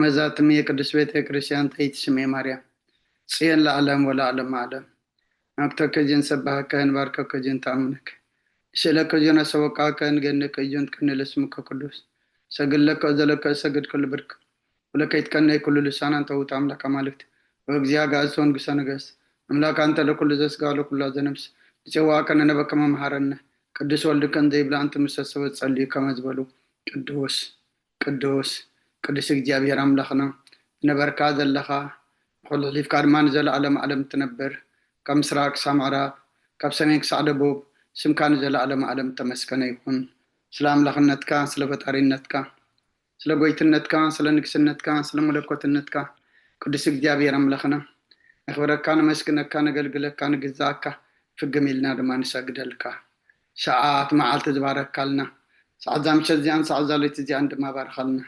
መዛትም የቅድስት ቤተ ክርስቲያን ተይትስሜ ማርያም ጽዮን ለዓለም ወለዓለም ዓለም። ናቅተከ ጅን ሰባህከ ንባርከከ ጅን ተኣምነክ ንስእለከ ጅን ኣሰወቃከ ንገንከ ጅን ትቀንል ስምከ ቅዱስ ሰግድ ለከ ዘለከ ሰግድ ክሉ ብርክ ወለከ ይትቀነይ ኩሉ ልሳን አንተ ውእቱ አምላክ አማልክት ወእግዚአ ጋእዝት ወንጉሰ ነገስት አምላክ አንተ ለኩሉ ዘስጋ ለኩሉ ዘነብስ ንጽዋከ ነነበከ መምሃረነ ቅዱስ ወልድከ እንዘይብላ እንተ ምሰሰወ ጸልዩ ከመ ዝበሉ ቅዱስ ቅዱስ ቅዱስ እግዚኣብሔር ኣምላኽና ትነበርካ ዘለኻ ንኹሉ ሕሊፍካ ድማ ንዘለኣለም ዓለም ትነብር ካብ ምስራቅ ክሳብ ምዕራብ ካብ ሰሜን ክሳዕ ደቡብ ስምካ ንዘለኣለም ዓለም ተመስገነ ይኹን። ስለ ኣምላኽነትካ ስለ ፈጣሪነትካ ስለ ጎይትነትካ ስለ ንግስነትካ ስለ መለኮትነትካ ቅዱስ እግዚኣብሔር ኣምላኽና ነኽብረካ ነመስግነካ ነገልግለካ ንግዛኣካ ፍግም ኢልና ድማ ንሰግደልካ። ሰዓት መዓልቲ ዝባረካልና ሰዓት ዛምሸት እዚኣን ሰዓት ዛለይቲ እዚኣን ድማ ባርኻልና።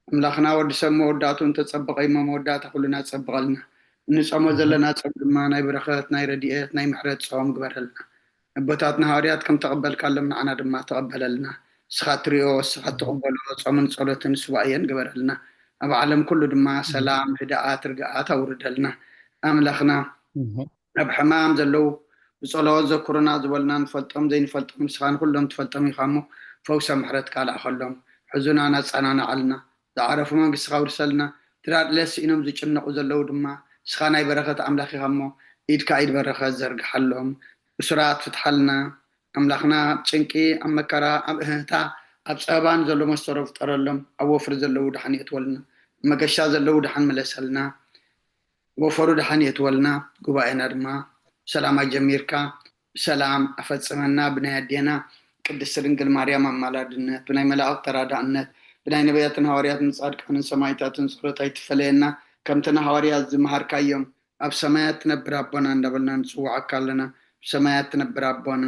ኣምላኽና ወዲ ሰብ መወዳእቱ እንተጸበቐ እሞ መወዳእታ ኩልና ጸብቐልና። እንጸሞ ዘለና ጾም ድማ ናይ በረኸት ናይ ረድኤት ናይ ምሕረት ጾም ግበረልና። ኣቦታትና ሃዋርያት ከም ተቐበልካሎም ንዓና ድማ ተቐበለልና። ንስኻ ትሪኦ ንስኻ ትቕበሎ ጾምን ጸሎትን ሱባኤን ግበረልና። ኣብ ዓለም ኩሉ ድማ ሰላም ህድኣት ርግኣት ኣውርደልና። ኣምላኽና ኣብ ሕማም ዘለዉ ብጸሎት ዘኩሩና ዝበልና ንፈልጦም ዘይንፈልጦም ንስኻ ንኩሎም ትፈልጦም ኢኻ እሞ ፈውሰ ምሕረትካ ልኣኸሎም። ሕዙናን ኣጸናንዓልና። ዝዓረፉ መንግስትኻ ኣውርሰልና። ድራር ኢለ ስኢኖም ዝጭነቑ ዘለዉ ድማ ንስኻ ናይ በረኸት ኣምላኽ ኢኻ እሞ ኢድካ ኢድ በረኸት ዘርግሓሎም። እሱራት ፍትሓልና። ኣምላኽና ኣብ ጭንቂ ኣብ መከራ ኣብ እህህታ ኣብ ጸበባ ንዘሎ መሰሮ ፍጠረሎም። ኣብ ወፍሪ ዘለዉ ደሓን የእትወልና። ኣብ መገሻ ዘለዉ ደሓን ምለሰልና። ወፈሩ ደሓን የእትወልና። ጉባኤና ድማ ብሰላም ኣጀሚርካ ብሰላም ኣፈጽመና። ብናይ ኣዴና ቅድስቲ ድንግል ማርያም ኣማላድነት፣ ብናይ መላእኽት ተራዳእነት፣ ብናይ ነቢያትን ሃዋርያትን ጻድቃንን ሰማዕታትን ጸሎት ኣይትፈለየና። ከምቲ ንሃዋርያት ዝመሃርካዮም ኣብ ሰማያት ትነብር ኣቦና እንዳበልና ንጽውዓካ ኣለና። ብሰማያት ትነብር ኣቦና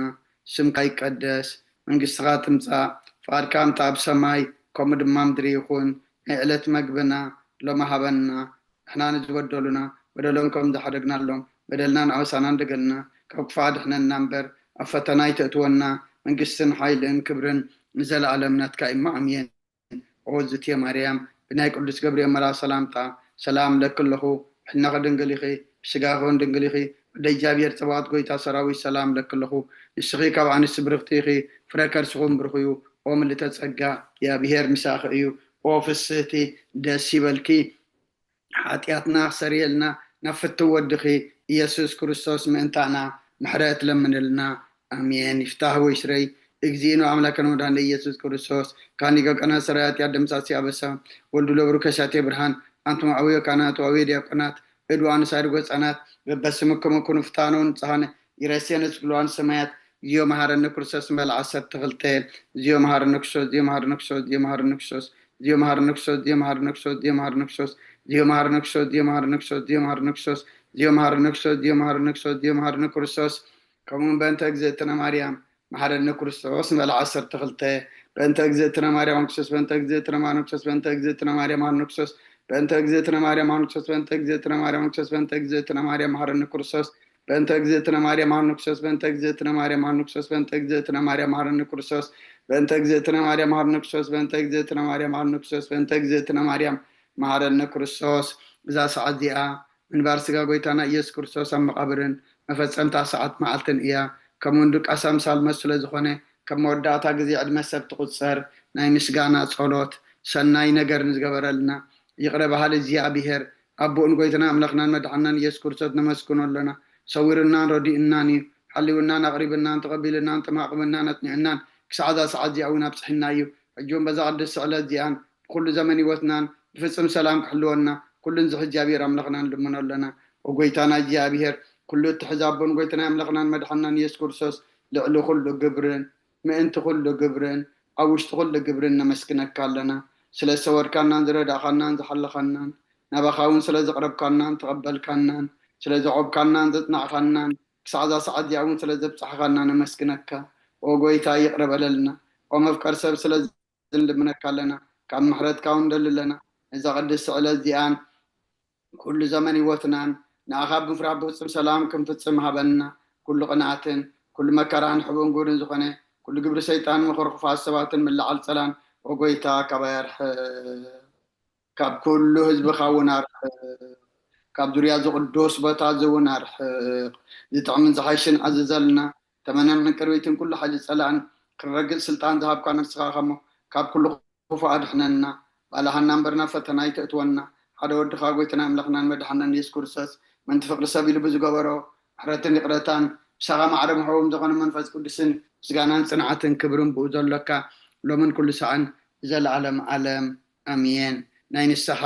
ስምካ ይቀደስ፣ መንግስትኻ ትምጻእ፣ ፍቓድካ ከምቲ ኣብ ሰማይ ከምኡ ድማ ምድሪ ይኹን። ናይ ዕለት መግብና ሎሚ ሃበና፣ ንሕና ንዝበደሉና በደሎም ከም ዝሓደግናሎም በደልናን ኣበሳናን ደገልና ካብ ክፉእ ኣድሕነና እምበር ኣብ ፈተና ኣይተእትወና። መንግስትን ሓይልን ክብርን ንዘለኣለም ናትካ እዩ። ኣሜን። ኦ ዝትየ ማርያም ብናይ ቅዱስ ገብርኤል መልኣኽ ሰላምታ ሰላም እብለኪ ኣለኹ። ብሕልናኺ ድንግል ኢኺ፣ ብስጋኺ እውን ድንግል ኢኺ። ወደ እግዚኣብሔር ጸባኦት ጐይታ ሰራዊት ሰላም እብለኪ ኣለኹ። ንስኺ ካብ ኣንስቲ ብርኽቲ ኢኺ፣ ፍረ ከርስኺ እውን ብሩኽ እዩ። ኦ ምልእተ ጸጋ እግዚኣብሔር ምሳኺ እዩ። ኦ ፍስህቲ ደስ ይበልኪ። ሓጢኣትና ክሰርየልና ናብ ፍትው ወድኺ ኢየሱስ ክርስቶስ ምእንታና ምሕረት ለምንልና። ኣሜን። ይፍታህ ወይስረይ እግዚእነ አምላክነ ወመድኃኒነ ኢየሱስ ክርስቶስ ካኒ ገቀና ሰራይ ኃጢአት ደምሳሲ አበሳ ወልዱ ለብሩ ከሳቴ ብርሃን አንትሙ አብዮ ካህናት ወአብዮ ዲያቆናት እድ ወአንስት አድጎ ሕፃናት በበስምክሙ ኩኑ ፍትሐነ ወንጽሐነ ይረሴነ ስሉዋን ሰማያት። ዚዮ መሐረነ ክርስቶስ ንበል ዓሰርተ ክልተ ዚዮ መሐረነ ክርስቶስ ዚዮ መሐረነ ክርስቶስ ዚዮ መሐረነ ክርስቶስ ዚዮ መሐረነ ክርስቶስ ዚዮ መሐረነ ክርስቶስ ዚዮ መሐረነ ክርስቶስ ዚዮ መሐረነ ክርስቶስ ዚዮ መሐረነ ክርስቶስ ዚዮ መሐረነ ክርስቶስ ዚዮ መሐረነ ክርስቶስ ዚዮ መሐረነ ክርስቶስ ዚዮ መሐረነ ክርስቶስ ከምኡውን በእንተ እግዝእትነ ማርያም መሐረነ ክርስቶስ ንበል ዓሰርተ ክልተ በእንተ እግዝእትነ ማርያም ክርስቶስ በእንተ እግዝእትነ ማርያም ክርስቶስ በእንተ እግዝእትነ ማርያም መሐረነ ክርስቶስ በእንተ እግዝእትነ ማርያም መሐረነ ክርስቶስ በእንተ እግዝእትነ ማርያም ክርስቶስ በእንተ እግዝእትነ ማርያም መሐረነ ክርስቶስ በእንተ እግዝእትነ ማርያም መሐረነ ክርስቶስ በእንተ እግዝእትነ ማርያም መሐረነ ክርስቶስ በእንተ እግዝእትነ ማርያም መሐረነ ክርስቶስ በእንተ እግዝእትነ ማርያም መሐረነ ክርስቶስ በእንተ እግዝእትነ ማርያም መሐረነ ክርስቶስ በእንተ እግዝእትነ ማርያም መሐረነ ክርስቶስ። እዛ ሰዓት እዚኣ ምንባር ስጋ ጎይታና ኢየሱስ ክርስቶስ ኣብ መቓብርን መፈጸምታ ሰዓት መዓልትን እያ። ከምኡ እውን ድቃስ ኣምሳል መስ ስለ ዝኾነ ከም መወዳእታ ግዜ ዕድመ ሰብ ትቑጸር ናይ ምስጋና ጸሎት ሰናይ ነገር ንዝገበረልና ይቕረ በሃሊ እግዚኣብሔር ኣቦኡን ጎይታና ኣምላኽናን መድሓናን ኢየሱስ ክርስቶስ ነመስግኖ ኣለና። ሰዊሩናን ረዲኡናን እዩ። ሓልዩናን ኣቕሪብናን ተቐቢልናን ተማቕብናን ኣጽኒዕናን ክሳዕ እዛ ሰዓት እዚኣ እውን ኣብጽሕና እዩ። ሕጂ እውን በዛ ቅድስቲ ዕለት እዚኣን ብኩሉ ዘመን ህይወትናን ብፍጽም ሰላም ክሕልወና ኩሉ ንዝሕ እግዚኣብሔር ኣምላኽና ንልምኖ ኣለና። ኦ ጎይታና እግዚኣብሔር ኩሉ እትሕዝ ኣቦን ጎይታና ኣምላኽናን መድሓናን ኢየሱስ ክርስቶስ ልዕሊ ኩሉ ግብርን ምእንቲ ኩሉ ግብርን ኣብ ውሽጢ ኩሉ ግብርን ነመስግነካ ኣለና። ስለ ዝሰወርካናን ዝረዳእኻናን ዝሓለኻናን ናባኻ እውን ስለ ዘቕረብካናን ተቐበልካናን ስለ ዘቖብካናን ዘጽናዕኻናን ክሳዕ እዛ ሰዓት እዚኣ እውን ስለ ዘብጻሕኻና ነመስግነካ። ኦ ጎይታ ይቕረ በለልና። ኦ መፍቀር ሰብ ስለ ንልምነካ ኣለና። ካብ ምሕረትካ እውን ንደሊ ኣለና። ነዛ ቅድስቲ ዕለት እዚኣን ኩሉ ዘመን ህይወትናን ንኣኻ ብምፍራሕ ብፍጹም ሰላም ክንፍጽም ሃበና። ኩሉ ቅንኣትን ኩሉ መከራን ሕቡን ግብርን ዝኾነ ኩሉ ግብሪ ሰይጣን ምኽሪ ክፉኣት ሰባትን ምልዓል ጸላን ኦ ጎይታ ካባይ ኣርሕቕ። ካብ ኩሉ ህዝብኻ እውን ኣርሕቕ፣ ካብ ዙርያ እዚ ቅዱስ ቦታ እዚ እውን ኣርሕቕ። ዝጥዕምን ዝሓይሽን ኣዝዘልና፣ ተመነን ቅርቢትን ኩሉ ሓይሊ ጸላእን ክንረግጽ ስልጣን ዝሃብካ ንስኻ ኢኻ እሞ፣ ካብ ኩሉ ክፉእ ኣድሕነና። ባልሃና እምበር ናብ ፈተና ኣይተእትወና። ሓደ ወድኻ ጎይታና ኣምላኽናን መድሓናን የሱስ ክርስቶስ፣ ምእንቲ ፍቕሪ ሰብ ኢሉ ብዝገበሮ ምሕረትን ይቕረታን፣ ምሳኻ ማዕረ ምሕዎም ዝኾነ መንፈስ ቅዱስን ምስጋናን ጽንዓትን ክብርን ብኡ ዘሎካ፣ ሎምን ኩሉ ሰዓን ንዘለዓለም ዓለም። ኣሜን። ናይ ንስሓ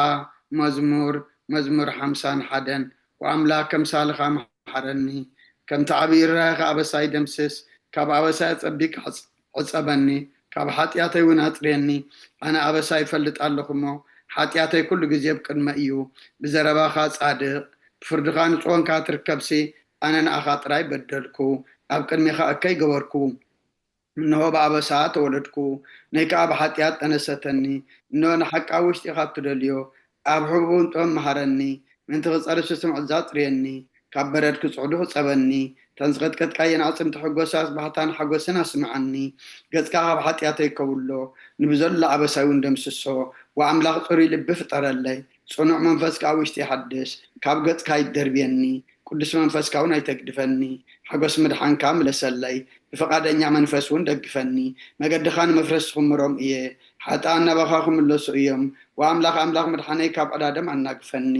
መዝሙር፣ መዝሙር ሓምሳን ሓደን። ወኣምላኽ ከምሳልኻ መሓረኒ፣ ከምቲ ዓብዪ ርህራሄኻ ኣበሳይ ደምስስ፣ ካብ ኣበሳይ ኣጸቢቅ ሕጸበኒ፣ ካብ ሓጢኣተይ እውን ኣጽርየኒ። ኣነ ኣበሳይ እፈልጥ ኣለኹ እሞ፣ ሓጢኣተይ ኩሉ ግዜ ኣብ ቅድመይ እዩ። ብዘረባኻ ጻድቕ፣ ብፍርድኻ ንጹህ ኾንካ ትርከብሲ፣ ኣነ ንኣኻ ጥራይ በደልኩ፣ ኣብ ቅድሜኻ እከይ ገበርኩ። እንሆ ብኣበሳ ተወለድኩ፣ ነይ ከኣ ብሓጢኣት ጠነሰተኒ። እንሆ ንሓቂ ኣብ ውሽጢኻ እትደልዮ፣ ኣብ ሕቡን ጥበብ መሃረኒ። ምእንቲ ክጸርፍ ስምዒት ኣጽርየኒ፣ ካብ በረድ ክጽዕዱ ሕጸበኒ። እተን ዝቐጥቀጥካየን ኣዕጽምቲ ሕጎሳስ ባህታን ሓጎስን ኣስምዓኒ። ገጽካ ካብ ሓጢኣተይ ከውሎ፣ ንብዘሎ ኣበሳይ እውን ደምስሶ። ወኣምላኽ ጽሩይ ልቢ ፍጠረለይ፣ ጽኑዕ መንፈስ ከኣ ውሽጢ ሓድስ። ካብ ገጽካ ኣይትደርብየኒ፣ ቅዱስ መንፈስካ እውን ኣይተግድፈኒ። ሓጎስ ምድሓንካ ምለሰለይ፣ ብፍቓደኛ መንፈስ እውን ደግፈኒ። መገድኻ ንመፍረስ ክምሮም እየ፣ ሓጥኣን ናባኻ ክምለሱ እዮም። ወኣምላኽ ኣምላኽ ምድሓነይ ካብ ዕዳደም ኣናግፈኒ።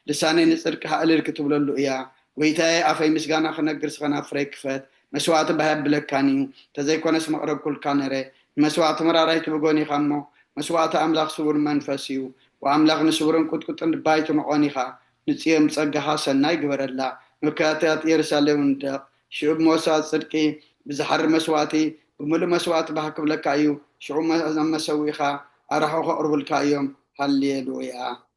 ልሳነይ ንጽድቅኻ እልል ክትብለሉ እያ። ጎይታየ፣ ኣፈይ ምስጋና ክነግር ስኸናፍረይ ክፈት። መስዋእቲ ባህ የብለካን እዩ፣ እንተዘይኮነስ መቕረብኩልካ ነረ። ንመስዋእቲ መራራይ ትብጎን ኢኻ እሞ፣ መስዋእቲ ኣምላኽ ስዉር መንፈስ እዩ። ወኣምላኽ ንስውርን ቁጥቁጥን ልቢ ኣይትንዖን ኢኻ። ንጽዮን ብጸጋኻ ሰናይ ግበረላ። መካታት የሩሳሌም ንደቕ። ሽዑ ብመወስዋስ ጽድቂ፣ ብዝሓሪ መስዋእቲ፣ ብምሉእ መስዋእቲ ባህ ክብለካ እዩ። ሽዑ መ-፣ ናብ መሰውኢኻ ኣራሑ ከቕርቡልካ እዮም። ሃሌሉያ።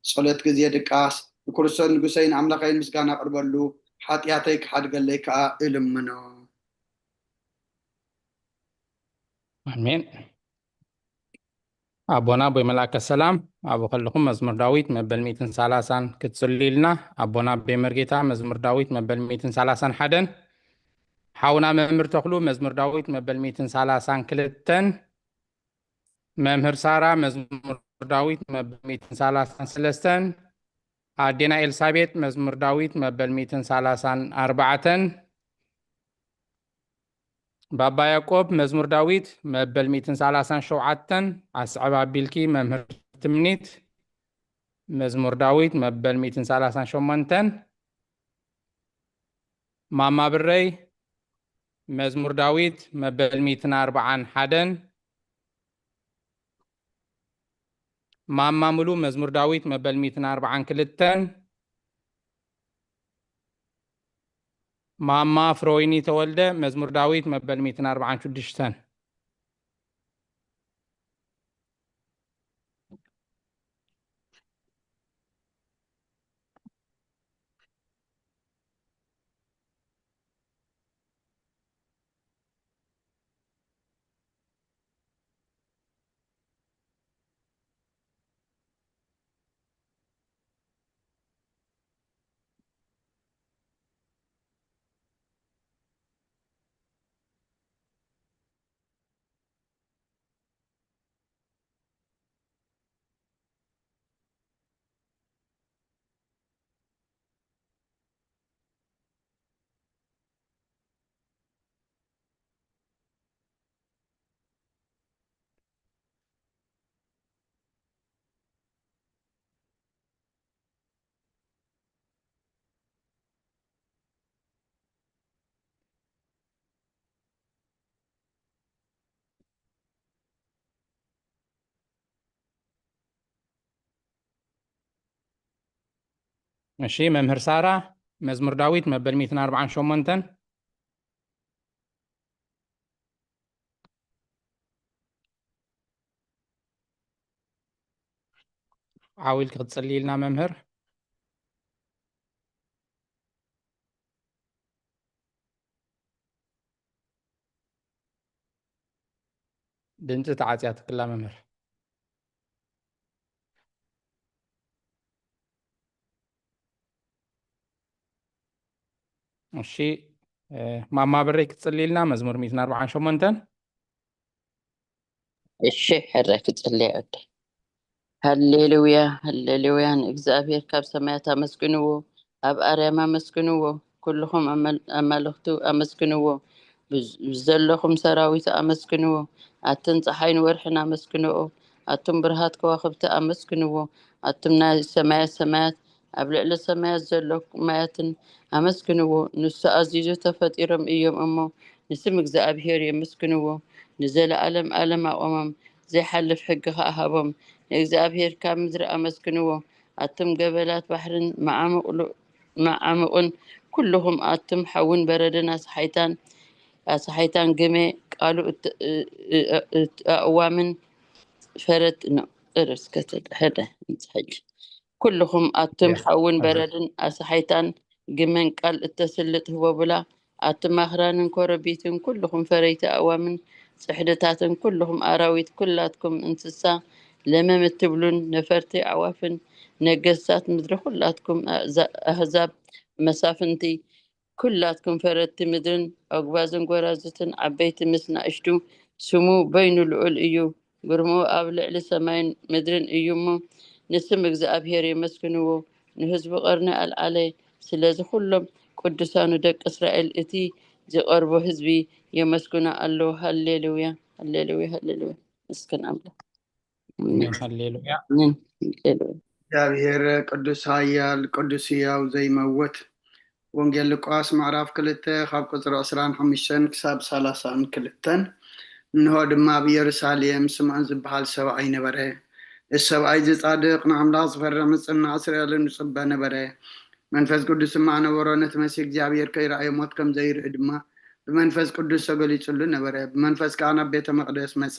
ጸሎት ግዜ ድቃስ። ንክርስቶስ ንጉሰይ ንኣምላኸይ ምስጋና ኣቕርበሉ፣ ሓጢኣተይ ክሓድገለይ ከኣ እልምኖ። ኣሜን። ኣቦና ኣቦይ መልኣከ ሰላም፣ ኣብኡ ከለኹም መዝሙር ዳዊት መበል ሚእትን ሰላሳን ክትጽልዩልና። ኣቦና ኣቦይ መርጌታ መዝሙር ዳዊት መበል ሚእትን ሰላሳን ሓደን። ሓውና መምህር ተኽሉ መዝሙር ዳዊት መበል ሚእትን ሰላሳን ክልተን። መምህር ሳራ መዝሙር ዳዊት መበል ሚእትን ሰላሳን ሰለስተን። ኣዴና ኤልሳቤጥ መዝሙር ዳዊት መበል ሚእትን ሰላሳን ኣርባዕተን። ባባ ያዕቆብ መዝሙር ዳዊት መበል ሚእትን ሰላሳን ሸውዓተን። ኣስዕብ ኣቢልኪ መምህር ትምኒት መዝሙር ዳዊት መበል ሚእትን ሰላሳን ሸሞንተን። ማማ ብረይ መዝሙር ዳዊት መበል ሚእትን ኣርባዓን ሓደን። ማማ ሙሉ መዝሙር ዳዊት መበል ሚእትን ኣርባዓን ክልተን። ማማ ፍሮይኒ ተወልደ መዝሙር ዳዊት መበል ሚእትን ኣርባዓን ሽዱሽተን። እሺ፣ መምህር ሳራ፣ መዝሙር ዳዊት መበል ሚእትን ኣርባዓን ሸሞንተን። ዓው ኢልኪ ክትጽልይልና መምህር። ድምፂ ተዓፅያ ትክላ መምህር። እሺ፣ እ፣ ማማ ብረይ ክትፅልይልና መዝሙር ሚእትን ኣርባዓን ሸሞንተን። እሺ፣ ሕረ ክፅልይ ወደ። ሃሌሉያ፣ ሃሌሉያ። ንእግዚኣብሔር ካብ ሰማያት ኣመስግንዎ፣ ኣብ ኣርያም ኣመስግንዎ፣ ኩልኹም ኣመል-፣ ኣማልኽቱ ኣመስግንዎ። ብዝ-፣ ብዘለኹም ሰራዊት ኣመስግንዎ። ኣትን ጸሓይን ወርሕን ኣመስግንዎ። ኣቱም ብርሃት ከዋኽብቲ ኣመስግንዎ። ኣቱም ናይ ሰማያት ሰማያት፣ ኣብ ልዕሊ ሰማያት ዘሎ ማያትን ኣመስግንዎ። ንሱ ኣዚዙ ተፈጢሮም እዮም እሞ፣ ንስም እግዚኣብሔር የመስግንዎ። ንዘለኣለም ኣለም ኣቆሞም፣ ዘይሓልፍ ሕጊ ኸኣ ሃቦም። ንእግዚኣብሔር ካብ ምድሪ ኣመስግንዎ። ኣቱም ገበላት ባሕርን መዓሙቕ ሉ-፣ መዓሙቕን፣ ኩልኹም ኣቱም ሓውን በረድን ኣስሓይታን፣ ኣስሓይታን ግመ ቃሉ እት-፣ እ-፣ እ-፣ እ-፣ ኣእዋምን ፈረት ን-፣ ርስ ከተደ-፣ ሕደ፣ ሕጂ። ኩልኹም ኣቱም ያ፣ ሓውን ኣሜን። በረድን ኣስሓይታን ግመን ቃል እተስልጥ ህቦብላ፣ ኣቱም ኣኽራንን ኮረቢትን፣ ኩልኹም ፈረይቲ ኣእዋምን ጽሕድታትን፣ ኩልኹም ኣራዊት፣ ኩላትኩም እንስሳ ለመም እትብሉን ነፈርቲ ኣዕዋፍን፣ ነገስታት ምድሪ፣ ኩላትኩም ኣእዛ-፣ ኣህዛብ መሳፍንቲ፣ ኩላትኩም ፈረድቲ ምድርን፣ ኣጉባዝን ጎራዙትን፣ ዓበይቲ ምስ ናእሽቱ፣ ስሙ በይኑ ልዑል እዩ። ግርምኡ ኣብ ልዕሊ ሰማይን ምድርን እዩ እሞ፣ ንስም እግዚኣብሔር የመስግንዎ። ንህዝቡ ቀርኒ ኣልዓለ። ስለዚ ኩሎም ቅዱሳኑ ደቂ እስራኤል፣ እቲ ዝቐርቦ ህዝቢ የመስግኖ ኣለዉ። ሃሌሉያ፣ ሃሌሉያ፣ ሃሌሉያ። መስገን ኣምላኽ። ኣሜን። ሃሌሉያ። ኣሜን። ሃሌሉያ። እግዚኣብሔር ቅዱስ፣ ኃያል፣ ቅዱስ፣ ሕያው፣ ዘይመውት። ወንጌል ሉቃስ ምዕራፍ ክልተ ካብ ቁጽሪ ዕስራን ሓሙሽተን ክሳብ ሰላሳን ክልተን። እንሆ ድማ ኣብ ኢየሩሳሌም ስምዖን ዝበሃል ሰብኣይ ነበረ። እዚ ሰብኣይ እዚ ጻድቕ፣ ንኣምላኽ ዝፈርሕ፣ ምጽናዕ እስራኤልን ዝጽበ ነበረ። መንፈስ ቅዱስ ድማ ነበሮ። ነቲ መሲህ እግዚኣብሔር ከይረኣዮ ሞት ከም ዘይርኢ ድማ ብመንፈስ ቅዱስ ተገሊጹሉ ነበረ። ብመንፈስ ከኣ ናብ ቤተ መቕደስ መጸ።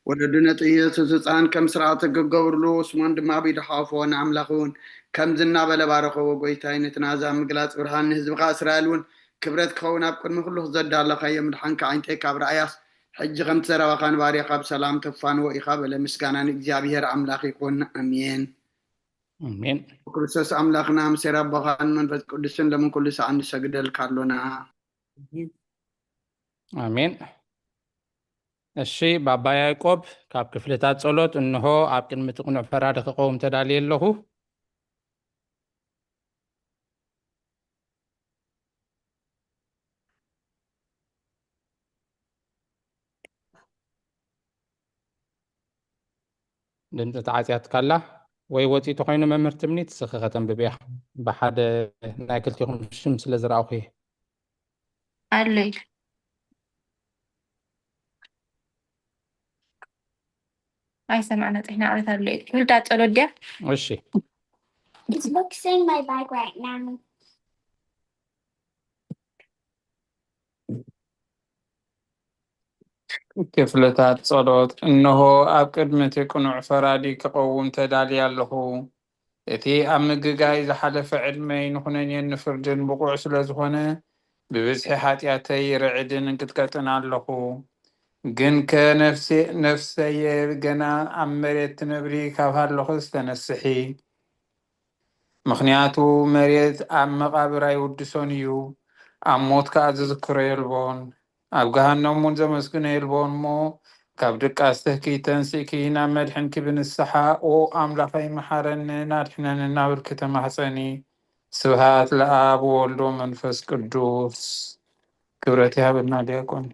ወለዱ ነቲ ኢየሱስ ህጻን ከም ስርዓት ሕጊ ክገብርሉ፣ ስሞን ድማ ኣብ ኢዱ ሓቆፎ፣ ንኣምላኽ እውን ከምዚ እናበለ ባረኸዎ፣ ጎይታይ፣ ነቲ ናዛ ምግላጽ ብርሃን ንህዝብኻ እስራኤል እውን ክብረት ክኸውን ኣብ ቅድሚ ኩሉ ዘዳለኻዮ ምድሓንካ ኣዒንተይ ካብ ረኣያስ፣ ሕጂ ከምቲ ዘረባኻ ንባርያኻ ብሰላም ተፋንዎ ኢኻ በለ። ምስጋና ንእግዚኣብሔር ኣምላኽ ይኹን። ኣሜን። ኣሜን። ክርስቶስ ኣምላኽና ምስ ኣቦኻን መንፈስ ቅዱስን ሎምን ኩሉ ሰዓት ንሰግደልካ ኣሎና። ኣሜን። እሺ፣ ባባ ያዕቆብ ካብ ክፍልታት ጸሎት፣ እንሆ ኣብ ቅድሚ እቲ ቅኑዕ ፈራዲ ክቐውም ተዳልየ ኣለኹ። ድምፂ ተዓፅያትካላ ወይ ወፂ ተኾይኑ መምህር ትምኒት ስኺ ከተንብብያ ብሓደ ናይ ክልቲኹም ሽም ስለ ዝረኣኹ እየ። ኣሎ ኢሉ ኣይሰማዕና ፅሕና ዓለት ኣሎ ኢሉ። ክልተ ጸሎት ድያ? እሺ። It's fixing my bike right now. ክፍልታት ጸሎት። እንሆ ኣብ ቅድሚ እቲ ቅኑዕ ፈራዲ ክቐውም ተዳልየ ኣለኹ። እቲ ኣብ ምግጋይ ዝሓለፈ ዕድመይ ንኹነኔን ንፍርድን ብቑዕ ስለ ዝኾነ፣ ብብዝሒ ሓጢኣተይ ይርዕድን እንቅጥቀጥን ኣለኹ። ግንከ ነፍሴ-፣ ነፍሰየ ገና ኣብ መሬት ትነብሪ ካብ ሃለኹስ ተነስሒ። ምኽንያቱ መሬት ኣብ መቓብር ኣይውድሶን እዩ፣ ኣብ ሞት ከኣ ዝዝክሮ የልቦን፣ ኣብ ገሃነም እውን ዘመስግኖ የልቦን እሞ፣ ካብ ድቃስ ትህኪ ተንሲእኪ ናብ መድሕንኪ ብንስሓ፣ "ኦ ኣምላኸይ፣ መሓረንን ኣድሕነንን" እናበልኪ ተማሕጸኒ። ስብሃት ለኣብ ወወልድ ወመንፈስ ቅዱስ። ክብረት ይሃበልና ዲያቆን።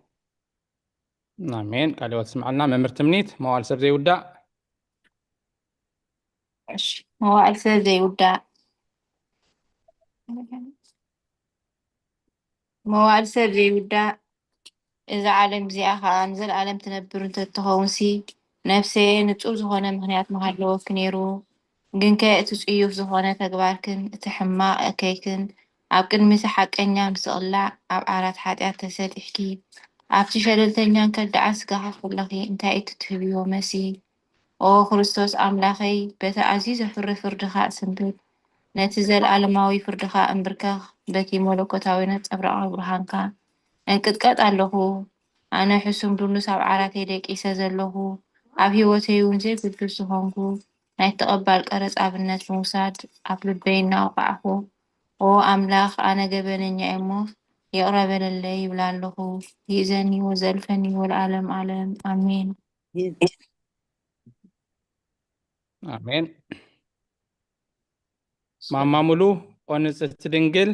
ኣሜን። ቃለ ሕይወት ስምዓልና። መምህር ትምኒት፣ መዋል ሰብ ዘይውዳእ። እሺ፣ መዋዕል ሰብ ዘይውዳእ። መዋዕል ሰብ ዘይውዳእ። እዛ ዓለም እዚኣ ኸኣ ንዘለኣለም ትነብር እንተትኸውንሲ፣ ነፍሰየ ንጹር ዝኾነ ምኽንያት ምሃለወኪ ነይሩ። ግንከ እቲ ጽዩፍ ዝኾነ ተግባርክን እቲ ሕማቕ እከይክን ኣብ ቅድሚ እቲ ሓቀኛ ምስ ዝቕላዕ ኣብ ዓራት ሓጢኣት ተሰጢሕኪ፣ ኣብቲ ሸለልተኛን ከዳዓት ስጋኻ ከለኺ እንታይ እቲ ትህብዮ መሲ? ኦ ክርስቶስ ኣምላኸይ፣ በቲ ኣዝዩ ዘፍሪ ፍርድኻ እስንብድ፣ ነቲ ዘለኣለማዊ ፍርድኻ እምብርከኽ፣ በቲ መለኮታዊ ነጸብራቕ ብርሃንካ እንቅጥቀጥ ኣለኹ። ኣነ ሕሱም ድኑስ ኣብ ዓራተይ ደቂሰ ዘለኹ፣ ኣብ ህይወተይ እውን ዘይግዱስ ዝኾንኩ፣ ናይ ተቐባል ቀረጽ ኣብነት ምውሳድ ኣብ ልበይ እናወቃዕኹ፣ ኦ ኣምላኽ፣ ኣነ ገበነኛ እየ እሞ ይቕረ በለለይ ይብል ኣለኹ። ይእዘኒ ወዘልፈኒ ወለዓለም ዓለም። ኣሜን። ኣሜን። ማማ ሙሉ፣ ኦ ንጽሕቲ ድንግል።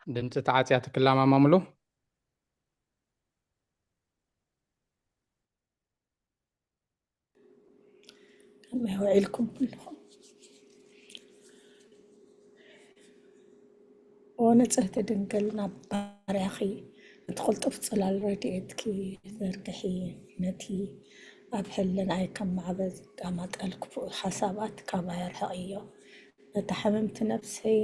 ድምፂ ተዓፅያ ትክላ ማማ ሙሉ። ከመይ ውዒልኩም ኩልኹም? ኦ ንጽህቲ ድንግል፣ ናብ ባርያኺ እቲ ቅልጡፍ ጽላል ረድኤትኪ ዘርግሒ፣ ነቲ ኣብ ሕልናይ ከም ማዕበል ዝቀማጠል ክፉእ ሓሳባት ካባይ ኣርሕቕዮ። ነታ ሕምምቲ ነፍሰይ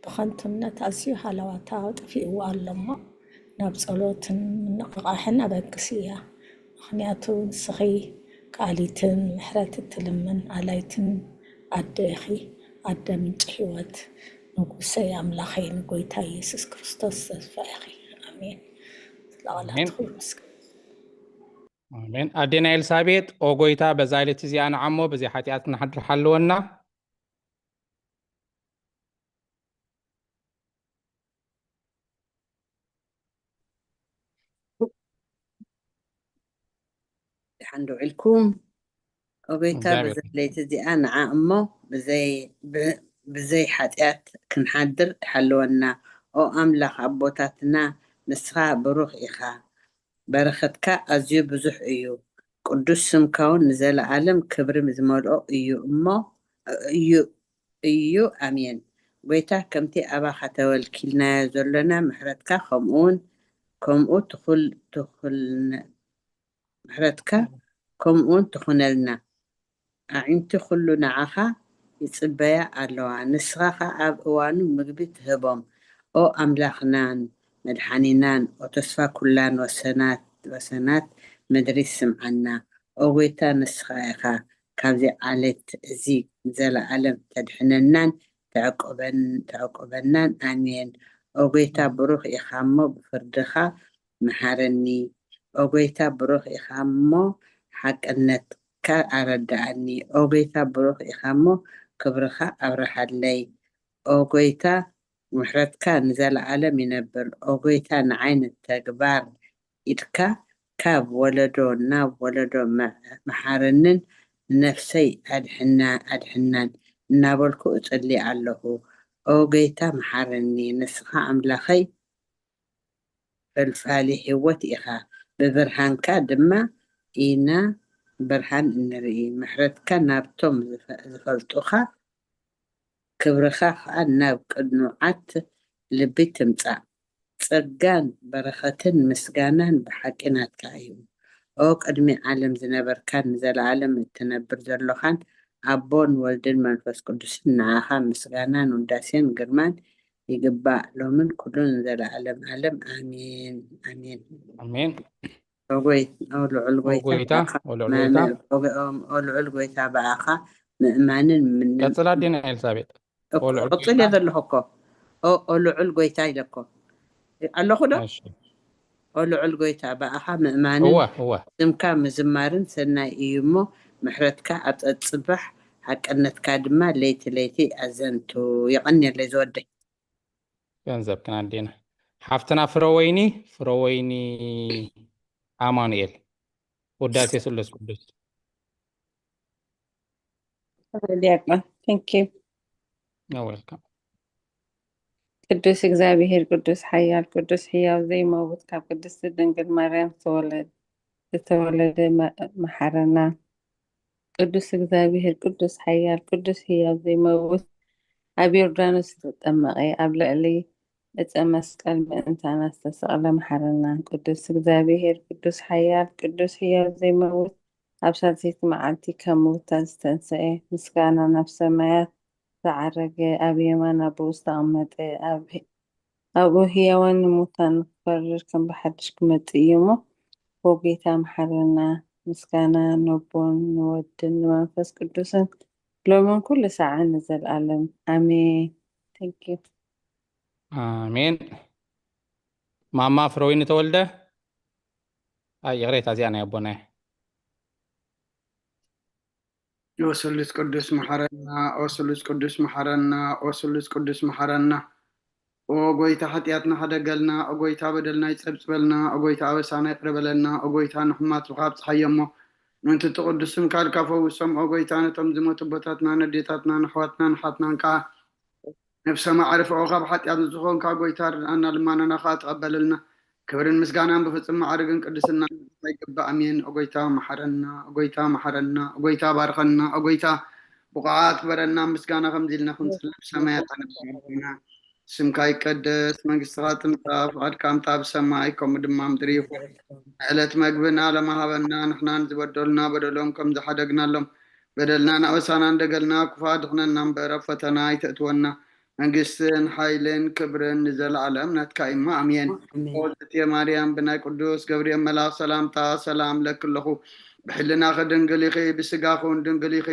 ብኸንቱነት ኣዝዩ ሃለዋታ ጠፊእዋ ኣሎ እሞ፣ ናብ ጸሎትን ምንቕቓሕን ኣበግስያ። ምኽንያቱ ንስኺ ከኣሊትን ምሕረት እትልምን ኣላይትን ኣደ ኢኺ፣ ኣደ ምንጪ ህይወት፣ ንጉሰይ ኣምላኸይ ንጎይታ ኢየሱስ ክርስቶስ ተስፋ ኢኺ። ኣሜን። ስለ ቃላት ኣሜን። ኩሉ ምስጋና። ኣሜን። ኣዴና ኤልሳቤጥ፣ ኦ ጎይታ፣ በዛ ሌሊት እዚኣ ንዓሞ ብዘይ ሓጢኣት ክንሓድር ሓልወና። ደሓን ዶ ውዒልኩም? ኦ ጎይታ፣ እግዚኣብሔር በዛ ለይቲ እዚኣ ንዓ እሞ ብዘይ ብ- ብዘይ ሓጢኣት ክንሓድር ሓልወና። ኦ ኣምላኽ ኣቦታትና፣ ንስኻ ብሩኽ ኢኻ፣ በረኸትካ ኣዝዩ ብዙሕ እዩ። ቅዱስ ስምካ እውን ንዘለኣለም ክብሪ ዝመልኦ እዩ እሞ እዩ እዩ። ኣሜን። ጎይታ፣ ከምቲ ኣባኻ ተወልኪልናዮ ዘሎና ምሕረትካ ከምኡውን ከምኡ ትኹል ትኹልነ ምሕረትካ ከምኡውን ትኹነልና። ኣዒንቲ ኩሉ ንዓኻ ይጽበያ ኣለዋ፣ ንስኻ ኸኣ ኣብ እዋኑ ምግቢ ትህቦም። ኦ ኣምላኽናን መድሓኒናን፣ ኦ ተስፋ ኩላን ወሰናት ወሰናት ምድሪ ስምዓና። ኦ ጎይታ፣ ንስኻ ኢኻ ካብዚ ዓሌት እዚ ንዘለኣለም ተድሕነናን ተዕቁበን ተዕቁበናን። ኣሜን። ኦ ጎይታ፣ ብሩኽ ኢኻ እሞ ብፍርድኻ መሓረኒ። ኦ ጎይታ፣ ብሩኽ ኢኻ እሞ ሓቅነትካ ኣረድኣኒ። ኦ ጎይታ፣ ብሩኽ ኢኻ እሞ ክብርኻ ኣብርሃለይ። ኦ ጎይታ፣ ምሕረትካ ንዘለኣለም ይነብር። ኦ ጎይታ፣ ንዓይ ንተግባር ኢድካ ካብ ወለዶ ናብ ወለዶ መ- መሓረንን ንነፍሰይ ኣድሕና ኣድሕናን እናበልኩ እጽሊ ኣለኹ። ኦ ጎይታ፣ መሓረኒ። ንስኻ ኣምላኸይ ፈልፋሊ ህይወት ኢኻ። ብብርሃንካ ድማ ኢና ብርሃን እንርኢ። ምሕረትካ ናብቶም ዝፈ- ዝፈልጡኻ፣ ክብርኻ ኸኣ ናብ ቅኑዓት ልቢ ትምጻእ። ጸጋን በረኸትን ምስጋናን ብሓቂ ናትካ እዩ። ኦ ቅድሚ ዓለም ዝነበርካን ንዘለኣለም እትነብር ዘሎኻን ኣቦን ወልድን መንፈስ ቅዱስን፣ ንዓኻ ምስጋናን ውዳሴን ግርማን ይግባእ፣ ሎምን ኩሉን ንዘለኣለም ዓለም። ኣሜን፣ ኣሜን። ኣሜን። ኦ ጎይ- ኦ ልዑል ኦ ጎይታ ጎይታ፣ ብኣኻ ኦ ልዑል መ- ጎይታ። መ- ኦ ጎ- ኦ- ኦ ልዑል ጎይታ ብኣኻ ምእማንን ምንም ቀጽላ ኣዴና ኤልሳቤጥ። እኮ ኦ ልዑል ቅጽል ጎይታ። እየ ዘለኹ እኮ። ኦ ኦ ልዑል ጎይታ ኢለ እኮ ኣለኹ ዶ? እሺ። ኦ ልዑል ጎይታ ብኣኻ ምእማንን እወ እወ። ስምካ ምዝማርን ሰናይ እዩ እሞ፣ ምሕረትካ ኣብ ጸጽባሕ ሓቅነትካ ድማ ለይቲ ለይቲ ኣዘንቱ። የቐንየለይ ዝወደይ። ገንዘብክን ኣዴና። ሓፍትና ፍረወይኒ፣ ፍረወይኒ ኣማኑኤል፣ ውዳሴ ስሉስ ቅዱስ። ዲያቆን፣ thank you። You're welcome። ቅዱስ እግዚኣብሔር፣ ቅዱስ ሓያል፣ ቅዱስ ሕያው ዘይመውት፣ ካብ ቅድስቲ ድንግል ማርያም ዝተወለደ፣ ዝተወለደ መ- መሓረና። ቅዱስ እግዚኣብሔር፣ ቅዱስ ሓያል፣ ቅዱስ ሕያው ዘይመውት፣ ኣብ ዮርዳኖስ ዝተጠመቐ፣ ኣብ ልዕሊ ዕፀ መስቀል ምእንታና ዝተሰቕለ መሓረና። ቅዱስ እግዚኣብሔር፣ ቅዱስ ሓያል፣ ቅዱስ ሕያው ዘይመውት፣ ኣብ ሳልሰይቲ መዓልቲ ካብ ምውታት ዝተንስአ፣ ምስጋና ናብ ሰማያት ዝዓረገ፣ ኣብ የማን ኣቦኡ ዝተቐመጠ፣ ኣብ ኣብኡ ህያዋን ንሙታን ንኽፈርድ ከም ብሓድሽ ክመጽእ እዩ እሞ፣ ኦ ጐይታ መሓረና። ምስጋና ነቦን ንወድን ንመንፈስ ቅዱስን ሎምን ኩሉ ሰዓን ንዘለኣለም ኣሜን። Thank you። ኣሜን። ማማ ፍረወይኒ ተወልደ። ኣይ ይቕሬታ፣ እዚኣ ናይ ኣቦና እያ። ኦ ስሉስ ቅዱስ መሓረና፣ ኦ ስሉስ ቅዱስ መሓረና፣ ኦ ስሉስ ቅዱስ መሓረና። ኦ ጎይታ ሓጢኣትና ሓደገልና፣ ኦ ጎይታ በደልና ይጸብጽበልና፣ ኦ ጎይታ ኣበሳና ይቕረ በለልና፣ ኦ ጎይታ ንሕማት ብኻ ኣብጽሓዮ እሞ ምእንቲ እቲ ቅዱስ ስምካ ኢልካ ፈውሶም። ኦ ጎይታ ነቶም ዝሞቱ ኣቦታትና፣ ነዴታትና፣ ንኣሕዋትና፣ ንሓትናን ከኣ ነፍሶም ኣዕርፍኦ። ካብ ሓጢኣት ንዝኾንካ ጎይታ ርድኣና፣ ልማናና ከኣ ተቐበለልና። ክብርን ምስጋናን ብፍጹም ማዕርግን ቅድስና ይግባእ። ኣሜን። ኦ ጎይታ መሓረና፣ ኦ ጎይታ መሓረና፣ ኦ ጎይታ ባርኸና፣ ኦ ጎይታ ብቑዓት ግበረና። ምስጋና ከምዚ ኢልና ክንጽሊ ብሰማያት ኣነብና። ስምካ ይቀደስ፣ መንግስትኻ ትምጻእ፣ ፍቓድካ ምጻእ ብሰማይ ከምኡ ድማ ምድሪ ይኹን። ዕለት መግብና ለማሃበና፣ ንሕናን ዝበደሉና በደሎም ከም ዝሓደግናሎም በደልናን ኣበሳናን ደገልና፣ ክፉእ ኣድሕነና እምበር ኣብ ፈተና ኣይተእትወና። መንግስትን ሓይልን ክብርን ንዘለኣለም ናትካ እዩ እሞ፣ ኣሜን። ኣሜን። ኦ ዝእቲ ማርያም፣ ብናይ ቅዱስ ገብርኤል መልኣኽ ሰላምታ ሰላም ለኪ ኣለኹ። ብሕልናኺ ድንግል ኢኺ፣ ብስጋኺ እውን ድንግል ኢኺ።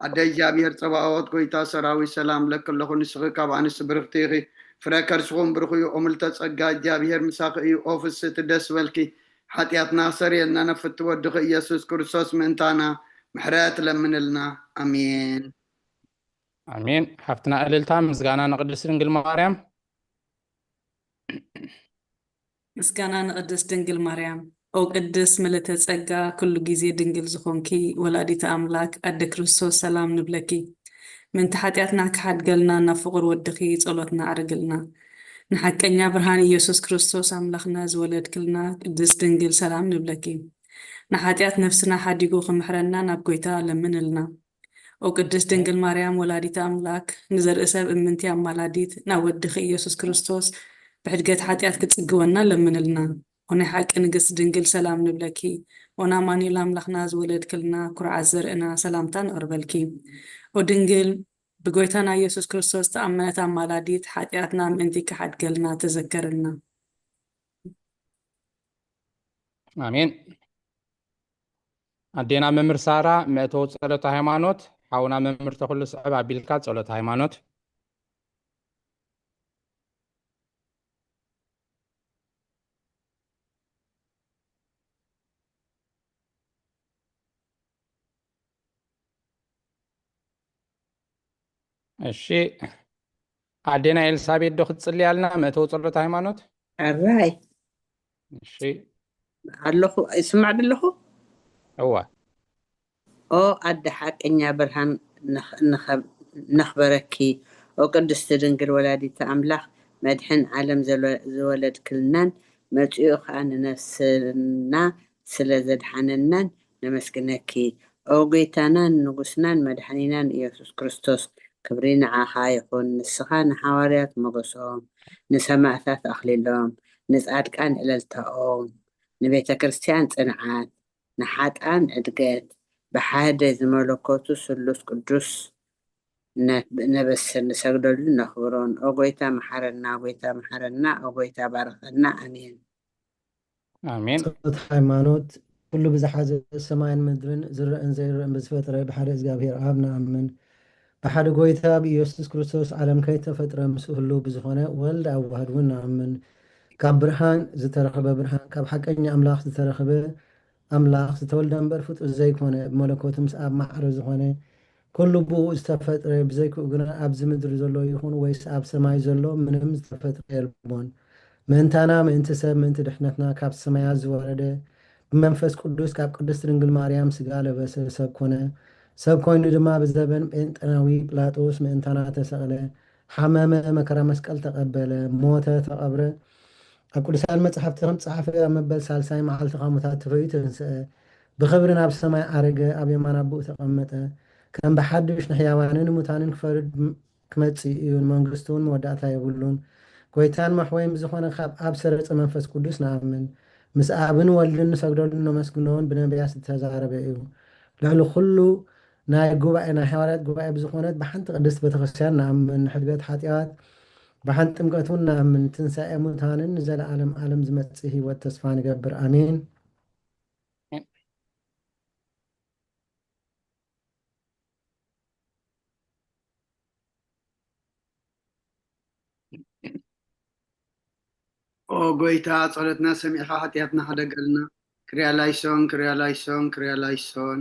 ኣደ እግዚኣብሔር ጸባኦት፣ ጎይታ ሰራዊት ሰላም ለኪ ኣለኹ። ንስኺ ካብ ኣንስቲ ብርኽቲ ኢኺ፣ ፍረ ከርስኹም ብሩኽ እዩ። ኦ ምልዕተ ጸጋ፣ እግዚኣብሔር ምሳኺ እዩ። ኦ ፍስሕቲ ደስ በልኪ፣ ሓጢኣትና ክሰርየልና ነፍቲ ወድኺ ኢየሱስ ክርስቶስ ምእንታና ምሕረት ለምንልና። ኣሜን። ኣሜን። ሓፍትና እልልታ ምስጋና ንቅድስት ድንግል ማርያም። ምስጋና ንቅድስት ድንግል ማርያም። ኦ ቅድስት ምልዕተ ጸጋ፣ ኩሉ ግዜ ድንግል ዝኾንኪ ወላዲተ ኣምላክ ኣደ ክርስቶስ ሰላም ንብለኪ። ምእንቲ ሓጢኣትና ክሓድገልና ናብ ፍቁር ወድኺ ጸሎትና ኣዕርግልና። ንሓቀኛ ብርሃን ኢየሱስ ክርስቶስ ኣምላኽና ዝወለድክልና ቅድስት ድንግል ሰላም ንብለኪ። ንሓጢኣት ነፍስና ሓዲጉ ክምሕረና ናብ ጎይታ ለምንልና። ኦ ቅድስት ድንግል ማርያም ወላዲተ ኣምላክ፣ ንዘርኢ ሰብ እምንቲ ኣማላዲት፣ ናብ ወድኺ ኢየሱስ ክርስቶስ ብሕድገት ሓጢኣት ክጽግወና ለምንልና። ኦ ናይ ሓቂ ንግስቲ ድንግል ሰላም ንብለኪ። ኦ ናማኑኤል ኣምላኽና ዝወለድክልና ኩርዓት ዘርእና ሰላምታ ነቕርበልኪ። ኦ ድንግል ብጎይታና ኢየሱስ ክርስቶስ ተኣመነት ኣማላዲት፣ ሓጢኣትና ምእንቲ ክሓድገልና ተዘከርልና። ኣሜን። ኣዴና መምህር ሳራ መእተዊ ጸሎት ሃይማኖት፣ ሓውና መምህር ተኽሉ ስዕብ ኣቢልካ ጸሎት ሃይማኖት። እሺ፣ ኣዴና ኤልሳቤጥ ዶ ክትጽልያልና መእተዊ ጸሎት ሃይማኖት? ኣራይ እሺ። ኣለኹ፣ ይስማዕ ዶ ኣለኹ? እዋ። ኦ ኣደ ሓቀኛ ብርሃን፣ ነኽ- ነኸ- ነኽበረኪ። ኦ ቅድስቲ ድንግል ወላዲተ ኣምላኽ፣ መድሕን ዓለም ዘለ- ዝወለድክልናን መጺኡ ኸኣ ንነፍስና ስለ ዘድሓነናን ነመስግነኪ። ኦ ጎይታናን ንጉስናን መድሓኒናን ኢየሱስ ክርስቶስ፣ ክብሪ ንዓኻ ይኹን። ንስኻ ንሓዋርያት ሞገሶም፣ ንሰማእታት ኣኽሊሎም፣ ንጻድቃን እለልታኦም፣ ንቤተ ክርስቲያን ጽንዓት፣ ንሓጥኣን ዕድገት፣ ብሓደ ዝመለኮቱ ስሉስ ቅዱስ ነ- ነበስር፣ ንሰግደሉን ነኽብሮን። ኦ ጎይታ መሓረና፣ ጎይታ መሓረና፣ ኦ ጎይታ ባርኸና። ኣሜን። ኣሜን። ጸሎት ሃይማኖት። ኩሉ ብዝሓዘ ሰማይን ምድርን ዝረእን ዘይረእን ብዝፈጥረ ብሓደ እግዚኣብሔር ኣብ ንኣምን። ብሓደ ጎይታ ብኢየሱስ ክርስቶስ ዓለም ከይተፈጥረ ምስኡ ህልው ብዝኾነ ወልድ ኣዋህድ እውን ንኣምን። ካብ ብርሃን ዝተረኸበ ብርሃን፣ ካብ ሓቀኛ ኣምላኽ ዝተረኸበ ኣምላኽ፣ ዝተወልደ እምበር ፍጡር ዘይኮነ፣ ብመለኮቱ ምስ ኣብ ማዕረ ዝኾነ፣ ኩሉ ብኡ ዝተፈጥረ፣ ብዘይክኡ ግና ኣብዚ ምድሪ ዘሎ ይኹን ወይስ ኣብ ሰማይ ዘሎ ምንም ዝተፈጥረ የልቦን። ምእንታና፣ ምእንቲ ሰብ፣ ምእንቲ ድሕነትና ካብ ሰማያት ዝወረደ፣ ብመንፈስ ቅዱስ ካብ ቅድስት ድንግል ማርያም ስጋ ለበሰ፣ ሰብ ኮነ። ሰብ ኮይኑ ድማ ብዘበን ጴንጠናዊ ጲላጦስ ምእንታና ተሰቕለ፣ ሓመመ፣ መከራ መስቀል ተቐበለ፣ ሞተ፣ ተቐብረ። ኣብ ቅዱሳን መጻሕፍቲ ከም ጸሓፈ ኣብ መበል ሳልሳይ መዓልቲ ካብ ሙታት ተፈዩ ተንስአ። ብኽብሪ ናብ ሰማይ ዓረገ፣ ኣብ የማን ኣቦኡ ተቐመጠ። ከም ብሓድሽ ንሕያዋንን ንሙታንን ክፈርድ ም- ክመጽእ እዩ፣ ንመንግስቱ እውን መወዳእታ የብሉን። ጎይታን መሕወይን ብዝኾነ ካብ ኣብ ሰረጸ መንፈስ ቅዱስ ንኣምን። ምስ ኣብን ወልድን ንሰግደሉን ነመስግኖን ብነቢያት ዝተዛረበ እዩ። ልዕሊ ኩሉ ናይ ጉባኤ ናይ ሃዋርያት ጉባኤ ብዝኾነት ብሓንቲ ቅድስት ቤተክርስትያን ንኣምን። ንሕድገት ሓጢኣት ብሓንቲ ጥምቀት እውን ንኣምን። ትንሳኤ ሙታንን ንዘለኣለም ዓለም ዝመጽእ ህይወት ተስፋ ንገብር። ኣሜን። ኦ ጎይታ፣ ጸሎትና ሰሚዕኻ ሓጢኣትና ሓደገልና። ክርያ ላይሶን፣ ክርያ ላይሶን፣ ክርያ ላይሶን።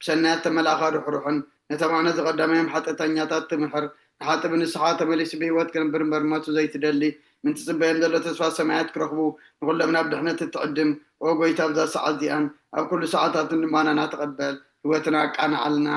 ብሰናያት ተመላእኻ ርሕሩሕን ነቶም ኣነ ዝቐዳማዮም ሓጢኣተኛታት ትምሕር ንሓጢ ብንስሓ ተመሊሱ ብህይወት ክነብር እምበር ሞቱ ዘይትደሊ ምንቲ ጽበዮም ዘሎ ተስፋ ሰማያት ክረኽቡ ንኹሎም ናብ ድሕነት እትዕድም ኦ ጎይታ ኣብዛ ሰዓት እዚኣን ኣብ ኩሉ ሰዓታትን ልማናና ተቐበል ህይወትና ኣቃንዓልና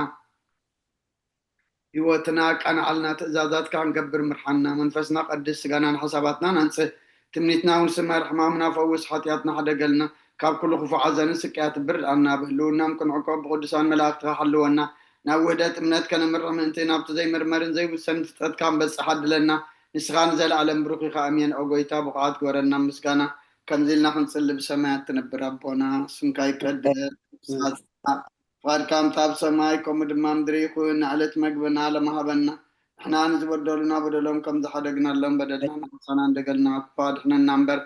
ህይወትና ኣቃንዓልና ትእዛዛትካ ክንገብር ምርሓና መንፈስና ቀድስ ስጋናን ሓሳባትናን ኣንጽህ ትምኒትና እውን ስመር ሕማምና ፈውስ ሓጢኣትና ሓደገልና ካብ ኩሉ ክፉእ ሓዘንን ስቅያት ብርድኣና ብህልውናም ክንዕቆብ ብቅዱሳን መላእክትኻ ሓልወና ናብ ውህደት እምነት ከነምርሕ ምእንቲ ናብቲ ዘይምርመርን ዘይውሰን ፍልጠትካ ንበጽሕ ኣድለና ንስኻ ንዘለኣለም ብሩኽ ኢኻ ኣሜን ኦ ጎይታ ብቑዓት ግበረና ምስጋና ከምዚ ኢልና ክንጽሊ ብሰማያት ትነብር ኣቦና ስምካ ይቀደስ ፍቓድካ ምጻእ ኣብ ሰማይ ከምኡ ድማ ምድሪ ይኹን ንዕለት መግብና ለማሃበና ንሕና ንዝበደሉና በደሎም ከም ዝሓደግናሎም በደልና ንዓሳና እንደገልና ክፋ ድሕነና እምበር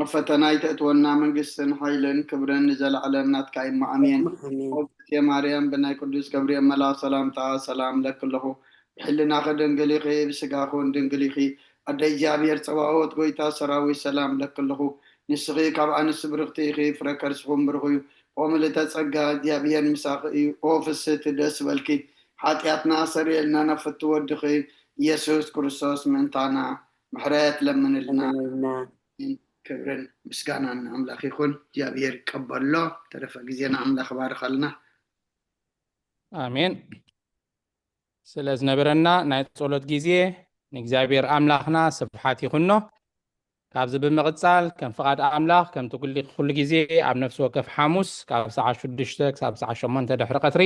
ኣብ ፈተና ይተእትወና መንግስትን ሓይልን ክብርን ንዘለዓለም ናትካ እሞ ኣሜን ኦብቴ ማርያም ብናይ ቅዱስ ገብርኤል መልኣኽ ሰላምታ ሰላም ለክለኹ ብሕልናኺ ድንግል ኢኺ ብስጋኹን ድንግል ኢኺ ኣደ እግዚኣብሔር ጸባኦት ጎይታ ሰራዊት ሰላም ለክለኹ ንስኺ ካብ ኣንስቲ ብርኽቲ ኢኺ ፍረ ከርስኹም ብሩኽ እዩ ኦ ምልእተ ጸጋ እግዚኣብሔር ምሳኺ እዩ ኦ ፍስህቲ ደስ በልኪ ሓጢኣትና ኣሰርየልና ናብ ፍትው ወድኺ ኢየሱስ ክርስቶስ ምእንታና ምሕረት ለምንልና ክብርን ምስጋናን ንኣምላኽ ይኹን እግዚኣብሔር ይቀበሎ ተረፈ ግዜና ኣምላኽ ባርኸልና ኣሜን ስለ ዝነበረና ናይ ጸሎት ግዜ ንእግዚኣብሔር ኣምላኽና ስብሓት ይኹኖ ካብዚ ብምቕጻል ከም ፍቓድ ኣምላኽ ከምቲ ኩሉ ግዜ ኣብ ነፍሲ ወከፍ ሓሙስ ካብ ሰዓት ሽዱሽተ ክሳብ ሰዓት ሸሞንተ ድሕሪ ቀትሪ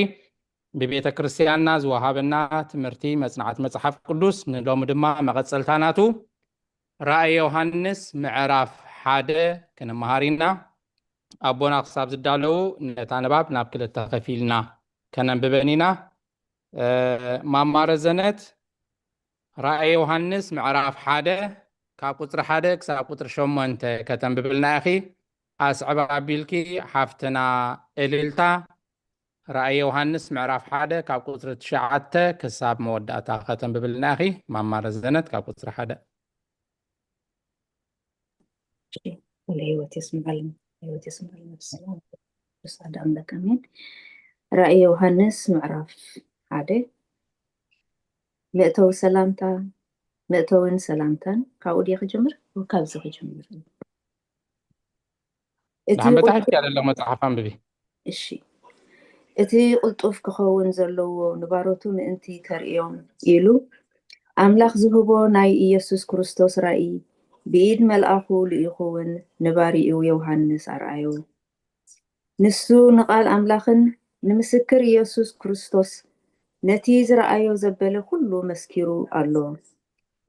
ብቤተ ክርስቲያንና ዝወሃበና ትምህርቲ መጽናዕቲ መጽሓፍ ቅዱስ ንሎሚ ድማ መቐጸልታ ናቱ ራእይ ዮሃንስ ምዕራፍ ሓደ ክንመሃር ኢና ኣቦና ክሳብ ዝዳለዉ ነታ ንባብ ናብ ክልተ ከፊልና ከነንብበን ኢና ማማ ረዘነት ራእየ ዮሃንስ ምዕራፍ ሓደ ካብ ቁፅሪ ሓደ ክሳብ ቁፅሪ ሸሞንተ ከተንብብልና ኢኺ። ኣስዕብ ኣቢልኪ ሓፍትና እልልታ ራእየ ዮሃንስ ምዕራፍ ሓደ ካብ ቁፅሪ ትሽዓተ ክሳብ መወዳእታ ከተንብብልና ኢኺ። ማማ ረዘነት ካብ ቁፅሪ ሓደ። ወለ ህይወት የስምዓልና ህይወት የስምዓልና ብሰላም ብሳዳ ኣምላክ ኣሜን። ራእየ ዮሃንስ ምዕራፍ ሓደ መእተዊ ሰላምታ መእተውን ሰላምታን ካብኡ ድየ ክጅምር ካብዚ ክጅምር ንሓመታ ሕጂ ኣለሎ መጽሓፍ ኣንብቢ። እሺ እቲ ቅልጡፍ ክኸውን ዘለዎ ንባሮቱ ምእንቲ ከርእዮም ኢሉ ኣምላኽ ዝህቦ ናይ ኢየሱስ ክርስቶስ ራእይ ብኢድ መልኣኹ ልኢኹውን ንባሪኡ ዮሃንስ ኣርኣዮ። ንሱ ንቓል ኣምላኽን ንምስክር ኢየሱስ ክርስቶስ ነቲ ዝረኣዮ ዘበለ ኩሉ መስኪሩ ኣሎ።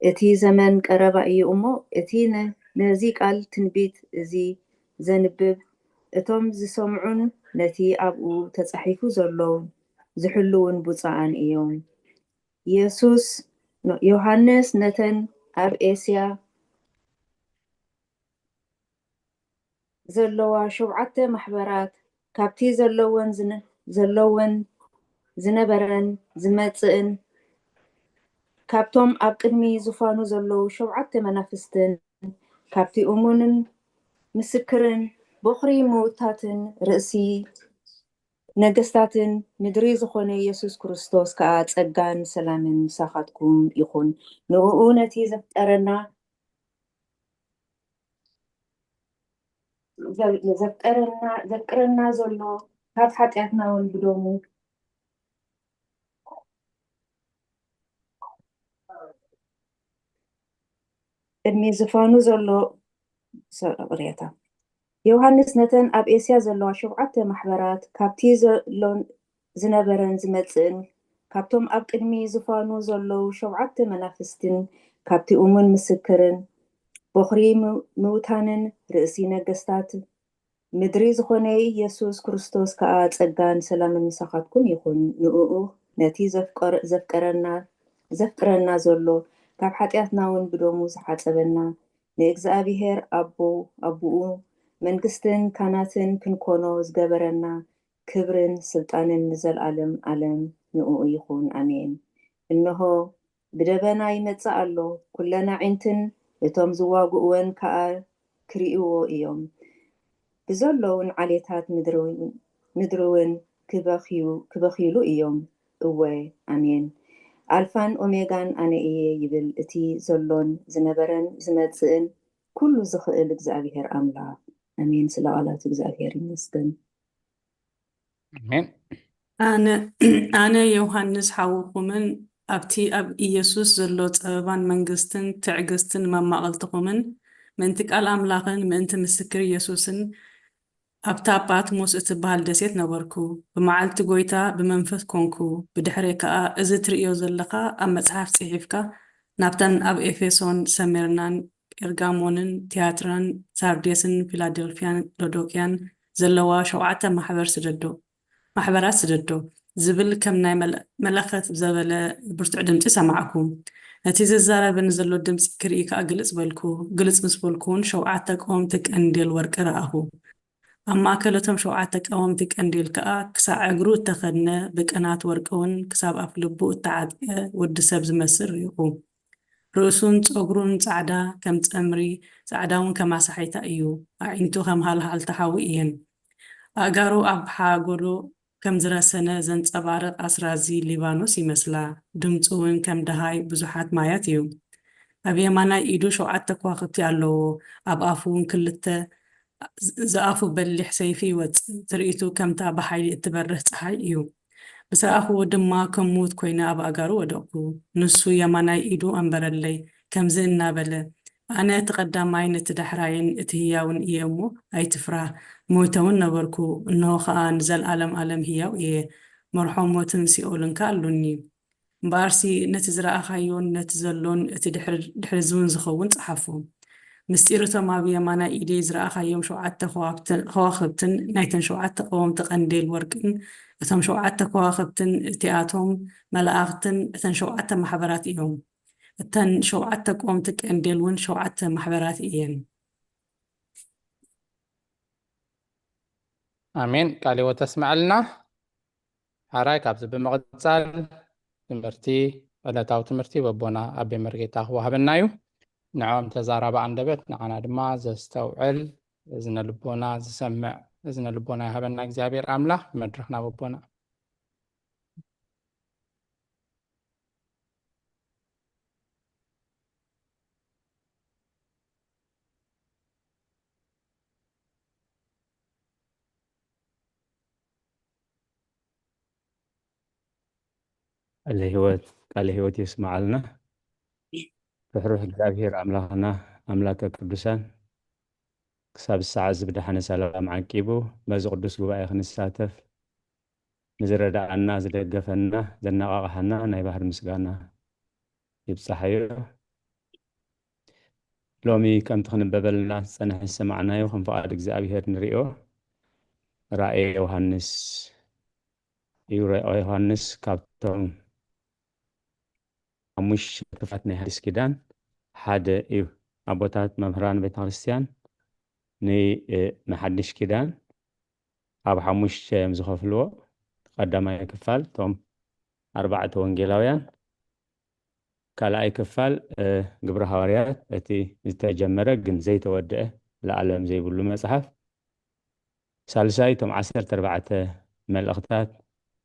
እቲ ዘመን ቀረባ እዩ እሞ እቲ ነዚ ቃል ትንቢት እዚ ዘንብብ እቶም ዝሰምዑን ነቲ ኣብኡ ተጻሒፉ ዘሎ ዝሕልውን ብፁዓን እዮም። የሱስ ዮሃንስ ነተን ኣብ ኤስያ ዘለዋ ሸውዓተ ማሕበራት ካብቲ ዘለወን ዘለወን ዝነበረን ዝመጽእን ካብቶም ኣብ ቅድሚ ዙፋኑ ዘለዉ ሸውዓተ መናፍስትን ካብቲ እሙንን ምስክርን ቦኽሪ ምውታትን ርእሲ ነገስታትን ምድሪ ዝኾነ የሱስ ክርስቶስ ከኣ ጸጋን ሰላምን ምሳኻትኩም ይኹን። ንእኡ ነቲ ዘፍጠረና ዘፍቀረና ዘፍቅረና ዘሎ ካብ ሓጢኣትና እውን ብደሙ ቅድሚ ዝፋኑ ዘሎ ቅሬታ ዮሃንስ ነተን ኣብ ኤስያ ዘለዋ ሸውዓተ ማሕበራት ካብቲ ዘሎን ዝነበረን ዝመጽእን ካብቶም ኣብ ቅድሚ ዝፋኑ ዘለዉ ሸውዓተ መናፍስትን ካብቲ እሙን ምስክርን ቦኽሪ ምውታንን ርእሲ ነገስታት ምድሪ ዝኾነ የሱስ ክርስቶስ ከኣ ጸጋን ሰላምን ምሳኻትኩም ይኹን። ንእኡ ነቲ ዘፍቀረና ዘፍቅረና ዘሎ ካብ ሓጢኣትና እውን ብደሙ ዝሓጸበና ንእግዚኣብሔር ኣቦ ኣቦኡ መንግስትን ካናትን ክንኮኖ ዝገበረና ክብርን ስልጣንን ንዘልኣለም ኣለም ንእኡ ይኹን ኣሜን። እንሆ ብደበና ይመጽእ ኣሎ፣ ኩለን ኣዒንትን እቶም ዝዋግእወን ከኣ ክርእይዎ እዮም። ብዘለውን ዓሌታት ምድሪ እውን ክበኽዩ እዮም። እወ፣ ኣሜን። ኣልፋን ኦሜጋን ኣነ እየ ይብል እቲ ዘሎን ዝነበረን ዝመጽእን ኩሉ ዝኽእል እግዚኣብሔር ኣምላኽ። ኣሜን። ስለ ቃላቱ እግዚኣብሔር ይመስገን። ኣነ ዮሃንስ ሓውኹምን ኣብቲ ኣብ ኢየሱስ ዘሎ ጸበባን መንግስትን ትዕግስትን መማቐልትኹምን ምእንቲ ቃል ኣምላኽን ምእንቲ ምስክር ኢየሱስን ኣብታ ጳትሞስ እትበሃል ደሴት ነበርኩ። ብመዓልቲ ጐይታ ብመንፈስ ኰንኩ። ብድሕረይ ከኣ፣ እዚ ትርእዮ ዘለኻ ኣብ መጽሓፍ ጽሒፍካ፣ ናብተን ኣብ ኤፌሶን፣ ሰሜርናን፣ ጴርጋሞንን፣ ትያትራን፣ ሳርዴስን፣ ፊላደልፍያን፣ ሎዶቅያን ዘለዋ ሸውዓተ ማሕበር ስደዶ፣ ማሕበራት ስደዶ፣ ዝብል ከም ናይ መለ-፣ መለኸት ዘበለ ብርቱዕ ድምጺ ሰማዕኩ። ነቲ ዝዛረበኒ ዘሎ ድምጺ ክርኢ ከኣ ግልጽ በልኩ። ግልጽ ምስ በልኩ እውን ሸውዓተ ቀወምቲ ቀንዴል ወርቂ ረኣኹ። ኣብ ማእከል እቶም ሸውዓተ ቀወምቲ ቀንዴል ከኣ ክሳዕ እግሩ እተኸድነ ብቅናት ወርቂ እውን ክሳብ ኣፍልቡ እተዓጥቀ ወዲ ሰብ ዝመስል ርኢኹ። ርእሱን ጸጉሩን ጻዕዳ ከም ጸምሪ፣ ጻዕዳ እውን ከም ኣሳሒታ እዩ። ኣዒንቱ ከም ሃልሃልታ ሓዊ እየን። ኣእጋሩ ኣብ ሓጎዶ ከም ዝረሰነ ዘንጸባርቕ ኣስራዚ ሊባኖስ ይመስላ። ድምጹ እውን ከም ደሃይ ብዙሓት ማያት እዩ። ኣብ የማናይ ኢዱ ሸውዓተ ከዋኽብቲ ኣለዎ። ኣብ ኣፉ እውን ክልተ ዝኣፉ በሊሕ ሰይፊ ይወጽእ። ትርኢቱ ከምታ ብሓይሊ እትበርህ ጸሓይ እዩ። ምስ ረኣኽዎ ድማ ከም ምዉት ኮይነ ኣብ ኣእጋሩ ወደቕኩ። ንሱ የማናይ ኢዱ ኣንበረለይ፣ ከምዚ እናበለ፣ ኣነ እቲ ቀዳማይ ነቲ ዳሕራይን እቲ ህያውን እየ እሞ ኣይትፍራህ። ሞይተ እውን ነበርኩ፣ እንሆ ኸኣ ንዘለኣለም ኣለም ህያው እየ። መርሖ ሞትን ሲኦልን ከኣ ኣሉኒ። እምበኣርሲ ነቲ ዝረኣኻዮን ነቲ ዘሎን እቲ ድሕሪ፣ ድሕሪ እዚ እውን ዝኸውን ጸሓፎ። ምስጢር እቶም ኣብ የማናይ ኢደይ ዝረኣኻዮም ሸውዓተ ከዋክብትን፣ ከዋኽብትን ናይተን ሸውዓተ ቀወምቲ ቀንዴል ወርቅን፣ እቶም ሸውዓተ ከዋኽብትን እቲኣቶም መላእኽትን እተን ሸውዓተ ማሕበራት እዮም። እተን ሸውዓተ ቀወምቲ ቀንዴል እውን ሸውዓተ ማሕበራት እየን። ኣሜን። ቃለ ሕይወት ተስምዐልና። ሓራይ ካብዚ ብምቕጻል ትምህርቲ፣ ዕለታዊ ትምህርቲ በቦና ኣቤ መርጌታ ክወሃበና እዩ። ንዕኦም ተዛራቢ ኣንደበት፣ ንዓና ድማ ዘስተውዕል እዝነ ልቦና፣ ዝሰምዕ እዝነ ልቦና ይሃበና እግዚኣብሔር ኣምላኽ። መድረኽና በቦና። ቃለ ህይወት፣ ቃለ ህይወት የስምዓልና። ርሕሩሕ እግዚኣብሔር ኣምላኽና፣ ኣምላከ ቅዱሳን፣ ክሳብ ሰዓት እዚ ብደሓነ ሰላም ዓቂቡ በዚ ቅዱስ ጉባኤ ክንሳተፍ ንዝረዳኣና፣ ዝደገፈና፣ ዘነቓቕሓና ናይ ባህር ምስጋና ይብጻሓዮ። ሎሚ ከምቲ ክንበበልና ዝጸንሐ ዝሰማዕናዮ ከም ፍቓድ እግዚኣብሔር ንሪኦ ራእየ ዮሃንስ እዩ። ራእየ ዮሃንስ ካብቶም ሓሙሽተ ክፋት ናይ ሓዲስ ኪዳን ሓደ እዩ። ኣቦታት መምህራን ቤተ ክርስቲያን ን-፣ እ፣ ንሓዲሽ ኪዳን ኣብ ሓሙሽተ እዮም ዝኸፍልዎ። ቀዳማይ ክፋል እቶም ኣርባዕተ ወንጌላውያን፣ ካልኣይ ክፋል፣ እ፣ ግብረ ሃዋርያት፣ እቲ ዝተጀመረ ግን ዘይተወድአ ለዓለም ዘይብሉ መጽሓፍ፣ ሳልሳይ እቶም ዓሰርተ ኣርባዕተ መልእኽታት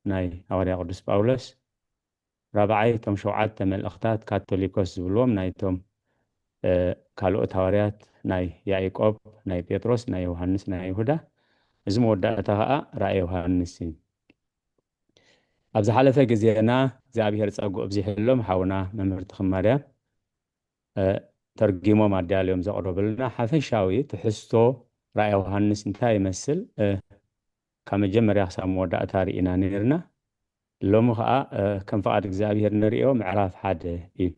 ናይ ሃዋርያ ቅዱስ ጳውሎስ፣ ራብዓይ እቶም ሸውዓተ መልእኽታት ካቶሊኮስ ዝብልዎም ናይቶም፣ እ፣ ካልኦት ሃዋርያት፣ ናይ ያዕቆብ፣ ናይ ጴጥሮስ፣ ናይ ዮሃንስ፣ ናይ ይሁዳ። እዚ መወዳእታ ኸኣ ራእየ ዮሃንስ እዩ። ኣብ ዝሓለፈ ግዜና እግዚኣብሔር ጸግኡ ኣብዚሕሎም ሓውና መምህር ተኽለ ማርያም፣ እ፣ ተርጊሞም ኣዳልዮም ዘቕረቡልና ሓፈሻዊ ትሕዝቶ ራእየ ዮሃንስ እንታይ ይመስል፣ እ፣ ካብ መጀመርያ ክሳብ መወዳእታ ርኢና ነይርና። ሎሚ ኸኣ፣ እ፣ ከም ፍቓድ እግዚኣብሔር ንርእዮ ምዕራፍ ሓደ እዩ፣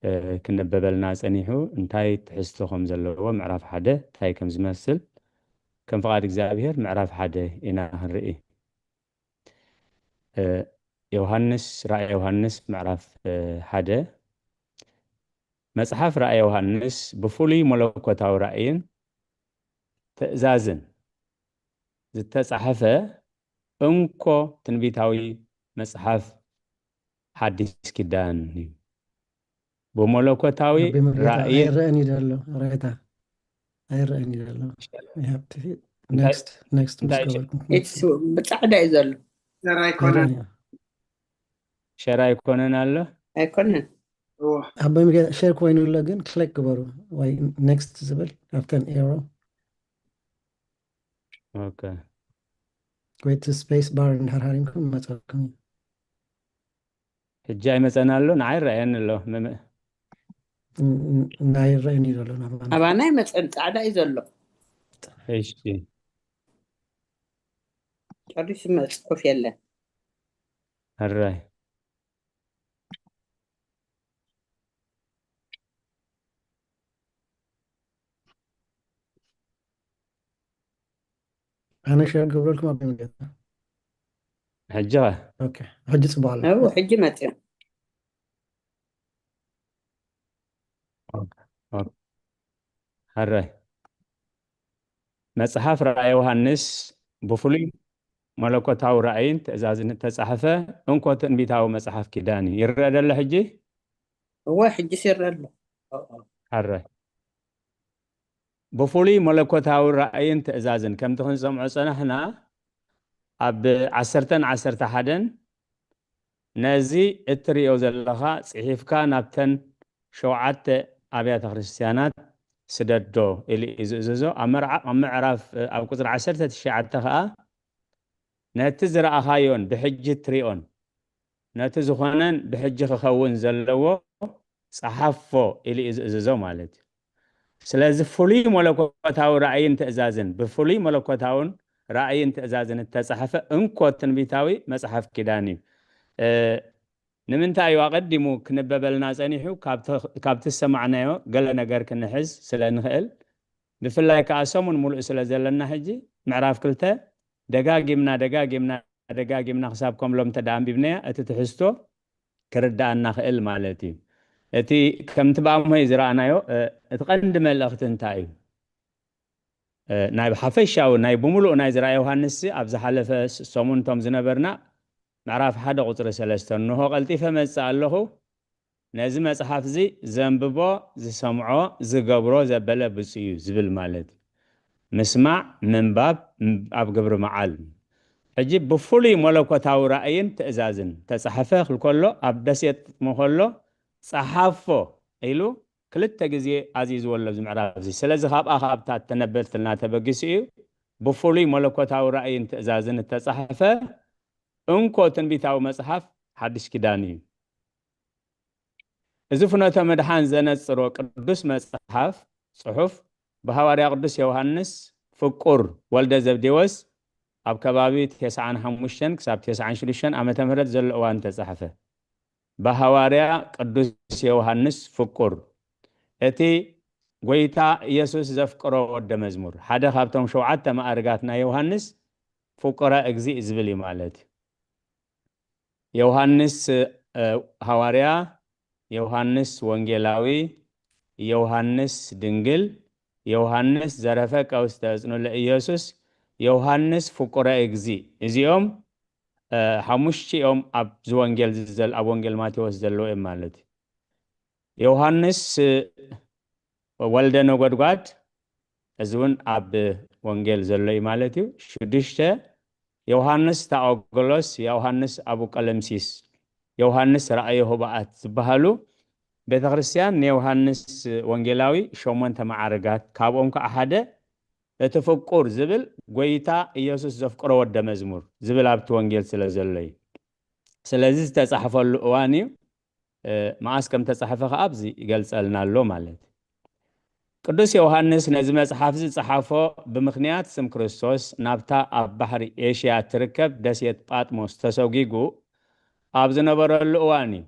እ፣ ክነበበልና ጸኒሑ፣ እንታይ ትሕዝቶ ከም ዘለዎ ምዕራፍ ሓደ እንታይ ከም ዝመስል ከም ፍቓድ እግዚኣብሔር ምዕራፍ ሓደ ኢና ክንርኢ። እ፣ ዮሃንስ፣ ራእየ ዮሃንስ ምዕራፍ፣ እ፣ ሓደ። መጽሓፍ ራእየ ዮሃንስ ብፍሉይ መለኮታዊ ራእይን ትእዛዝን ዝተጻሕፈ እንኮ ትንቢታዊ መጽሓፍ ሓዲስ ኪዳን እዩ። ብመለኮታዊ ኣቤ መርጌታ ራእይን ኣይረአን እዩ ዘሎ። ሬታ ኣይረአን እዩ ዘሎ። You have to hit እንታይ- next next ምስ እንታይ- ገበርኩም It's ብጻዕዳ እዩ ዘሎ። ሸር ኣይኮነን። ሸር ኣይኮነን ኣሎ። ኣይኮነን። እዎ። ኣቦይ ሚካኤል ሸር ኮይኑ ኣሎ፣ ግን ክሊክ ግበሩ ወይ next ዝብል ኣብተን ኤሮ ኦኬ። ወይ እቲ space bar እንድሕር ሃሪምኩም ይመፀኩም እዩ። ሕጂ ኣይመፀን ኣሎ፣ ንዓይ ይረኣየኒ ኣሎ። መመ- ን- ን- ናይ ረእኒ ዘሎ ናባና ኣባና ይመፀን ጻዕዳ እዩ ዘሎ። እሺ። ጨሪሱ መፅሑፍ የለን። ሕራይ። ኣነ ሸር ገብረልኩም ኣብ ሚዲያ ሕጂ ኸ? ኦኬ፣ ሕጂ ፅቡቅ ኣሎ። ኣብኡ ሕጂ መፅኡ። ሕራይ። መጽሓፍ ራእይ ዮሃንስ ብፍሉይ መለኮታዊ ራእይን ትእዛዝን እተጻሕፈ እንኮ ትንቢታዊ መጽሓፍ ኪዳን እዩ። ይረአ ደሎ ሕጂ? እወ፣ ሕጂ ይረአ ኣሎ። ሕራይ። ብፍሉይ መለኮታዊ ራእይን ትእዛዝን ከምቲ ክንሰምዖ ጸናሕና፣ ኣብ ዓሰርተን ዓሰርተ ሓደን ነዚ እትርእዮ ዘለኻ ጽሒፍካ ናብተን ሸውዓተ ኣብያተ ክርስትያናት ስደዶ ኢሉ እዩ ዝእዝዞ። ኣብ መርዓ-፣ ኣብ ምዕራፍ፣ ኣብ ቁጽሪ ዓሰርተ ትሽዓተ ኸኣ፣ ነቲ ዝረኣኻዮን ብሕጂ እትሪኦን፣ ነቲ ዝኾነን ብሕጂ ክኸውን ዘለዎ ጸሓፎ ኢሉ እዩ ዝእዝዞ ማለት እዩ። ስለዚ ፍሉይ መለኮታዊ ራእይን ትእዛዝን፣ ብፍሉይ መለኮታውን ራእይን ትእዛዝን እተጻሕፈ እንኮ ትንቢታዊ መጽሓፍ ኪዳን እዩ። እ፣ ንምንታይ እዩ ኣቐዲሙ ክንበበልና ጸኒሑ? ካብቲ፣ ካብቲ ዝሰማዕናዮ ገለ ነገር ክንሕዝ ስለ ንኽእል፣ ብፍላይ ከኣ ሰሙን ሙሉእ ስለ ዘለና ሕጂ ምዕራፍ ክልተ ደጋጊምና፣ ደጋጊምና፣ ደጋጊምና ክሳብ ከም ሎም እንተ ደኣ ኣንቢብናያ እቲ ትሕዝቶ ክርድኣና ክእል ማለት እዩ። እቲ ከምቲ ብኣምሆይ ዝረኣናዮ፣ እ፣ እቲ ቀንዲ መልእኽቲ እንታይ እዩ? እ፣ ናይ ብሓፈሻዊ ናይ ብምሉእ ናይ ዝረኣ ዮሃንስ ኣብ ዝሓለፈ ስ-፣ ሰሙን እቶም ዝነበርና ምዕራፍ ሓደ ቁጽሪ ሰለስተ፣ እንሆ ቀልጢፈ መጽእ ኣለኹ፣ ነዚ መጽሓፍ እዚ ዘንብቦ፣ ዝሰምዖ፣ ዝገብሮ ዘበለ ብፁዕ እዩ ዝብል ማለት እዩ። ምስማዕ፣ ምንባብ፣ ም-፣ ኣብ ግብሪ መዓል። ሕጂ ብፍሉይ መለኮታዊ ራእይን ትእዛዝን ተጻሕፈ ክል ከሎ፣ ኣብ ደሴት ጥጥሞ ከሎ፣ ጸሓፎ ኢሉ ክልተ ግዜ ኣዚዝዎ ኣሎ ኣብዚ ምዕራፍ እዚ። ስለዚ ካብኣ ካብታ እተነበልትልና ተበጊሱ እዩ። ብፍሉይ መለኮታዊ ራእይን ትእዛዝን እተጻሕፈ እንኮ ትንቢታዊ መጽሓፍ ሓድሽ ኪዳን እዩ። እዚ ፍኖተ ምድሓን ዘነጽሮ ቅዱስ መጽሓፍ ጽሑፍ ብሃዋርያ ቅዱስ ዮሃንስ ፍቁር ወልደ ዘብዴዎስ ኣብ ከባቢ ተስዓን ሓሙሽተን ክሳብ ተስዓን ሽዱሽተን ዓመተ ምህረት ዘሎ እዋን ተጻሕፈ። ብሃዋርያ ቅዱስ ዮሃንስ ፍቁር፣ እቲ ጐይታ ኢየሱስ ዘፍቅሮ ወደ መዝሙር፣ ሓደ ካብቶም ሸውዓተ ማዕርጋት ናይ ዮሃንስ ፍቁረ እግዚእ ዝብል እዩ ማለት እዩ። ዮሃንስ፣ እ፣ ሃዋርያ፣ ዮሃንስ ወንጌላዊ፣ ዮሃንስ ድንግል፣ ዮሃንስ ዘረፈ ቀውስ ተጽኑ ለኢየሱስ፣ ዮሃንስ ፍቁረ እግዚእ። እዚኦም፣ እ፣ ሓሙሽቲኦም ኣብዚ ወንጌል ዝዘል-፣ ኣብ ወንጌል ማቴዎስ ዘለዉ እዮም ማለት እዩ። ዮሃንስ፣ እ፣ ወልደ ነጎድጓድ፣ እዚ እውን ኣብ ወንጌል ዘሎ እዩ ማለት እዩ። ሽዱሽተ፣ ዮሃንስ ታኦገሎስ፣ ዮሃንስ ኣቡ ቀለምሲስ፣ ዮሃንስ ራእየ ሆባኣት ዝበሃሉ ቤተ ክርስቲያን ንዮሃንስ ወንጌላዊ ሸሞንተ ማዕርጋት፣ ካብኦም ከዓ ሓደ እቲ ፍቁር ዝብል ጐይታ ኢየሱስ ዘፍቅሮ ወደ መዝሙር ዝብል ኣብቲ ወንጌል ስለ ዘሎ እዩ። ስለዚ ዝተጻሕፈሉ እዋን እዩ። እ፣ መዓስ ከም ተጻሕፈ ከኣ ኣብዚ ይገልጸልና ኣሎ ማለት እዩ። ቅዱስ ዮሃንስ ነዚ መጽሓፍ እዚ ዝጸሓፎ ብምኽንያት ስም ክርስቶስ ናብታ ኣብ ባሕሪ ኤሽያ እትርከብ ደሴት ጳጥሞስ ተሰጒጉ ኣብ ዝነበረሉ እዋን እዩ።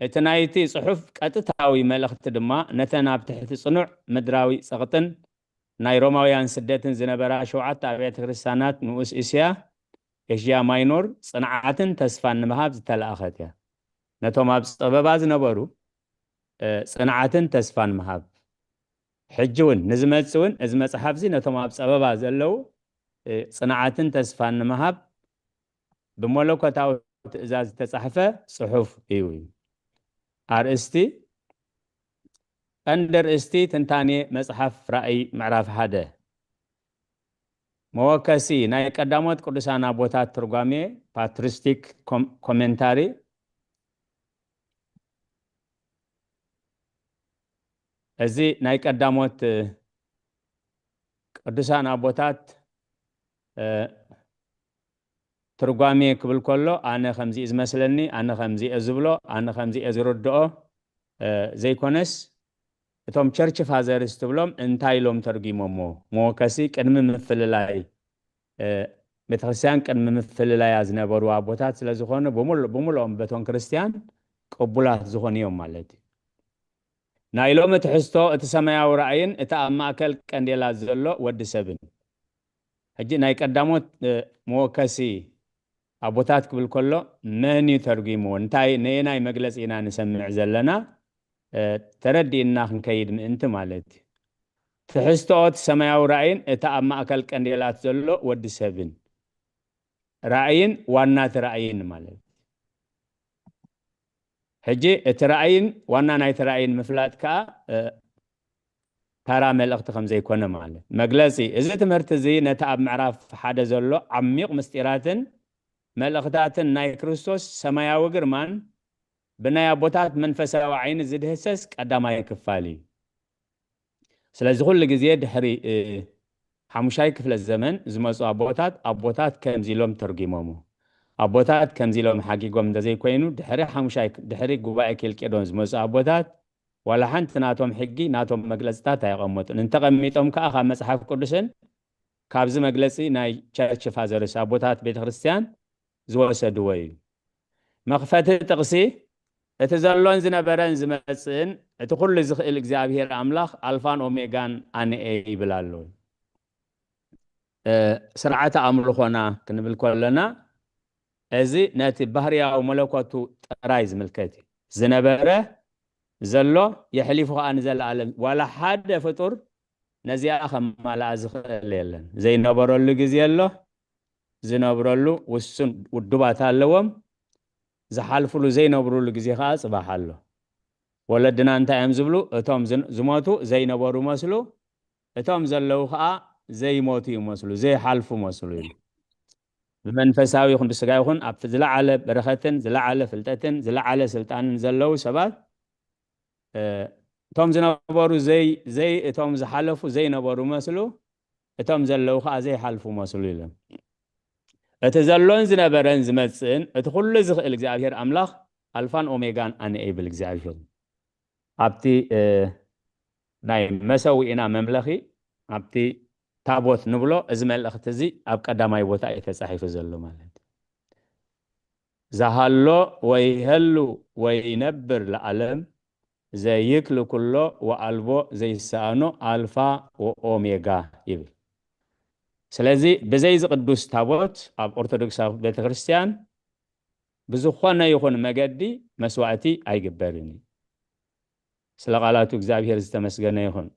እቲ ናይቲ ጽሑፍ ቀጥታዊ መልእኽቲ ድማ ነተን ኣብ ትሕቲ ጽኑዕ ምድራዊ ጸቕጥን ናይ ሮማውያን ስደትን ዝነበራ ሸውዓተ ኣብያተ ክርስቲያናት ንኡስ እስያ፣ ኤሽያ ማይኖር፣ ጽንዓትን ተስፋን ንምሃብ ዝተላእኸት እያ። ነቶም ኣብ ጸበባ ዝነበሩ፣ እ፣ ጽንዓትን ተስፋን ምሃብ። ሕጂ እውን ንዝመጽእ እውን እዚ መጽሓፍ እዚ ነቶም ኣብ ጸበባ ዘለዉ፣ እ፣ ጽንዓትን ተስፋን ንምሃብ ብመለኮታዊ ትእዛዝ ዝተጻሕፈ ጽሑፍ እዩ። ኣርእስቲ፣ ቀንዲ ኣርእስቲ ትንታኔ መጽሓፍ ራእይ ምዕራፍ ሓደ። መወከሲ ናይ ቀዳሞት ቅዱሳን ኣቦታት ትርጓሜ፣ ፓትሪስቲክ ኮም- ኮሜንታሪ። እዚ ናይ ቀዳሞት ቅዱሳን ኣቦታት ትርጓሜ ክብል ከሎ፣ ኣነ ከምዚኡ ዝመስለኒ፣ ኣነ ከምዚኡ ዝብሎ፣ ኣነ ከምዚኡ ዝርድኦ ዘይኮነስ፣ እቶም ቸርች ፋዘርስ ትብሎም እንታይ ኢሎም ተርጉሞሞ? መወከሲ ቅድሚ ምፍልላይ፣ ቤተክርስትያን ቅድሚ ምፍልላያ ዝነበሩ ኣቦታት ስለዝኾኑ፣ ብምሉኦም በቶም ክርስትያን ቅቡላት ዝኾኑ እዮም ማለት እዩ። ናይ ሎሚ ትሕዝቶ እቲ ሰማያዊ ራእይን እቲ ኣብ ማእከል ቀንዴላት ዘሎ ወዲ ሰብን። ሕጂ ናይ ቀዳሞት መወከሲ ኣቦታት ክብል ከሎ መን እዩ ተርጉምዎ? እንታይ ነየናይ መግለጺ ኢና ንሰምዕ ዘለና? ተረዲእና ክንከይድ ምእንቲ ማለት እዩ። ትሕዝቶኦት ሰማያዊ ራእይን እቲ ኣብ ማእከል ቀንዴላት ዘሎ ወዲ ሰብን። ራእይን ዋናቲ ራእይን ማለት እዩ። ሕጂ እቲ ራእይን ዋና ናይቲ ራእይን ምፍላጥ ከኣ ታራ መልእኽቲ ከም ዘይኮነ ማለት መግለጺ። እዚ ትምህርቲ እዚ ነቲ ኣብ ምዕራፍ ሓደ ዘሎ ዓሚቕ ምስጢራትን መልእኽታትን ናይ ክርስቶስ ሰማያዊ ግርማን ብናይ ኣቦታት መንፈሳዊ ዓይኒ ዝድህሰስ ቀዳማይ ክፋል እዩ። ስለዚ ኩሉ ግዜ ድሕሪ ሓሙሻይ ክፍለ ዘመን ዝመፁ ኣቦታት ኣቦታት ከምዚ ኢሎም ተርጉሞሙ። ኣቦታት ከምዚ ኢሎም ሓጊጎም እንተዘይኮይኑ ድሕሪ ሓሙሻይ ድሕሪ ጉባኤ ኬልቄዶን ዝመፁ ኣቦታት ዋላ ሓንቲ ናቶም ሕጊ ናቶም መግለፅታት ኣየቐመጡን። እንተቐሚጦም ከዓ ካብ መፅሓፍ ቅዱስን ካብዚ መግለፂ ናይ ቸርች ፋዘርስ ኣቦታት ቤተክርስትያን ዝወሰድዎ እዩ። መኽፈቲ ጥቕሲ፣ እቲ ዘሎን ዝነበረን ዝመጽእን እቲ ኩሉ ዝኽእል እግዚኣብሔር ኣምላኽ ኣልፋን ኦሜጋን ኣነ እየ ይብል ኣሎ። ስርዓተ ኣምልኾና ክንብል ከለና እዚ ነቲ ባህርያዊ መለኮቱ ጥራይ ዝምልከት እዩ። ዝነበረ፣ ዘሎ፣ የሕሊፉ ከኣ ንዘለኣለም ዋላ ሓደ ፍጡር ነዚኣ ከማልኣ ዝኽእል የለን። ዘይነበረሉ ግዜ ኣሎ፣ ዝነብረሉ ውሱን ውዱባት ኣለዎም። ዝሓልፍሉ ዘይነብሩሉ ግዜ ከኣ ጽባሕ ኣሎ። ወለድና እንታይ እዮም ዝብሉ? እቶም ዝን- ዝሞቱ ዘይነበሩ መስሉ፣ እቶም ዘለዉ ከኣ ዘይሞቱ ይመስሉ፣ ዘይሓልፉ መስሉ እዩ። ብመንፈሳዊ ይኹን ብስጋ ይኹን ኣብቲ ዝለዓለ በረኸትን ዝለዓለ ፍልጠትን ዝለዓለ ስልጣንን ዘለዉ ሰባት እቶም ዝነበሩ ዘይ ዘይ እቶም ዝሓለፉ ዘይነበሩ መስሉ፣ እቶም ዘለዉ ከኣ ዘይሓልፉ መስሉ ኢሎም። እቲ ዘሎን ዝነበረን ዝመጽእን እቲ ኩሉ ዝኽእል እግዚኣብሔር ኣምላኽ ኣልፋን ኦሜጋን ኣነ እየ ይብል እግዚኣብሔር። ኣብቲ ናይ መሰውኢና መምለኺ ኣብቲ ታቦት ንብሎ እዚ መልእኽቲ እዚ ኣብ ቀዳማይ ቦታ እዩ ተጻሒፉ ዘሎ ማለት እዩ። ዝሃሎ ወይሀሉ ወይነብር ለዓለም ዘይክል ኩሎ ወኣልቦ ዘይሰኣኖ ኣልፋ ወኦሜጋ ይብል። ስለዚ ብዘይ ዝቅዱስ ታቦት ኣብ ኦርቶዶክሳዊ ቤተክርስትያን ብዝኾነ ይኹን መገዲ መስዋእቲ ኣይግበርን እዩ። ስለ ቃላቱ እግዚኣብሔር ዝተመስገነ ይኹን።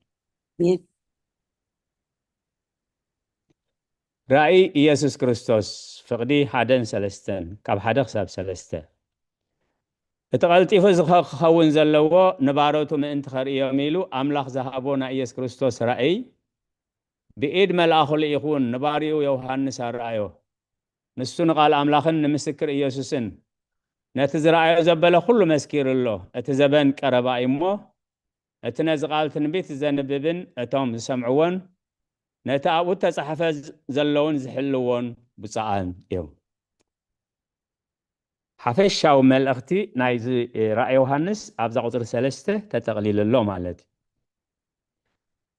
ራእይ ኢየሱስ ክርስቶስ ፍቕዲ ሓደን ሰለስተን ካብ ሓደ ክሳብ ሰለስተ። እቲ ቀልጢፉ ዝኸ- ክኸውን ዘለዎ ንባሮቱ ምእንቲ ከርእዮም ኢሉ ኣምላኽ ዝሃቦ ናይ ኢየሱስ ክርስቶስ ራእይ ብኢድ መልኣኹ ልኢኹ ንባሪኡ ዮሃንስ ኣረኣዮ። ንሱ ንቓል ኣምላኽን ንምስክር ኢየሱስን ነቲ ዝረኣዮ ዘበለ ኩሉ መስኪሩ ኣሎ። እቲ ዘበን ቀረባ እዩ እሞ እቲ ነዚ ቃል ትንቢት ዘንብብን እቶም ዝሰምዕዎን ነቲ ኣብኡ እተጻሕፈ ዘለውን ዝሕልዎን ብፁዓን እዮም። ሓፈሻዊ መልእኽቲ ናይዚ ራእይ ዮሃንስ ኣብዛ ቁፅሪ ሰለስተ ተጠቕሊሉ ኣሎ ማለት እዩ።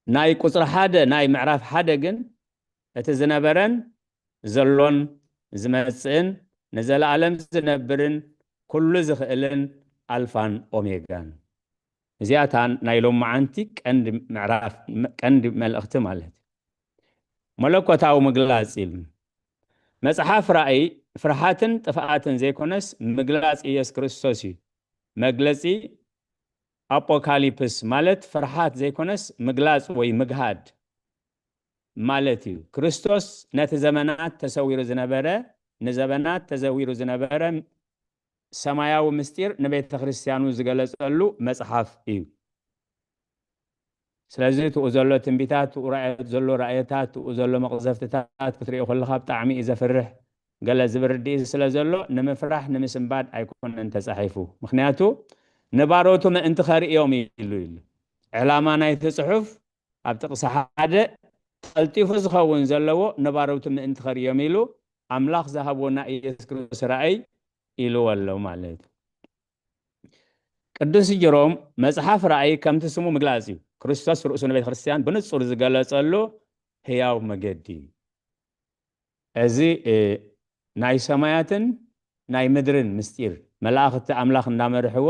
ናይ ቁፅሪ ሓደ ናይ ምዕራፍ ሓደ ግን እቲ ዝነበረን ዘሎን ዝመፅእን ንዘለኣለም ዝነብርን ኩሉ ዝኽእልን ኣልፋን ኦሜጋን። እዚኣታን ናይ ሎመዓንቲ ቀንዲ ምዕራፍ ቀንዲ መልእኽቲ ማለት እዩ። መለኮታዊ ምግላጽ ኢሉ መጽሓፍ ራእይ ፍርሓትን ጥፍኣትን ዘይኮነስ ምግላጽ ኢየሱስ ክርስቶስ እዩ። መግለጺ ኣፖካሊፕስ ማለት ፍርሓት ዘይኮነስ ምግላጽ ወይ ምግሃድ ማለት እዩ። ክርስቶስ ነቲ ዘመናት ተሰዊሩ ዝነበረ ንዘመናት ተዘዊሩ ዝነበረ ሰማያዊ ምስጢር ንቤተ ክርስቲያኑ ዝገለጸሉ መጽሓፍ እዩ። ስለዚ ትኡ ዘሎ ትንቢታት፣ ትኡ ራእየት ዘሎ ራእየታት፣ ትኡ ዘሎ መቕዘፍትታት ክትሪኦ ከለኻ ብጣዕሚ እዩ ዘፍርሕ። ገለ ዝብል ርድኢት ስለ ዘሎ ንምፍራሕ ንምስንባድ ኣይኮነን ተጻሒፉ። ምኽንያቱ ንባሮቱ ምእንቲ ኸርእዮም ኢሉ ኢሉ። ዕላማ ናይቲ ጽሑፍ ኣብ ጥቕሲ ሓደ ቀልጢፉ ዝኸውን ዘለዎ ንባሮቱ ምእንቲ ኸርእዮም ኢሉ ኣምላኽ ዝሃብዎ ናይ ኢየሱስ ክርስቶስ ራእይ ኢልዎ ኣሎ ማለት እዩ። ቅዱስ ጅሮም መጽሓፍ ራእይ ከምቲ ስሙ ምግላጽ እዩ። ክርስቶስ ርእሱ ንቤተ ክርስቲያን ብንጹር ዝገለጸሉ ህያው መገዲ እዩ። እዚ እ፣ ናይ ሰማያትን ናይ ምድርን ምስጢር መላእኽቲ ኣምላኽ እንዳመርሕዎ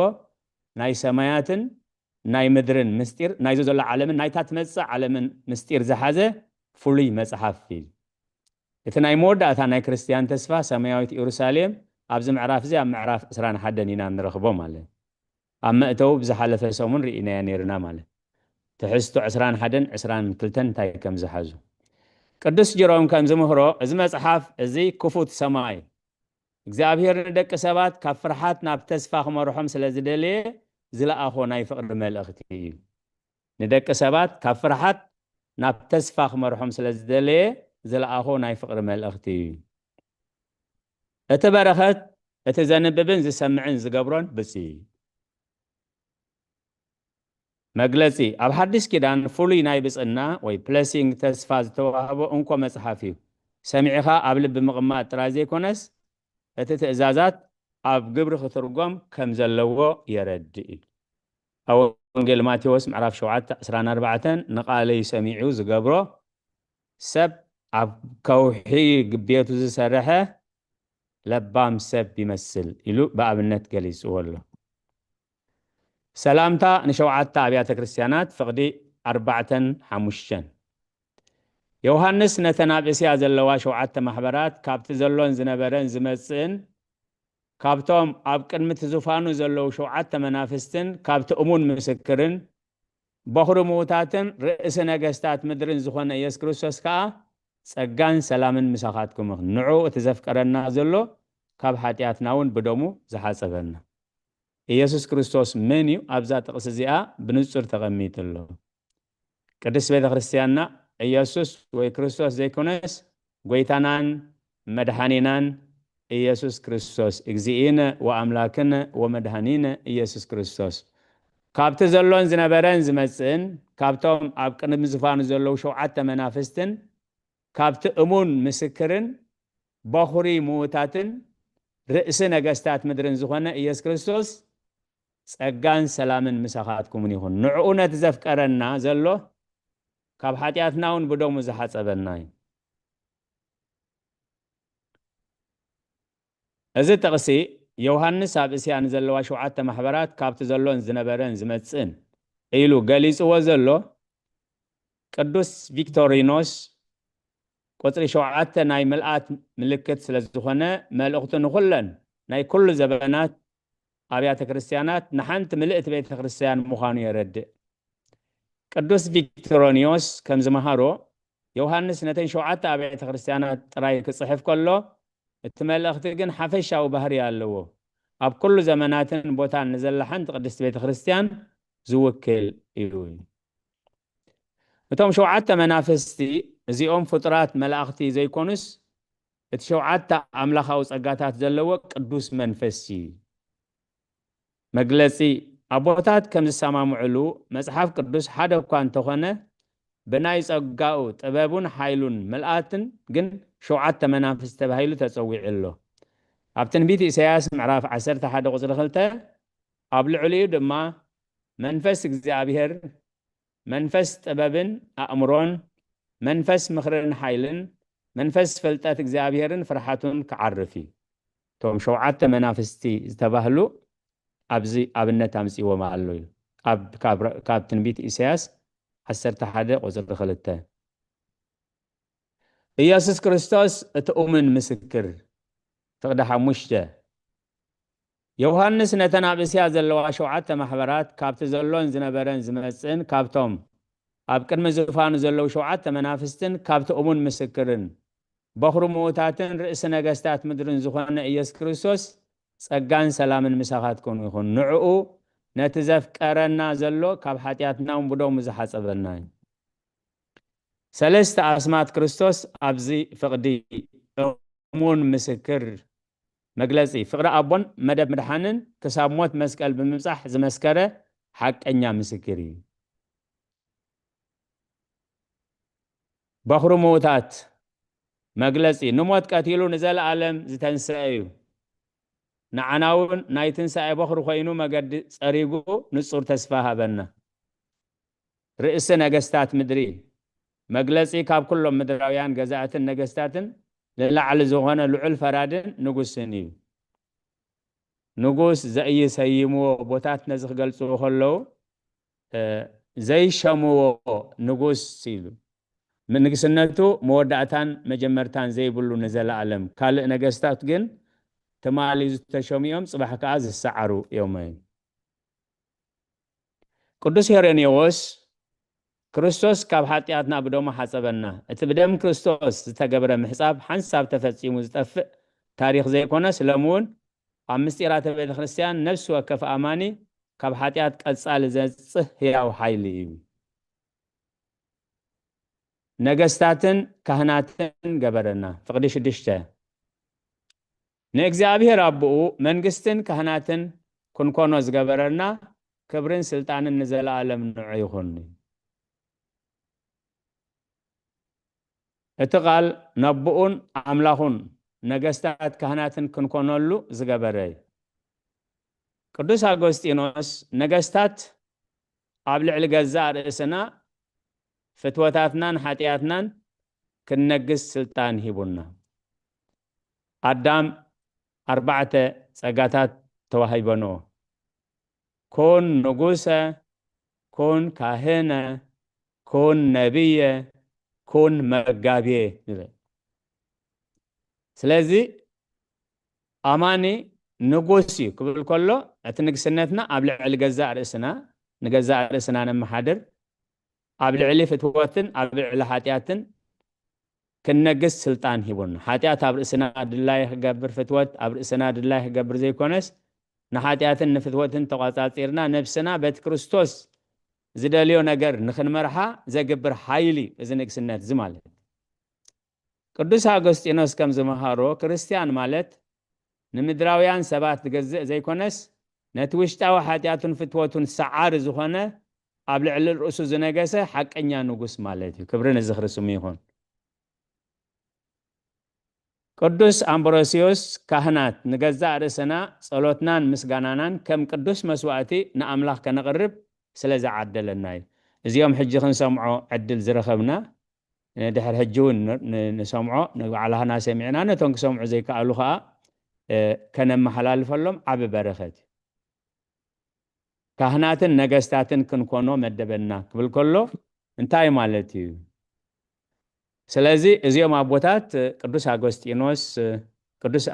ናይ ሰማያትን ናይ ምድርን ምስጢር ናይዚ ዘሎ ዓለምን ናይታ ትመጽእ ዓለምን ምስጢር ዝሓዘ ፍሉይ መጽሓፍ እዩ። እቲ ናይ መወዳእታ ናይ ክርስቲያን ተስፋ ሰማያዊት ኢየሩሳሌም ኣብዚ ምዕራፍ እዚ ኣብ ምዕራፍ ዕስራን ሓደን ኢና ንረኽቦ ማለት እዩ። ኣብ መእተዊ ብዝሓለፈ ሰሙን ርኢናያ ነይርና ማለት ትሕዝቶ ዕስራን ሓደን ዕስራን ክልተን እንታይ ከም ዝሓዙ። ቅዱስ ጅሮም ከም ዝምህሮ እዚ መጽሓፍ እዚ ክፉት ሰማይ እግዚኣብሔር ንደቂ ሰባት ካብ ፍርሓት ናብ ተስፋ ክመርሖም ስለ ዝደለየ ዝለኣኾ ናይ ፍቕሪ መልእኽቲ እዩ። ንደቂ ሰባት ካብ ፍርሓት ናብ ተስፋ ክመርሖም ስለ ዝደለየ ዝለኣኾ ናይ ፍቕሪ መልእኽቲ እዩ። እቲ በረኸት እቲ ዘንብብን ዝሰምዕን ዝገብሮን ብፅዩ እዩ። መግለጺ፣ ኣብ ሓድሽ ኪዳን ፍሉይ ናይ ብፅና ወይ ብለሲንግ ተስፋ ዝተዋህቦ እንኮ መፅሓፍ እዩ። ሰሚዕኻ ኣብ ልቢ ምቕማጥ ጥራይ ዘይኮነስ እቲ ትእዛዛት ኣብ ግብሪ ክትርጎም ከም ዘለዎ የረድእ እዩ። ኣብ ወንጌል ማቴዎስ ምዕራፍ ሸውዓተ ዕስራን ኣርባዕተን ንቓለይ ሰሚዑ ዝገብሮ ሰብ ኣብ ከውሒ ቤቱ ዝሰርሐ ለባም ሰብ ይመስል ኢሉ ብኣብነት ገሊጽዎ ኣሎ። ሰላምታ ንሸውዓተ ኣብያተ ክርስቲያናት ፍቕዲ ኣርባዕተን ሓሙሽተን። ዮሃንስ ነተን ኣብ እስያ ዘለዋ ሸውዓተ ማሕበራት ካብቲ ዘሎን ዝነበረን ዝመጽእን ካብቶም ኣብ ቅድሚ እቲ ዙፋኑ ዘለዉ ሸውዓተ መናፍስትን ካብቲ እሙን ምስክርን በኹሪ ምዉታትን ርእሲ ነገስታት ምድርን ዝኾነ ኢየሱስ ክርስቶስ ከኣ ጸጋን ሰላምን ምሳኻትኩም ይኹን። ንዑ እቲ ዘፍቀረና ዘሎ ካብ ሓጢኣትና እውን ብደሙ ዝሓጸበና። ኢየሱስ ክርስቶስ መን እዩ? ኣብዛ ጥቕሲ እዚኣ ብንጹር ተቐሚጡ ኣሎ። ቅድስት ቤተ ክርስቲያንና ኢየሱስ ወይ ክርስቶስ ዘይኮነስ ጐይታናን መድሓኒናን ኢየሱስ ክርስቶስ፣ እግዚእነ ወኣምላክነ ወመድሃኒነ ኢየሱስ ክርስቶስ፣ ካብቲ ዘሎን ዝነበረን ዝመጽእን፣ ካብቶም ኣብ ቅድሚ ዝፋኑ ዘለዉ ሸውዓተ መናፍስትን፣ ካብቲ እሙን ምስክርን፣ በኹሪ ምዉታትን፣ ርእሲ ነገስታት ምድርን ዝኾነ ኢየሱስ ክርስቶስ፣ ጸጋን ሰላምን ምሳኻትኩምን ይኹን። ንዕኡ ነቲ ዘፍቀረና ዘሎ፣ ካብ ሓጢኣትና እውን ብደሙ ዝሓጸበና እዩ። እዚ ጥቕሲ፣ ዮሃንስ ኣብ እስያ ንዘለዋ ሸውዓተ ማሕበራት ካብቲ ዘሎን ዝነበረን ዝመጽእን ኢሉ ገሊጽዎ ዘሎ፣ ቅዱስ ቪክቶሪኖስ ቁጽሪ ሸውዓተ ናይ ምልኣት ምልክት ስለ ዝኾነ፣ መልእኽቱ ንኹለን ናይ ኩሉ ዘበናት ኣብያተ ክርስቲያናት ንሓንቲ ምልእቲ ቤተ ክርስቲያን ምዃኑ የረድእ። ቅዱስ ቪክቶሮኒዮስ ከም ዝመሃሮ፣ ዮሃንስ ነተን ሸውዓተ ኣብያተ ክርስቲያናት ጥራይ ክጽሕፍ ከሎ፣ እቲ መልእኽቲ ግን ሓፈሻዊ ባህሪ ኣለዎ። ኣብ ኩሉ ዘመናትን ቦታን ንዘላ ሓንቲ ቅድስቲ ቤተ ክርስቲያን ዝውክል እዩ። እቶም ሸውዓተ መናፍስቲ፣ እዚኦም ፍጡራት መላእኽቲ ዘይኮኑስ፣ እቲ ሸውዓተ ኣምላኻዊ ጸጋታት ዘለዎ ቅዱስ መንፈስ እዩ። መግለጺ፣ ኣቦታት ከም ዝሰማምዕሉ፣ መጽሓፍ ቅዱስ ሓደ እኳ እንተኾነ፣ ብናይ ጸጋኡ ጥበቡን ሓይሉን ምልኣትን ግን ሸውዓተ መናፍስቲ ተባሂሉ ተጸዊዑ ኣሎ። ኣብ ትንቢት ኢሳያስ ምዕራፍ ዓሰርተ ሓደ ቁጽሪ ክልተ፣ ኣብ ልዕሊኡ ድማ መንፈስ እግዚኣብሔር፣ መንፈስ ጥበብን ኣእምሮን፣ መንፈስ ምኽርን ሓይልን፣ መንፈስ ፍልጠት እግዚኣብሔርን ፍርሓቱን ክዓርፍ እዩ። እቶም ሸውዓተ መናፍስቲ ዝተባህሉ ኣብዚ ኣብነት ኣምጺእዎም ኣሎ እዩ። ኣብ፣ ካብ፣ ካብ ትንቢት ኢሳያስ ዓሰርተ ሓደ ቁጽሪ ክልተ። ኢየሱስ ክርስቶስ እቲ እሙን ምስክር፣ ፍቕዲ ሓሙሽተ። ዮሃንስ ነተን ኣብ እስያ ዘለዋ ሸውዓተ ማሕበራት፣ ካብቲ ዘሎን ዝነበረን ዝመጽእን፣ ካብቶም ኣብ ቅድሚ ዝፋኑ ዘለዉ ሸውዓተ መናፍስትን፣ ካብቲ እሙን ምስክርን፣ በኹሪ ምዉታትን ርእሲ ነገስታት ምድርን ዝኾነ ኢየሱስ ክርስቶስ፣ ጸጋን ሰላምን ምሳኻትኩም ይኹን። ንዕኡ ነቲ ዘፍቀረና ዘሎ ካብ ሓጢኣትና እውን ብደሙ ዝሓጸበና እዩ። ሰለስተ ኣስማት ክርስቶስ ኣብዚ ፍቕዲ እሙን ምስክር መግለጺ ፍቕሪ ኣቦን መደብ ምድሓንን ክሳብ ሞት መስቀል ብምብጻሕ ዝመስከረ ሓቀኛ ምስክር እዩ። በኹሪ ምዉታት መግለጺ ንሞት ቀቲሉ ንዘለኣለም ዝተንስአ እዩ። ንዓና እውን ናይ ትንሳኤ በኹሪ ኮይኑ መገዲ ጸሪጉ ንጹር ተስፋ ሃበና። ርእሲ ነገስታት ምድሪ መግለጺ ካብ ኩሎም ምድራውያን ገዛእትን ነገስታትን ንላዕሊ ዝኾነ ልዑል ፈራድን ንጉስን እዩ። ንጉስ ዘይሰይምዎ ቦታት ነዚ ክገልጽዎ ከለዉ ዘይሸምዎ ንጉስ ኢሉ ንግስነቱ መወዳእታን መጀመርታን ዘይብሉ ንዘለኣለም ካልእ ነገስታት ግን ትማሊ ዝተሸሙ እዮም ጽባሕ ከኣ ዝሰዓሩ እዮም። ቅዱስ ሄሬኔዎስ ክርስቶስ ካብ ሓጢኣትና ብደሙ ሓጸበና። እቲ ብደም ክርስቶስ ዝተገብረ ምሕጻብ ሓንሳብ ተፈጺሙ ዝጠፍእ ታሪኽ ዘይኮነስ ሎም እውን ኣብ ምስጢራተ ቤተ ክርስቲያን ነፍሲ ወከፍ ኣማኒ ካብ ሓጢኣት ቀጻሊ ዘጽህ ህያው ሓይሊ እዩ። ነገስታትን ካህናትን ገበረና። ፍቕዲ ሽዱሽተ ንእግዚኣብሔር ኣቦኡ መንግስትን ካህናትን ክንኮኖ ዝገበረና ክብርን ስልጣንን ንዘለኣለም ንዑ ይኹን። እቲ ቃል ነቦኡን ኣምላኹን ነገስታት ካህናትን ክንኮነሉ ዝገበረ እዩ። ቅዱስ ኣጎስጢኖስ ነገስታት ኣብ ልዕሊ ገዛእ ርእስና ፍትወታትናን ሓጢኣትናን ክንነግስ ስልጣን ሂቡና። ኣዳም ኣርባዕተ ጸጋታት ተዋሂበንዎ። ኩን ንጉሰ፣ ኩን ካህነ፣ ኩን ነብየ፣ ኩን መጋብየ ንብል። ስለዚ ኣማኒ ንጉስ እዩ ክብል ከሎ እቲ ንግስነትና ኣብ ልዕሊ ገዛእ ርእስና ንገዛእ ርእስና ነመሓድር ኣብ ልዕሊ ፍትወትን ኣብ ልዕሊ ሓጢኣትን ክንነግስ ስልጣን ሂቡና። ሓጢኣት ኣብ ርእስና ድላይ ክገብር ፍትወት ኣብ ርእስና ድላይ ክገብር ዘይኮነስ ንሓጢኣትን ንፍትወትን ተቋጻጺርና ነብስና በቲ ክርስቶስ ዝደልዮ ነገር ንክንመርሓ ዘግብር ሓይሊ እዚ ንግስነት እዚ ማለት። ቅዱስ ኣጎስጢኖስ ከም ዝመሃሮ ክርስትያን ማለት ንምድራውያን ሰባት ዝገዝእ ዘይኮነስ ነቲ ውሽጣዊ ሓጢኣቱን ፍትወቱን ሰዓሪ ዝኾነ ኣብ ልዕሊ ርእሱ ዝነገሰ ሓቀኛ ንጉስ ማለት እዩ። ክብሪ ንዝኽሪ ስሙ ይኹን። ቅዱስ ኣምብሮስዮስ ካህናት ንገዛእ ርእስና ጸሎትናን ምስጋናናን ከም ቅዱስ መስዋእቲ ንኣምላኽ ከነቕርብ ስለ ዝዓደለና እዩ። እዚኦም ሕጂ ክንሰምዖ ዕድል ዝረኸብና ድሕር ሕጂ እውን ንሰምዖ ንባዕላህና ሰሚዕና ነቶም ክሰምዑ ዘይከኣሉ ከዓ ከነመሓላልፈሎም ዓቢ በረኸት እዩ። ካህናትን ነገስታትን ክንኮኖ መደበና ክብል ከሎ እንታይ ማለት እዩ? ስለዚ እዚኦም ኣቦታት ቅዱስ ኣጎስጢኖስ ቅዱስ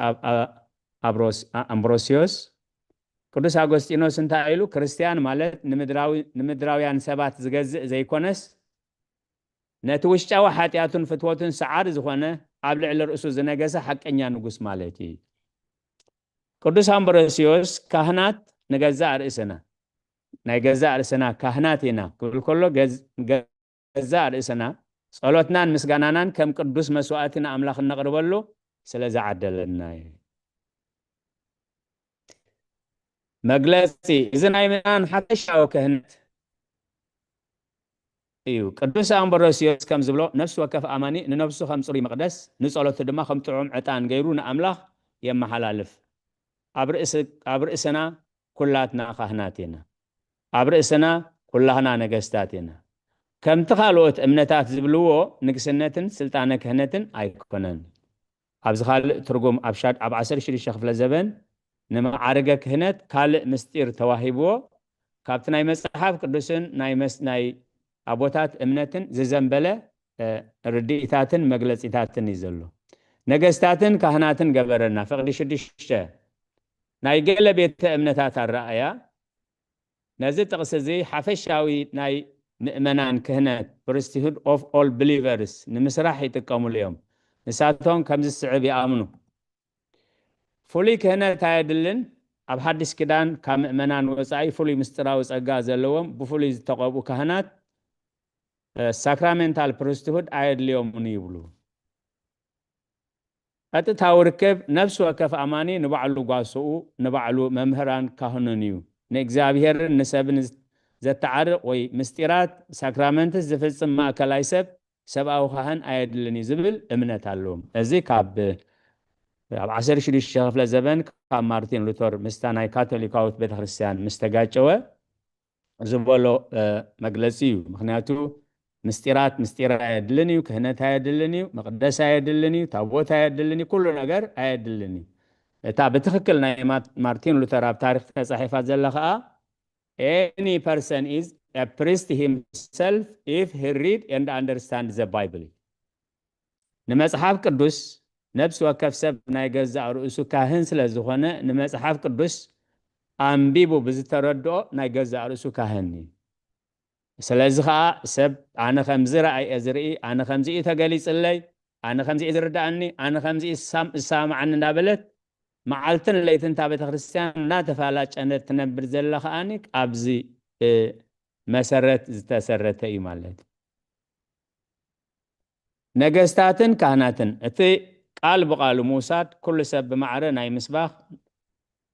ኣምብሮስዮስ ቅዱስ ኣጎስጢኖስ እንታይ ኢሉ ክርስትያን ማለት ንምድራውያን ሰባት ዝገዝእ ዘይኮነስ ነቲ ውሽጣዊ ሓጢኣቱን ፍትወቱን ሰዓሪ ዝኾነ ኣብ ልዕሊ ርእሱ ዝነገሰ ሓቀኛ ንጉስ ማለት እዩ። ቅዱስ ኣምብሮስዮስ ካህናት ንገዛእ ርእስና ናይ ገዛእ ርእስና ካህናት ኢና ክብል ከሎ ገዛእ ርእስና ጸሎትናን ምስጋናናን ከም ቅዱስ መስዋእቲ ንኣምላኽ እነቕርበሉ ስለ ዝዓደለና እዩ። መግለጺ እዚ ናይ ምእመናን ሓፈሻዊ ክህነት እዩ። ቅዱስ ኣምብሮስዮስ ከም ዝብሎ ነፍሲ ወከፍ ኣማኒ ንነፍሱ ከም ጽሩይ መቕደስ ንጸሎቱ ድማ ከም ጥዑም ዕጣን ገይሩ ንኣምላኽ የመሓላልፍ። ኣብ ርእስና ኩላትና ካህናት ኢና። ኣብ ርእስና ኩላህና ነገስታት ኢና። ከምቲ ካልኦት እምነታት ዝብልዎ ንግስነትን ስልጣነ ክህነትን ኣይኮነን። ኣብዚ ካልእ ትርጉም ኣብ ዓሰርተ ሽዱሽተ ክፍለ ዘበን ንመዓርገ ክህነት ካልእ ምስጢር ተዋሂብዎ ካብቲ ናይ መጽሓፍ ቅዱስን ናይ ኣቦታት እምነትን ዝዘንበለ ርድኢታትን መግለጺታትን እዩ ዘሎ። ነገስታትን ካህናትን ገበረና። ፍቕዲ ሽዱሽተ ናይ ገለ ቤተ እምነታት ኣረኣያ ነዚ ጥቕሲ እዚ ሓፈሻዊ ናይ ምእመናን ክህነት priesthood of all believers ንምስራሕ ይጥቀሙሉ እዮም። ንሳቶም ከምዚ ዝስዕብ ይኣምኑ። ፍሉይ ክህነት ኣየድልን። ኣብ ሓድሽ ኪዳን ካብ ምእመናን ወጻኢ ፍሉይ ምስጢራዊ ጸጋ ዘለዎም ብፍሉይ ዝተቐብኡ ካህናት ሳክራሜንታል ፕሪስትሁድ ኣየድልዮምን ይብሉ። ቀጥታዊ ርክብ ነፍሲ ወከፍ ኣማኒ ንባዕሉ ጓስኡ፣ ንባዕሉ መምህራን ካህኑን እዩ። ንእግዚኣብሔርን ንሰብን ዘተዓርቕ ወይ ምስጢራት ሳክራመንትስ ዝፍጽም ማእከላይ ሰብ ሰብኣዊ ካህን ኣየድልን እዩ ዝብል እምነት ኣለዎም። እዚ ካብ ኣብ ዓሰርተ ሽዱሽተ ክፍለ ዘበን ካብ ማርቲን ሉተር ምስታ ናይ ካቶሊካዊት ቤተክርስትያን ምስ ተጋጨወ ዝበሎ መግለጺ እዩ። ምክንያቱ ምስጢራት ምስጢር ኣየድልን እዩ፣ ክህነት ኣየድልን እዩ፣ መቅደስ ኣየድልን እዩ፣ ታቦት ኣየድልን እዩ፣ ኩሉ ነገር ኣየድልን እዩ። እታ ብትክክል ናይ ማርቲን ሉተር ኣብ ታሪክ ተጻሒፋ ዘላ ከዓ any person is a priest himself if he read and understand the Bible። ንመጽሓፍ ቅዱስ ነብሲ ወከፍ ሰብ ናይ ገዛእ ርእሱ ካህን ስለ ዝኾነ ንመጽሓፍ ቅዱስ ኣንቢቡ ብዝተረድኦ ናይ ገዛእ ርእሱ ካህን እዩ። ስለዚ ኸዓ ሰብ ኣነ ከምዚ ረኣየ ዝርኢ፣ ኣነ ከምዚ እዩ ተገሊጽለይ፣ ኣነ ከምዚ እዩ ዝርዳእኒ፣ ኣነ ከምዚ እዩ ዝሳም- ዝሰማማዓኒ እንዳበለት መዓልትን ለይትን እታ ቤተክርስትያን እናተፋላጨነት ትነብር ዘላ ከዓኒ ኣብዚ መሰረት ዝተሰረተ እዩ ማለት እዩ። ነገስታትን ካህናትን እቲ ቃል ብቃሉ ምውሳድ ኩሉ ሰብ ብማዕረ ናይ ምስባኽ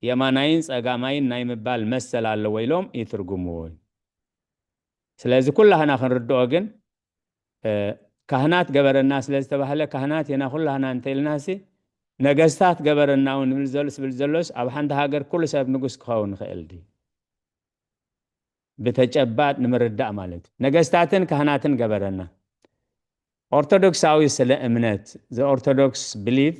የማናይን ጸጋማይን ናይ ምባል መሰል ኣለዎ ኢሎም ይትርጉምዎ እዩ። ስለዚ ኩላህና ክንርድኦ ግን ካህናት ገበረና ስለዝተባህለ ካህናት ኢና ኩላህና እንተኢልናሲ ነገስታት ገበረና እውን ዝብል ዘሎስ ኣብ ሓንቲ ሃገር ኩሉ ሰብ ንጉስ ክኸውን ይኽእል ድዩ? ብተጨባጥ ንምርዳእ ማለት እዩ። ነገስታትን ካህናትን ገበረና። ኦርቶዶክሳዊ ስለ እምነት፣ the Orthodox belief፣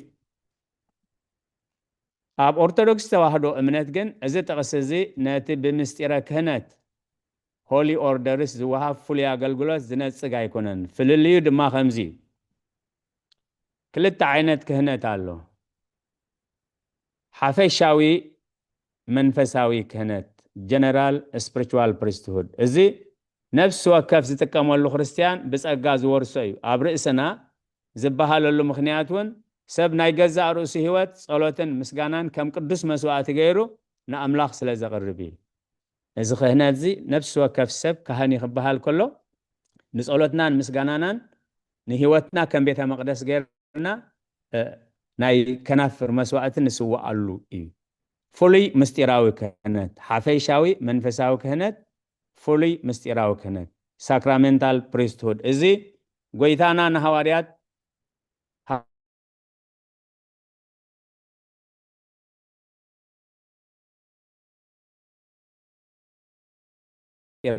ኣብ ኦርቶዶክስ ተዋህዶ እምነት ግን እዚ ጥቕሲ እዚ ነቲ ብምስጢረ ክህነት ሆሊ ኦርደርስ ዝወሃብ ፍሉይ ኣገልግሎት ዝነጽግ ኣይኮነን። ፍልልዩ ድማ ከምዚ እዩ። ክልተ ዓይነት ክህነት ኣሎ። ሓፈሻዊ መንፈሳዊ ክህነት፣ general spiritual priesthood፣ እዚ ነፍሲ ወከፍ ዝጥቀመሉ ክርስትያን ብጸጋ ዝወርሶ እዩ። ኣብ ርእስና ዝበሃለሉ ምኽንያት እውን ሰብ ናይ ገዛእ ርእሱ ህይወት ጸሎትን ምስጋናን ከም ቅዱስ መስዋዕቲ ገይሩ ንኣምላኽ ስለ ዘቕርብ እዩ። እዚ ክህነት እዚ ነፍሲ ወከፍ ሰብ ካህን እዩ ክበሃል ከሎ ንጸሎትናን ምስጋናናን ንህይወትና ከም ቤተ መቕደስ ገይርና ናይ ከናፍር መስዋዕቲ ንስዋኣሉ እዩ። ፍሉይ ምስጢራዊ ክህነት፣ ሓፈሻዊ መንፈሳዊ ክህነት፣ ፍሉይ ምስጢራዊ ክህነት፣ ሳክራሜንታል ፕሪስትሁድ። እዚ ጎይታና ንሃዋርያት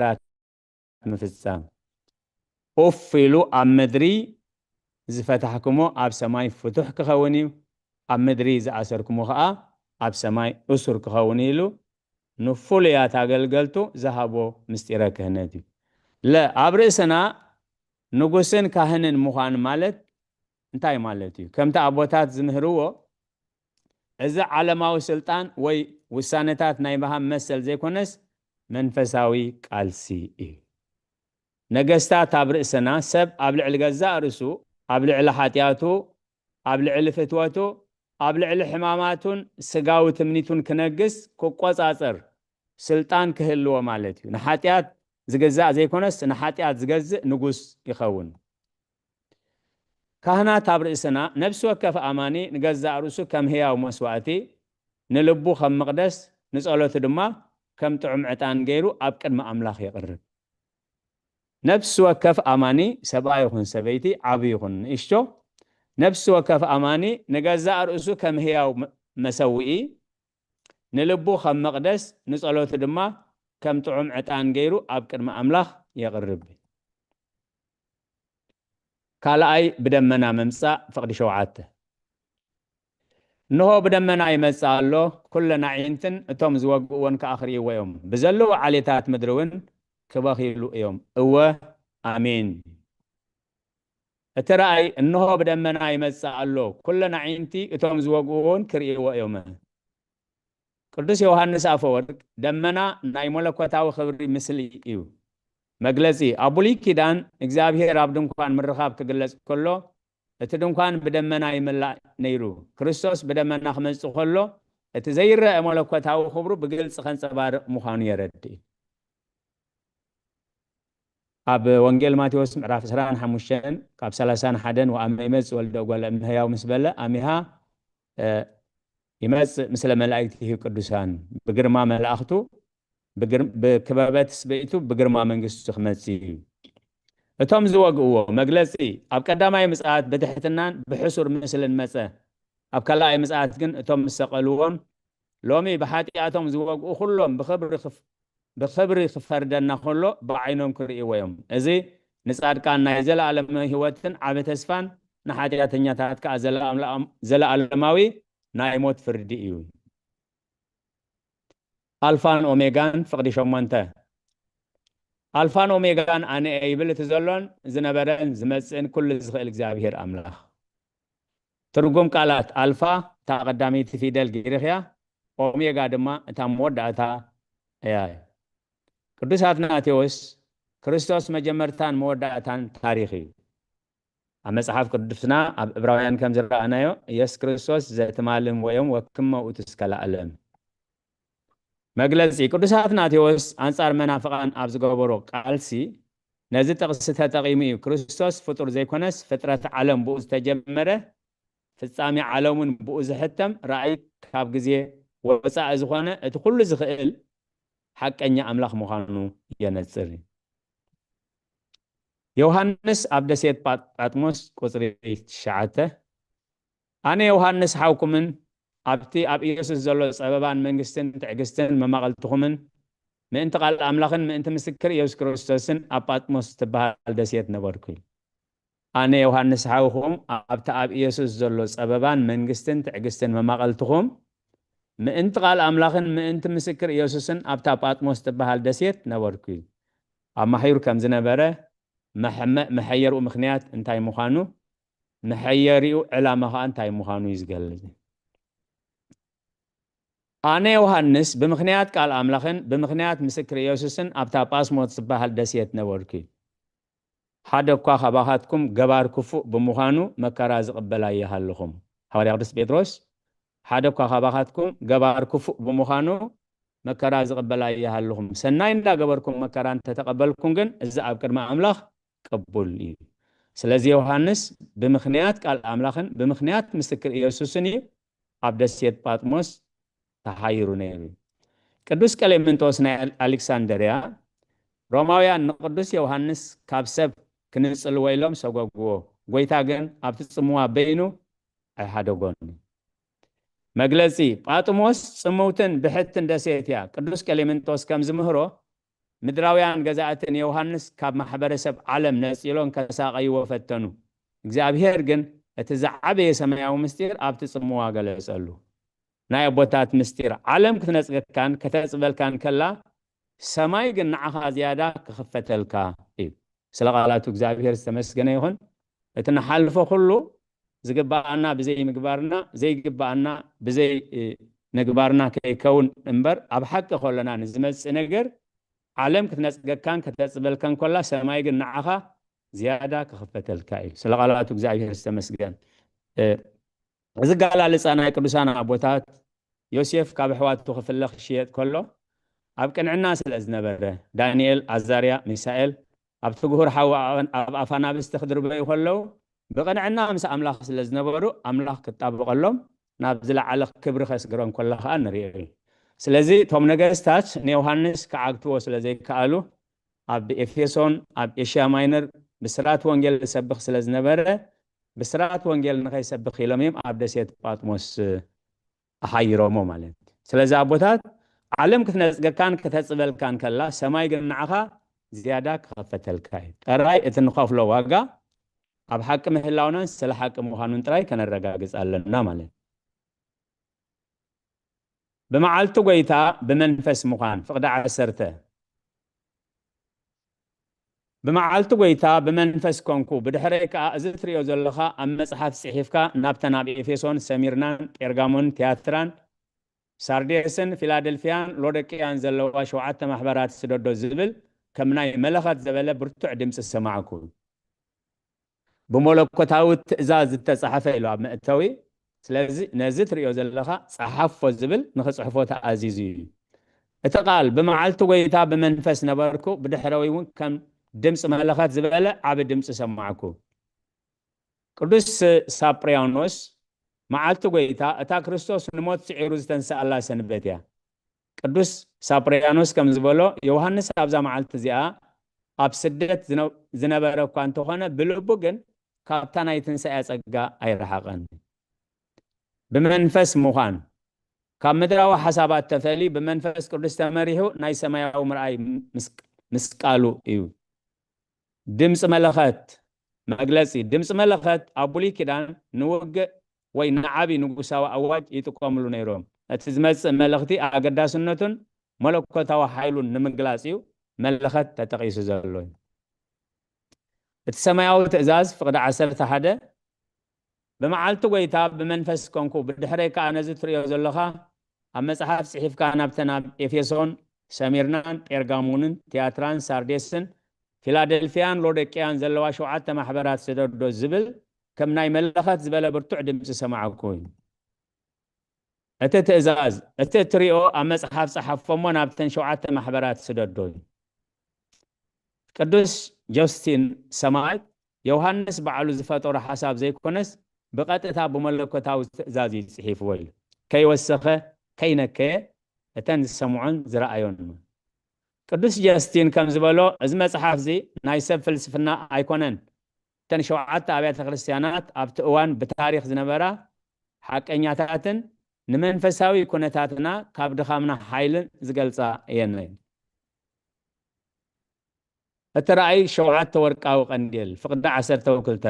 ራት ምፍጻም። ኡፍ ኢሉ ኣብ ምድሪ ዝፈታሕኩሞ ኣብ ሰማይ ፍቱሕ ክኸውን እዩ፣ ኣብ ምድሪ ዝኣሰርኩሞ ኸዓ ኣብ ሰማይ እሱር ክኸውን ኢሉ ንፍሉያት ኣገልገልቱ ዝሃቦ ምስጢረ ክህነት እዩ። ለ ኣብ ርእስና ንጉስን ካህንን ምዃን ማለት እንታይ ማለት እዩ? ከምቲ ኣቦታት ዝምህርዎ እዚ ዓለማዊ ስልጣን ወይ ውሳነታት ናይ ምሃብ መሰል ዘይኮነስ መንፈሳዊ ቃልሲ እዩ። ነገስታት ኣብ ርእስና ሰብ ኣብ ልዕሊ ገዛእ ርእሱ፣ ኣብ ልዕሊ ሓጢኣቱ፣ ኣብ ልዕሊ ፍትወቱ፣ ኣብ ልዕሊ ሕማማቱን ስጋዊ ትምኒቱን ክነግስ ክቆጻጸር ስልጣን ክህልዎ ማለት እዩ። ንሓጢኣት ዝግዛእ ዘይኮነስ ንሓጢኣት ዝገዝእ ንጉስ ይኸውን። ካህናት ኣብ ርእስና ነፍሲ ወከፍ ኣማኒ ንገዛእ ርእሱ ከም ህያው መስዋእቲ፣ ንልቡ ከም መቕደስ፣ ንጸሎቱ ድማ ከም ጥዑም ዕጣን ገይሩ ኣብ ቅድሚ ኣምላኽ የቕርብ። ነፍሲ ወከፍ ኣማኒ ሰብኣይ ይኹን ሰበይቲ፣ ዓቢ ይኹን ንእሽቶ፣ ነፍሲ ወከፍ ኣማኒ ንገዛእ ርእሱ ከም ህያው መ- መሰውኢ፣ ንልቡ ከም መቕደስ፣ ንጸሎቱ ድማ ከም ጥዑም ዕጣን ገይሩ ኣብ ቅድሚ ኣምላኽ የቕርብ። ካልኣይ ብደመና ምምጻእ ፍቕዲ ሸውዓተ። እንሆ ብደመና ይመጽእ ኣሎ፣ ኩለን ኣዒንትን እቶም ዝወግእዎን ከኣ ክርእይዎ እዮም፣ ብዘለዉ ዓሌታት ምድሪ እውን ክበኽይሉ እዮም። እወ ኣሜን። እቲ ራእይ እንሆ ብደመና ይመጽእ ኣሎ፣ ኩለን ኣዒንቲ እቶም ዝወግእዎ እውን ክርእይዎ እዮም። ቅዱስ ዮሃንስ ኣፈወርቅ ደመና ናይ መለኮታዊ ክብሪ ምስሊ እዩ። መግለጺ ኣብ ብሉይ ኪዳን እግዚኣብሔር ኣብ ድንኳን ምርኻብ ክግለጽ ከሎ እቲ ድንኳን ብደመና ይምላእ ነይሩ። ክርስቶስ ብደመና ክመጽእ ከሎ እቲ ዘይረአ መለኮታዊ ክብሩ ብግልጺ ከንጸባርቕ ምዃኑ የረድእ። ኣብ ወንጌል ማቴዎስ ምዕራፍ ዕስራን ሓሙሽተን ካብ ሰላሳን ሓደን "ወኣመ ይመጽእ ወልደ እጓለ እመሕያው" ምስ በለ፣ ኣሚሃ፣ እ፣ ይመጽእ ምስለ መላእክቲሁ ቅዱሳን፣ ብግርማ መላእኽቱ፣ ብግር-፣ ብክበበ ትስብእቱ፣ ብግርማ መንግስቱ ክመጽእ እዩ። እቶም ዝወግእዎ መግለጺ፣ ኣብ ቀዳማይ ምጽኣት ብትሕትናን ብሕሱር ምስልን መጸ። ኣብ ካልኣይ ምጽኣት ግን እቶም ዝሰቐልዎን ሎሚ ብሓጢኣቶም ዝወግኡ ኩሎም ብኽብሪ ክፍ-፣ ብኽብሪ ክፈርደና ከሎ ብዓይኖም ክርእይዎ እዮም። እዚ ንጻድቃን ናይ ዘለኣለማዊ ህይወትን ዓቢ ተስፋን ንሓጢኣተኛታት ከኣ ዘለኣም-፣ ዘለኣለማዊ ናይ ሞት ፍርዲ እዩ። ኣልፋን ኦሜጋን ፍቕዲ ሸሞንተ። ኣልፋን ኦሜጋን ኣነ እየ ይብል እቲ ዘሎን ዝነበረን ዝመጽእን ኩሉ ዝኽእል እግዚኣብሔር ኣምላኽ። ትርጉም ቃላት ኣልፋ፣ እታ ቀዳመይቲ ፊደል ግሪኽያ፣ ኦሜጋ ድማ እታ መወዳእታ እያ። ቅዱስ ኣትናቴዎስ፣ ክርስቶስ መጀመርታን መወዳእታን ታሪኽ እዩ። ኣብ መጽሓፍ ቅዱስና ኣብ ዕብራውያን ከም ዝረኣናዮ፣ ኢየሱስ ክርስቶስ ዘትማልም ወዮም ወክመ ውእቱ እስከ ለዓለም። መግለጺ፣ ቅዱስ ኣትናቴዎስ ኣንጻር መናፍቓን ኣብ ዝገበሮ ቃልሲ ነዚ ጥቕሲ ተጠቒሙ እዩ። ክርስቶስ ፍጡር ዘይኮነስ ፍጥረት ዓለም ብኡ ዝተጀመረ፣ ፍጻሜ ዓለሙን ብኡ ዝሕተም፣ ራእይ ካብ ግዜ ወጻኢ ዝኾነ እቲ ኩሉ ዝኽእል ሓቀኛ ኣምላኽ ምዃኑ የነጽር እዩ። ዮሃንስ ኣብ ደሴት ጳ-፣ ጳጥሞስ ቁጽሪ ትሽዓተ፣ ኣነ ዮሃንስ ሓውኩምን ኣብቲ ኣብ ኢየሱስ ዘሎ ጸበባን መንግስትን ትዕግስትን መማቐልትኹምን ምእንቲ ቃል ኣምላኽን ምእንቲ ምስክር ኢየሱስ ክርስቶስን ኣብ ጳጥሞስ ትበሃል ደሴት ነበርኩ። ኣነ ዮሃንስ ሓውኹም ኣብቲ ኣብ ኢየሱስ ዘሎ ጸበባን መንግስትን ትዕግስትን መማቐልትኹም ምእንቲ ቃል ኣምላኽን ምእንቲ ምስክር ኢየሱስን ኣብታ ጳጥሞስ ትበሃል ደሴት ነበርኩ። ኣማሒሩ ከም ዝነበረ መሐመ-፣ መሐየርኡ ምኽንያት እንታይ ምዃኑ፣ መሐየሪኡ ዕላማ ኸኣ እንታይ ምዃኑ እዩ ዝገልጽ። ኣነ ዮሃንስ ብምኽንያት ቃል ኣምላኽን ብምኽንያት ምስክር ኢየሱስን ኣብታ ጳስሞስ ትበሃል ደሴት ነበርኩ። ሓደ እኳ ካባኻትኩም ገባር ክፉእ ብምዃኑ መከራ ዝቕበል ኣይሃልኹም። ሃዋርያ ቅዱስ ጴጥሮስ፣ ሓደ እኳ ካባኻትኩም ገባር ክፉእ ብምዃኑ መከራ ዝቕበል ኣይሃልኹም። ሰናይ እንዳገበርኩም መከራ እንተተቐበልኩም ግን እዚ ኣብ ቅድሚ ኣምላኽ ቅቡል እዩ። ስለዚ ዮሃንስ ብምኽንያት ቃል ኣምላኽን ብምኽንያት ምስክር ኢየሱስን እዩ ኣብ ደሴት ጳጥሞስ ተሓይሩ ነይሩ። ቅዱስ ቀሌምንጦስ ናይ ኣል-፣ ኣሌክሳንደርያ፣ ሮማውያን ንቅዱስ ዮሃንስ ካብ ሰብ ክንጽልዎ ኢሎም ሰጎግዎ። ጎይታ ግን ኣብቲ ጽምዋ በይኑ ኣይሓደጎን። መግለጺ፣ ጳጥሞስ ጽምውትን ብሕትን ደሴት እያ። ቅዱስ ቀሌምንጦስ ከም ዝምህሮ፣ ምድራውያን ገዛእቲ ንዮሃንስ ካብ ማሕበረሰብ ዓለም ነጺሎም ከሳቐይዎ ፈተኑ። እግዚኣብሔር ግን እቲ ዝዓበየ ሰማያዊ ምስጢር ኣብቲ ጽምዋ ገለጸሉ። ናይ ኣቦታት ምስጢር፣ ዓለም ክትነጽገካን ከተጽበልካን ከላ፣ ሰማይ ግን ንዓኻ ዝያዳ ክኽፈተልካ እዩ። ስለ ቃላቱ እግዚኣብሔር ዝተመስገነ ይኹን። እቲ ንሓልፎ ኩሉ ዝግባኣና ብዘይ ምግባርና፣ ዘይግባኣና ብዘይ፣ እ፣ ምግባርና ከይከውን እምበር፣ ኣብ ሓቂ ከለና ንዝመጽእ ነገር ዓለም ክትነጽገካን ከተጽበልካን ከላ፣ ሰማይ ግን ንዓኻ ዝያዳ ክኽፈተልካ እዩ። ስለ ቃላቱ እግዚኣብሔር ዝተመስገን። እ፣ እዚ ጋላልጻ ናይ ቅዱሳን ኣቦታት፣ ዮሴፍ ካብ ኣሕዋቱ ክፍለ ክሽየጥ ከሎ ኣብ ቅንዕና ስለ ዝነበረ፣ ዳንኤል፣ ኣዛርያ፣ ሚሳኤል ኣብ ትግሁር ሓዊ ኣብ፣ ኣብ ኣፍ ኣናብስቲ ክድርበዩ ከለዉ ብቕንዕና ምስ ኣምላኽ ስለ ዝነበሩ፣ ኣምላኽ ክጣበቐሎም ናብ ዝለዓለ ክብሪ ከስግሮም ከሎ ከኣ ንርእዮ እዩ። ስለዚ እቶም ነገስታት ንዮሃንስ ክዓግትዎ ስለ ዘይከኣሉ፣ ኣብ ኤፌሶን፣ ኣብ ኤሽያ ማይነር ብስራት ወንጌል ዝሰብኽ ስለ ዝነበረ፣ ብስራት ወንጌል ንኸይሰብኽ ኢሎም እዮም ኣብ ደሴት ጳጥሞስ ኣሓይሮሞ ማለት እዩ። ስለዚ ኣቦታት፣ ዓለም ክትነጽገካን ከተጽበልካን ከላ፣ ሰማይ ግን ንዓኻ ዝያዳ ክኸፈተልካ እዩ። ጥራይ እቲ ንኸፍሎ ዋጋ ኣብ ሓቂ ምህላውናን ስለ ሓቂ ምዃኑን ጥራይ ከነረጋግጽ ኣለና ማለት እዩ። ብመዓልቲ ጎይታ ብመንፈስ ምዃን፣ ፍቕዲ ዓሰርተ። ብመዓልቲ ጎይታ ብመንፈስ ኮንኩ፣ ብድሕረይ ከኣ እዚ ትርእዮ ዘለኻ ኣብ መጽሓፍ ጽሒፍካ ናብተን ኣብ ኤፌሶን፣ ሰሚርናን፣ ጴርጋሞን፣ ትያትራን፣ ሳርዴስን፣ ፊላደልፍያን፣ ሎዶቅያን ዘለዋ ሸውዓተ ማሕበራት ስደዶ ዝብል ከም ናይ መለኸት ዘበለ ብርቱዕ ድምጺ ሰማዕኩ። ብመለኮታዊ ትእዛዝ ዝተጻሕፈ ኢሉ ኣብ መእተዊ፣ ስለዚ ነዚ ትርእዮ ዘለኻ ጸሓፎ ዝብል ንኽጽሕፎ ተኣዚዙ እዩ። እቲ ቃል ብመዓልቲ ጐይታ ብመንፈስ ነበርኩ፣ ብድሕረዊ እውን ከም ድምፂ መለኸት ዝበለ ዓቢ ድምፂ ሰማዕኩ። ቅዱስ ሳፕርያኖስ መዓልቲ ጐይታ እታ ክርስቶስ ንሞት ስዒሩ ዝተንስኣላ ሰንበት እያ። ቅዱስ ሳፕርያኖስ ከም ዝበሎ፣ ዮሃንስ ኣብዛ መዓልቲ እዚኣ ኣብ ስደት ዝነ- ዝነበረ እኳ እንተኾነ፣ ብልቡ ግን ካብታ ናይ ትንሳኤ ጸጋ ኣይረሓቐን። ብመንፈስ ምዃን፣ ካብ ምድራዊ ሓሳባት ተፈልዩ ብመንፈስ ቅዱስ ተመሪሑ ናይ ሰማያዊ ምርኣይ ምስ- ምስቃሉ እዩ። ድምፂ መለኸት መግለፂ። ድምፂ መለኸት ኣብ ብሉይ ኪዳን ንውግእ ወይ ንዓቢ ንጉሳዊ ኣዋጅ ይጥቀምሉ ነይሮም። እቲ ዝመፅእ መልእኽቲ ኣገዳስነቱን መለኮታዊ ሓይሉን ንምግላፅ እዩ መለኸት ተጠቒሱ ዘሎ። እቲ ሰማያዊ ትእዛዝ ፍቕዲ ዓሰርተ ሓደ፣ ብመዓልቲ ጐይታ ብመንፈስ ኮንኩ፣ ብድሕረይ ከኣ ነዚ ትርእዮ ዘለኻ ኣብ መጽሓፍ ጽሒፍካ ናብተን ኣብ ኤፌሶን፣ ሰሚርናን ጴርጋሞንን ትያትራን ሳርዴስን ፊላደልፍያን ሎዶቅያን ዘለዋ ሸውዓተ ማሕበራት ስደዶ ዝብል ከም ናይ መለኸት ዝበለ ብርቱዕ ድምጺ ሰማዕኩ። እቲ ትእዛዝ፣ እቲ እትሪኦ ኣብ መጽሓፍ ጸሓፎ እሞ ናብተን ሸውዓተ ማሕበራት ስደዶ እዩ። ቅዱስ ጆስቲን ሰማዕት ዮሃንስ ባዕሉ ዝፈጠሮ ሓሳብ ዘይኮነስ ብቐጥታ ብመለኮታዊ ትእዛዝ እዩ ጽሒፍዎ ኢሉ። ከይወሰኸ፣ ከይነከየ እተን ዝሰምዖን ዝረኣዮን። ቅዱስ ጀስቲን ከም ዝበሎ፣ እዚ መጽሓፍ እዚ ናይ ሰብ ፍልስፍና ኣይኮነን። እተን ሸውዓተ ኣብያተ ክርስቲያናት ኣብቲ እዋን ብታሪኽ ዝነበራ ሓቀኛታትን ንመንፈሳዊ ኩነታትና ካብ ድኻምና ሓይልን ዝገልጻ እየን። እቲ ራእይ ሸውዓተ ወርቃዊ ቀንዴል፣ ፍቕዲ ዓሰርተ ክልተ።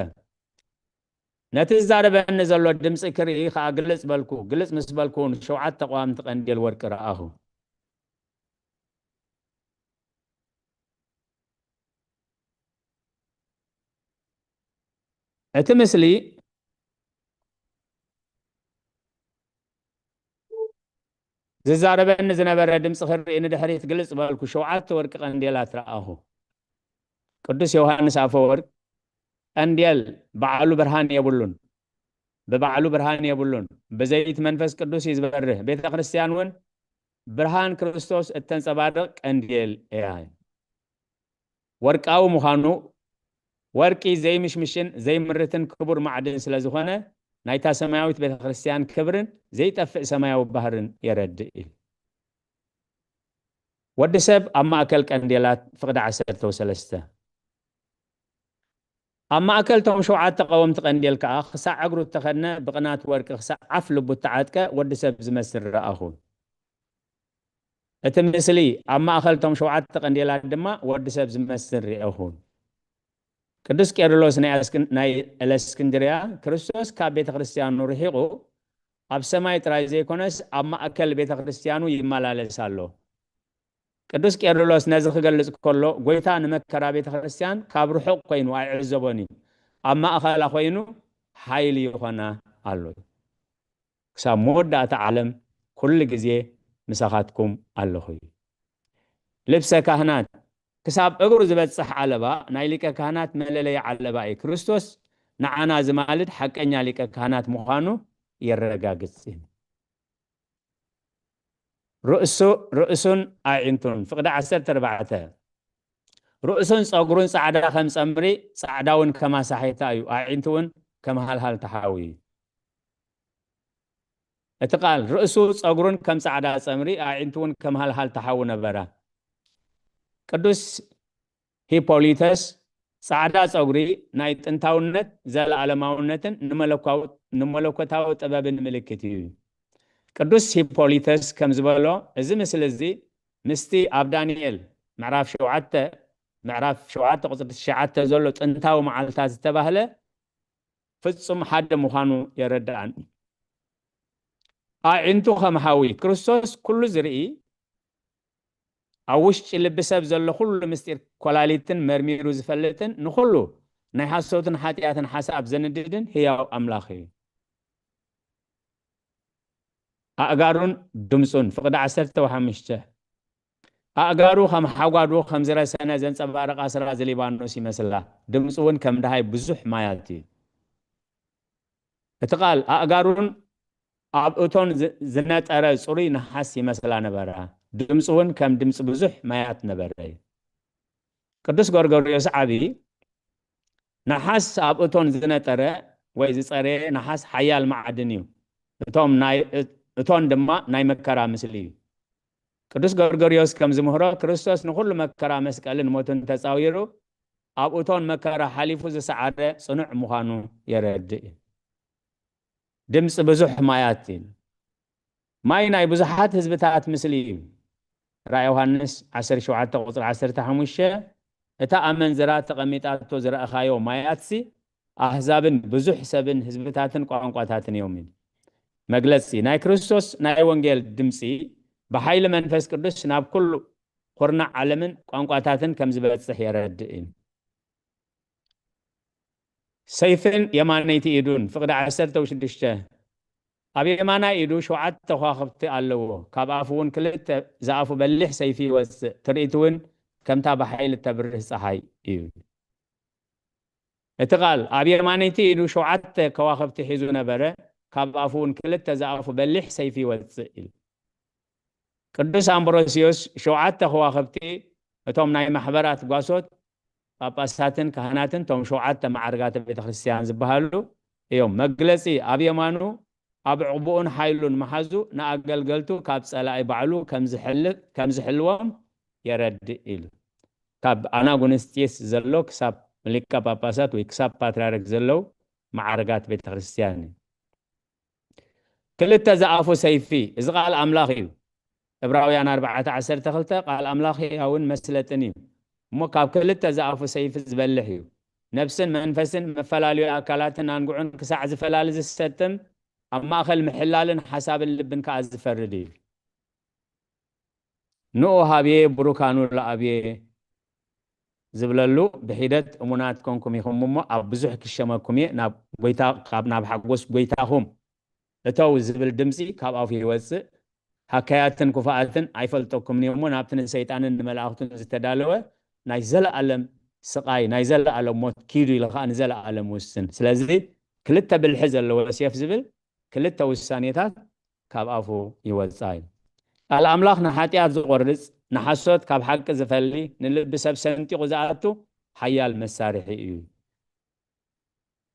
ነቲ ዝዛረበኒ ዘሎ ድምፂ ክርኢ ኸዓ ግልጽ በልኩ። ግልጽ ምስ በልኩ እውን ሸውዓተ ቀዋምቲ ቀንዴል ወርቂ ረኣኹ። እቲ ምስሊ ዝዛረበኒ ዝነበረ ድምፂ ክርኢ ንድሕሪት ግልጽ በልኩ። ሸውዓተ ወርቂ ቀንዴላት ረኣኹ። ቅዱስ ዮሃንስ ኣፈወርቅ፣ ቀንዴል ባዕሉ ብርሃን የብሉን፣ ብባዕሉ ብርሃን የብሉን፣ ብዘይቲ መንፈስ ቅዱስ እዩ ዝበርህ። ቤተ ክርስቲያን እውን ብርሃን ክርስቶስ እተንጸባርቕ ቀንዴል እያ። ወርቃዊ ምዃኑ፣ ወርቂ ዘይምሽምሽን ዘይምርትን ክቡር ማዕድን ስለ ዝኾነ፣ ናይታ ሰማያዊት ቤተ ክርስቲያን ክብርን ዘይጠፍእ ሰማያዊ ባህርን የረድእ እዩ። ወዲ ሰብ ኣብ ማእከል ቀንዴላት፣ ፍቕዲ ዓሰርተ ሰለስተ። ኣብ ማእከል እቶም ሸውዓተ ቀወምቲ ቀንዴል ከኣ፣ ክሳዕ እግሩ እተኸድነ ብቕናት ወርቂ፣ ክሳዕ ዓፍ ልቡ እተዓጥቀ ወዲ ሰብ ዝመስል ረኣኹ። እቲ ምስሊ ኣብ ማእከል እቶም ሸውዓተ ቀንዴላት ድማ ወዲ ሰብ ዝመስል ርኤኹ። ቅዱስ ቄርሎስ ናይ ኣስክን- ናይ እለስክንድርያ፣ ክርስቶስ ካብ ቤተ ክርስቲያኑ ርሒቑ ኣብ ሰማይ ጥራይ ዘይኮነስ ኣብ ማእከል ቤተ ክርስቲያኑ ይመላለስ ኣሎ። ቅዱስ ቄርሎስ ነዚ ክገልጽ ከሎ፣ ጐይታ ንመከራ ቤተ ክርስቲያን ካብ ርሑቕ ኮይኑ ኣይዕዘቦን እዩ፣ ኣብ ማእከላ ኮይኑ ሓይሊ ይኾና ኣሎ። ክሳብ መወዳእታ ዓለም ኩሉ ግዜ ምሳኻትኩም ኣለኹ እዩ። ልብሰ ካህናት፣ ክሳብ እግሩ ዝበጽሕ ዓለባ ናይ ሊቀ ካህናት መለለዪ ዓለባ እዩ። ክርስቶስ ንዓና ዝማልድ ሓቀኛ ሊቀ ካህናት ምዃኑ የረጋግጽ እዩ። ርእሱ፣ ርእሱን ኣዒንቱን፣ ፍቕዲ ዓሰርተ ኣርባዕተ። ርእሱን ጸጉሩን ጻዕዳ ከም ጸምሪ፣ ጻዕዳ እውን ከም ኣሳሒታ እዩ፣ ኣዒንቱ እውን ከም ሃልሃልታ ሓዊ እዩ። እቲ ቃል፣ ርእሱ ጸጉሩን ከም ጻዕዳ ጸምሪ፣ ኣዒንቱ እውን ከም ሃልሃልታ ሓዊ ነበራ። ቅዱስ ሂፖሊተስ፣ ጻዕዳ ጸጉሪ ናይ ጥንታውነት፣ ዘለኣለማውነትን ንመለኳው- ንመለኮታዊ ጥበብን ምልክት እዩ። ቅዱስ ሂፖሊተስ ከም ዝበሎ፣ እዚ ምስሊ እዚ ምስቲ ኣብ ዳንኤል ምዕራፍ ሸውዓተ፣ ምዕራፍ ሸውዓተ ቁጽሪ ትሽዓተ ዘሎ ጥንታዊ መዓልታት ዝተባህለ ፍጹም ሓደ ምዃኑ የረድኣኒ። ኣዒንቱ ከም ሓዊ፣ ክርስቶስ ኩሉ ዝርኢ፣ ኣብ ውሽጢ ልቢ ሰብ ዘሎ ኩሉ ምስጢር ኮላሊትን መርሚሩ ዝፈልጥን፣ ንኹሉ ናይ ሓሶትን ሓጢኣትን ሓሳብ ዘንድድን ህያው ኣምላኽ እዩ። ኣእጋሩን ድምጹን፣ ፍቕዲ ዓሰርተ ሓሙሽተ። ኣእጋሩ ከም ሓጓዱ ከም ዝረሰነ ዘንጸባርቕ ኣስራዚ ሊባኖስ ይመስላ፣ ድምጹ እውን ከም ደሃይ ብዙሕ ማያት እዩ። እቲ ቃል ኣእጋሩን ኣብ እቶን ዝ- ዝነጠረ ጽሩይ ነሓስ ይመስላ ነበራ። ድምፁ እውን ከም ድምፂ ብዙሕ ማያት ነበረ እዩ። ቅዱስ ጎርጎርዮስ ዓቢ፣ ነሓስ ኣብ እቶን ዝነጠረ ወይ ዝጸረየ ነሓስ ሓያል መዓድን እዩ። እቶም ናይ እቶን ድማ ናይ መከራ ምስሊ እዩ። ቅዱስ ጎርጎርዮስ ከም ዝምህሮ፣ ክርስቶስ ንኹሉ መከራ መስቀልን ሞትን ተጻዊሩ ኣብ እቶን መከራ ሓሊፉ ዝሰዓረ ጽኑዕ ምዃኑ የረድእ እዩ። ድምፂ ብዙሕ ማያት እዩ። ማይ ናይ ብዙሓት ህዝብታት ምስሊ እዩ። ራእይ ዮሃንስ ዓሰርተ ሸውዓተ ቁፅሪ ዓሰርተ ሓሙሽተ፣ እታ ኣመንዝራ ተቐሚጣቶ ዝረእኻዮ ማያትሲ ኣህዛብን ብዙሕ ሰብን ህዝብታትን ቋንቋታትን እዮም። መግለፂ ናይ ክርስቶስ ናይ ወንጌል ድምፂ ብሓይሊ መንፈስ ቅዱስ ናብ ኩሉ ኩርናዕ ዓለምን ቋንቋታትን ከም ዝበፅሕ የረድእ እዩ። ሰይፍን የማነይቲ ኢዱን፣ ፍቕዲ ዓሰርተ ሽዱሽተ። ኣብ የማናይ ኢዱ ሸውዓተ ከዋኽብቲ ኣለዎ፣ ካብ ኣፉ እውን ክልተ ዝኣፉ በሊሕ ሰይፊ ይወፅእ፣ ትርኢቱ እውን ከምታ ብሓይሊ እተብርህ ፀሓይ እዩ። እቲ ቃል ኣብ የማነይቲ ኢዱ ሸውዓተ ከዋኽብቲ ሒዙ ነበረ፣ ካብ ኣፉ እውን ክልተ ዝኣፉ በሊሕ ሰይፊ ይወፅእ ኢሉ። ቅዱስ ኣምብሮስዮስ ሸውዓተ ከዋኽብቲ እቶም ናይ ማሕበራት ጓሶት ጳጳሳትን ካህናትን እቶም ሸውዓተ ማዕርጋተ ቤተ ክርስቲያን ዝበሃሉ እዮም። መግለጺ ኣብ የማኑ ኣብ ዕቕብኡን ሓይሉን መሓዙ ንኣገልገልቱ ካብ ጸላኢ ባዕሉ ከም ዝሕል- ከም ዝሕልዎም የረድእ ኢሉ። ካብ ኣናጉንስጢስ ዘሎ ክሳብ ሊቀ ጳጳሳት ወይ ክሳብ ፓትርያርክ ዘለዉ ማዕርጋት ቤተ ክርስቲያን እዩ። ክልተ ዝኣፉ ሰይፊ፣ እዚ ቃል ኣምላኽ እዩ። ዕብራውያን ኣርባዕተ ዓሰርተ ክልተ ቃል ኣምላኽ ሕያውን መስለጥን እዩ፣ እሞ ካብ ክልተ ዝኣፉ ሰይፊ ዝበልሕ እዩ፣ ነፍስን መንፈስን መፈላለዩ ኣካላትን ኣንጉዕን ክሳዕ ዝፈላሊ ዝሰጥም፣ ኣብ ማእኸል ምሕላልን ሓሳብን ልብን ከኣ ዝፈርድ እዩ። ንዑ ሃብየ ብሩካኑ ለኣብየ ዝብለሉ፣ ብሒደት እሙናት ኮንኩም ኢኹም እሞ ኣብ ብዙሕ ክሸመኩም እየ፣ ናብ ጎይታ ካብ ናብ ሓጎስ ጎይታኹም እተው ዝብል ድምፂ ካብ ኣፉ ይወፅእ። ሃካያትን ኩፋኣትን ኣይፈልጠኩምን እየ እሞ ናብቲ ንሰይጣንን ንመላእኽቱን ዝተዳለወ ናይ ዘለኣለም ስቓይ ናይ ዘለኣለም ሞት ኪዱ ኢሉ ከዓ ንዘለኣለም ውስን። ስለዚ ክልተ ብልሒ ዘለዎ ሴፍ ዝብል ክልተ ውሳኔታት ካብ ኣፉ ይወፅኣ እዩ። ቃል ኣምላኽ ንሓጢኣት ዝቆርፅ፣ ንሓሶት ካብ ሓቂ ዝፈሊ፣ ንልቢ ሰብ ሰንጢቑ ዝኣቱ ሓያል መሳርሒ እዩ።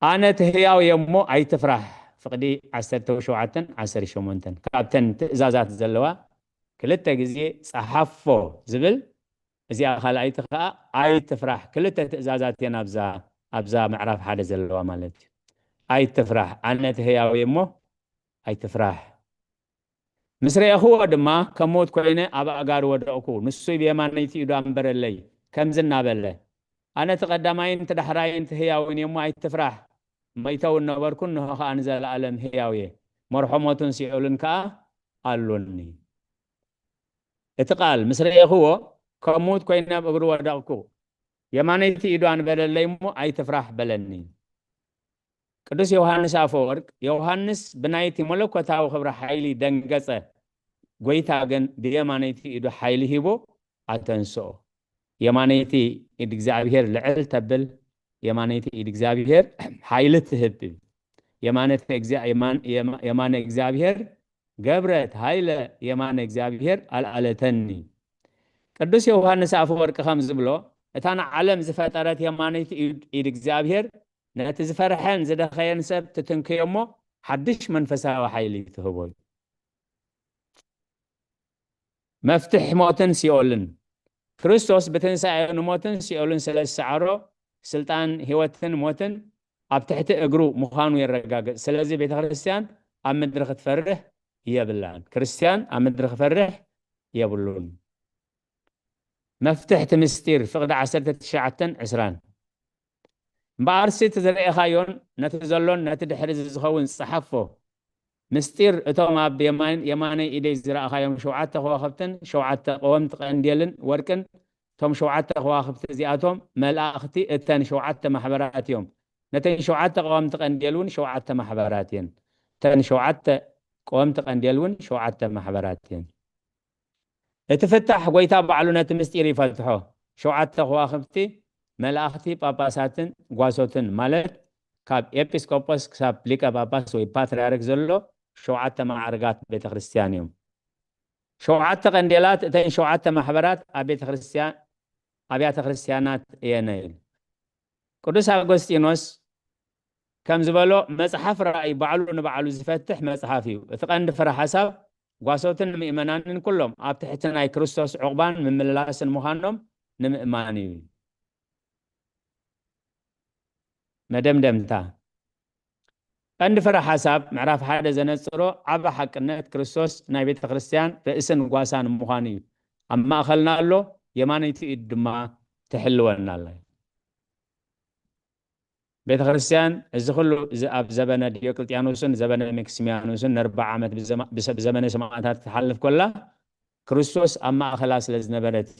ኣነ እቲ ህያው እየ እሞ ኣይትፍራሕ። ፍቕዲ ዓሰርተ ሸውዓተን ዓሰርተ ሸሞንተን ካብተን ትእዛዛት ዘለዋ ክልተ ግዜ ጸሓፎ ዝብል፣ እዚኣ ካልኣይቲ ከዓ ኣይትፍራሕ። ክልተ ትእዛዛት እየን ኣብዛ ኣብዛ ምዕራፍ ሓደ ዘለዋ ማለት እዩ። ኣይትፍራሕ፣ ኣነ እቲ ህያው እየ እሞ ኣይትፍራሕ። ምስ ረኤኽዎ ድማ ከም ምዉት ኮይነ ኣብ ኣእጋሩ ወደቕኩ። ንሱ ብየማነይቲ ኢዱ ኣንበረለይ፣ ከምዚ እናበለ፣ ኣነ እቲ ቀዳማይን እቲ ዳሕራይን እቲ ህያውን እየ እሞ ኣይትፍራሕ። መይተ እውን ነበርኩ፣ እንሆ ኸኣ ንዘለኣለም ህያው እየ። መርሖ ሞትን ሲኦልን ከኣ ኣሉኒ። እቲ ቃል ምስ ረኤኽዎ፣ ከም ምዉት ኮይነ ኣብ እግሩ ወደቕኩ። የማነይቲ ኢዱ ኣንበረለይ እሞ ኣይትፍራሕ በለኒ። ቅዱስ ዮሃንስ ኣፈወርቅ፣ ዮሃንስ ብናይቲ መለኮታዊ ክብሪ ሓይሊ ደንገጸ፣ ጐይታ ግን ብየማነይቲ ኢዱ ሓይሊ ሂቡ ኣተንስኦ። የማነይቲ ኢድ እግዚኣብሔር ልዕል ተብል፣ የማነይቲ ኢድ እግዚኣብሔር ሓይሊ ትህብ። የማነተ እግዚ- የማን- የማ- የማነ እግዚኣብሔር ገብረት ሃይለ፣ የማነ እግዚኣብሔር ኣልዓለተኒ። ቅዱስ ዮሃንስ ኣፈወርቅ ከም ዝብሎ፣ እታ ንዓለም ዝፈጠረት የማነይቲ ኢድ- ኢድ እግዚኣብሔር ነቲ ዝፈርሐን ዝደኸየን ሰብ ትትንክዮ እሞ ሓድሽ መንፈሳዊ ሓይሊ ትህቦ እዩ። መፍትሕ ሞትን ሲኦልን። ክርስቶስ ብትንሳኤ ንሞትን ሲኦልን ስለ ዝሰዓሮ፣ ስልጣን ህይወትን ሞትን ኣብ ትሕቲ እግሩ ምዃኑ የረጋግጽ። ስለዚ ቤተ ክርስቲያን ኣብ ምድሪ ክትፈርህ የብላን። ክርስቲያን ኣብ ምድሪ ክፈርህ የብሉን። መፍትሕ እቲ ምስጢር ፍቕዲ ዓሰርተ ትሽዓተን ዕስራን። እምበኣርሲ እቲ ዝረኤኻዮን ነቲ ዘሎን ነቲ ድሕሪ ዝኸውን ጸሓፎ። ምስጢር እቶም ኣብ የማን- የማነይ ኢደይ ዝረኣኻዮም ሸውዓተ ከዋኽብትን ሸውዓተ ቀወምቲ ቀንዴልን ወርቅን፣ እቶም ሸውዓተ ከዋኽብቲ እዚኣቶም መላእኽቲ እተን ሸውዓተ ማሕበራት እዮም። ነተን ሸውዓተ ቀወምቲ ቀንዴል እውን ሸውዓተ ማሕበራት እየን። እተን ሸውዓተ ቀወምቲ ቀንዴል እውን ሸውዓተ ማሕበራት እየን። እቲ ፍታሕ ጐይታ ባዕሉ ነቲ ምስጢር ይፈትሖ። ሸውዓተ ከዋኽብቲ፣ መላእኽቲ፣ ጳጳሳትን ጓሶትን ማለት ካብ ኤጲስቆጶስ ክሳብ ሊቀ ጳጳስ ወይ ፓትርያርክ ዘሎ ሸውዓተ ማዕርጋት ቤተ ክርስቲያን እዮም። ሸውዓተ ቀንዴላት፣ እተን ሸውዓተ ማሕበራት ኣብ ቤተ ክርስቲያን፣ ኣብያተ ክርስቲያናት እየን ኢሉ። ቅዱስ ኣጎስጢኖስ ከም ዝበሎ፣ መጽሓፍ ራእይ ባዕሉ ንባዕሉ ዝፈትሕ መጽሓፍ እዩ። እቲ ቀንዲ ፍረ ሓሳብ ጓሶትን ምእመናንን ኩሎም ኣብ ትሕቲ ናይ ክርስቶስ ዕቑባን ምምልላስን ምዃኖም ንምእማን እዩ። መደምደምታ። ቀንዲ ፍረ ሓሳብ ምዕራፍ ሓደ ዘነጽሮ ዓቢ ሓቅነት፣ ክርስቶስ ናይ ቤተ ክርስቲያን ርእስን ጓሳን ምዃኑ እዩ። ኣብ ማእከልና ኣሎ፣ የማነይቲ ኢዱ ድማ ትሕልወና ኣላ። ቤተ ክርስቲያን እዚ ኩሉ፣ እዚ ኣብ ዘበነ ዲዮቅልጥያኖስን ዘበነ መክሲሚያኖስን ንኣርብዓ ዓመት ብዘማ-፣ ብሰ-፣ ብዘበነ ሰማዕታት ክትሓልፍ ከላ፣ ክርስቶስ ኣብ ማእከላ ስለ ዝነበረት፣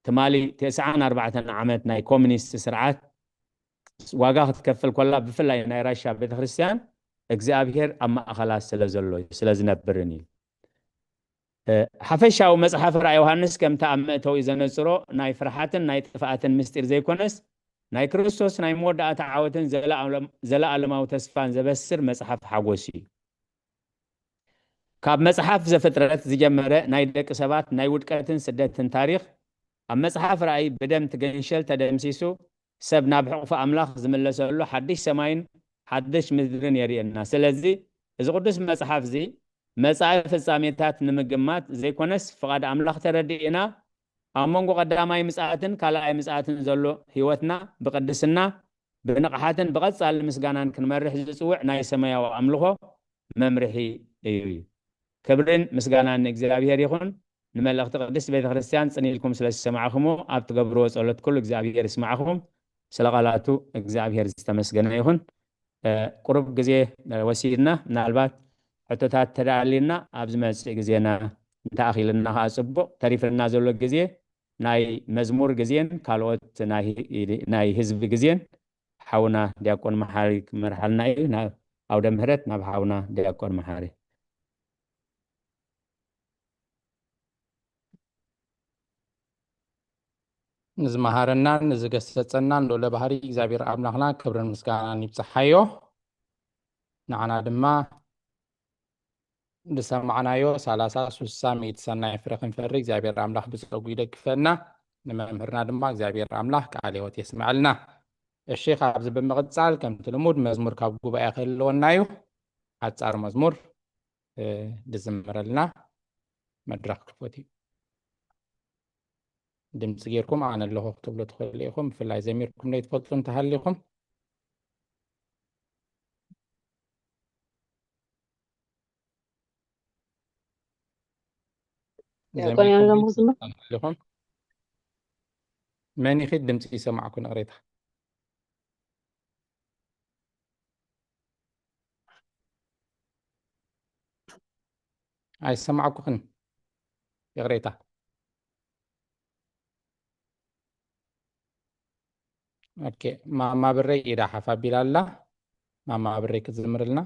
ትማሊ ተስዓን ኣርባዕተን ዓመት ናይ ኮሚኒስት ስርዓት ዋጋ ክትከፍል ከላ፣ ብፍላይ ናይ ራሻ ቤተ ክርስቲያን፣ እግዚኣብሔር ኣብ ማእከላ ስለ ዘሎ እዩ፣ ስለ ዝነብርን እዩ። እ፣ ሓፈሻዊ መጽሓፍ ራእይ ዮሃንስ ከምቲ ኣብ መእተዊ ዘነጽሮ ናይ ፍርሓትን ናይ ጥፍኣትን ምስጢር ዘይኮነስ፣ ናይ ክርስቶስ ናይ መወዳእታ ዓወትን ዘለኣለም-፣ ዘለኣለማዊ ተስፋን ዘበስር መጽሓፍ ሓጎስ እዩ። ካብ መጽሓፍ ዘፍጥረት ዝጀመረ ናይ ደቂ ሰባት ናይ ውድቀትን ስደትን ታሪኽ፣ ኣብ መጽሓፍ ራእይ ብደም እቲ ገንሸል ተደምሲሱ፣ ሰብ ናብ ሕቑፊ ኣምላኽ ዝምለሰሉ ሓድሽ ሰማይን ሓድሽ ምድርን የርእየና። ስለዚ፣ እዚ ቅዱስ መጽሓፍ እዚ፣ መጻኢ ፍጻሜታት ንምግማት ዘይኮነስ፣ ፍቓድ ኣምላኽ ተረዲእና፣ ኣብ መንጎ ቀዳማይ ምጽኣትን ካልኣይ ምጽኣትን ዘሎ ህይወትና ብቅድስና፣ ብንቕሓትን ብቐጻሊ ምስጋናን ክንመርሕ ዝጽውዕ ናይ ሰማያዊ ኣምልኾ መምርሒ እዩ። ክብርን ምስጋናን ንእግዚኣብሔር ይኹን። ንመልእኽቲ ቅድስት ቤተ ክርስቲያን ጽን ኢልኩም ስለ ዝሰማዕኹሞ፣ ኣብ ትገብርዎ ጸሎት ኩሉ እግዚኣብሔር ይስማዕኹም። ስለ ቃላቱ እግዚኣብሔር ዝተመስገነ ይኹን። እ፣ ቁሩብ ግዜ፣ እ፣ ወሲድና፣ ምናልባት ሕቶታት ተደኣሊና ኣብ ዝመጽእ ግዜና እንተኣኺልና ከኣ ጽቡቕ። ተሪፍና ዘሎ ግዜ ናይ መዝሙር ግዜን ካልኦት ናይ፣ ናይ ህዝቢ ግዜን ሓውና ዲያቆን መሓሪ ክመርሓልና እዩ። ናብ ኣውደ ምህረት ናብ ሓውና ዲያቆን መሓሪ። ንዝመሃረናን ንዝገሰጸናን ልዑለ ባህሪ እግዚኣብሔር ኣምላኽና ክብርን ምስጋናን ይብጽሓዮ። ንዓና ድማ ዝሰማዕናዮ ሰላሳ፣ ስሳ፣ ሚእቲ ሰናይ ፍረ ክንፈሪ እግዚኣብሔር ኣምላኽ ብጸጉ ይደግፈና። ንመምህርና ድማ እግዚኣብሔር ኣምላኽ ቃል ህይወት የስምዐልና። እሺ፣ ካብዚ ብምቕጻል ከምቲ ልሙድ መዝሙር ካብ ጉባኤ ክህልወና እዩ። ሓጻር መዝሙር፣ እ፣ ዝዝምረልና መድረኽ ክፉት እዩ። ድምፂ ጌርኩም ኣነ ኣለኹ ክትብሉ ትኽእሉ ኢኹም። ብፍላይ ዘሚርኩም ዘይትፈልጡ እንተሃሊኹም። ዲያቆን ዘሚርኩም ዮናስ ዘይትፈልጡ ዝምር። እንተሃሊኹም። መን ይኺድ ድምፂ ይሰማዕኩ ንቕሬታ። ኣይሰማዕኩኽን። ይቕሬታ። ኦኬ፣ ማማ ብረይ ኢዳ ሓፍ ኣቢላ ኣላ። ማማ ብረይ ክትዝምርልና።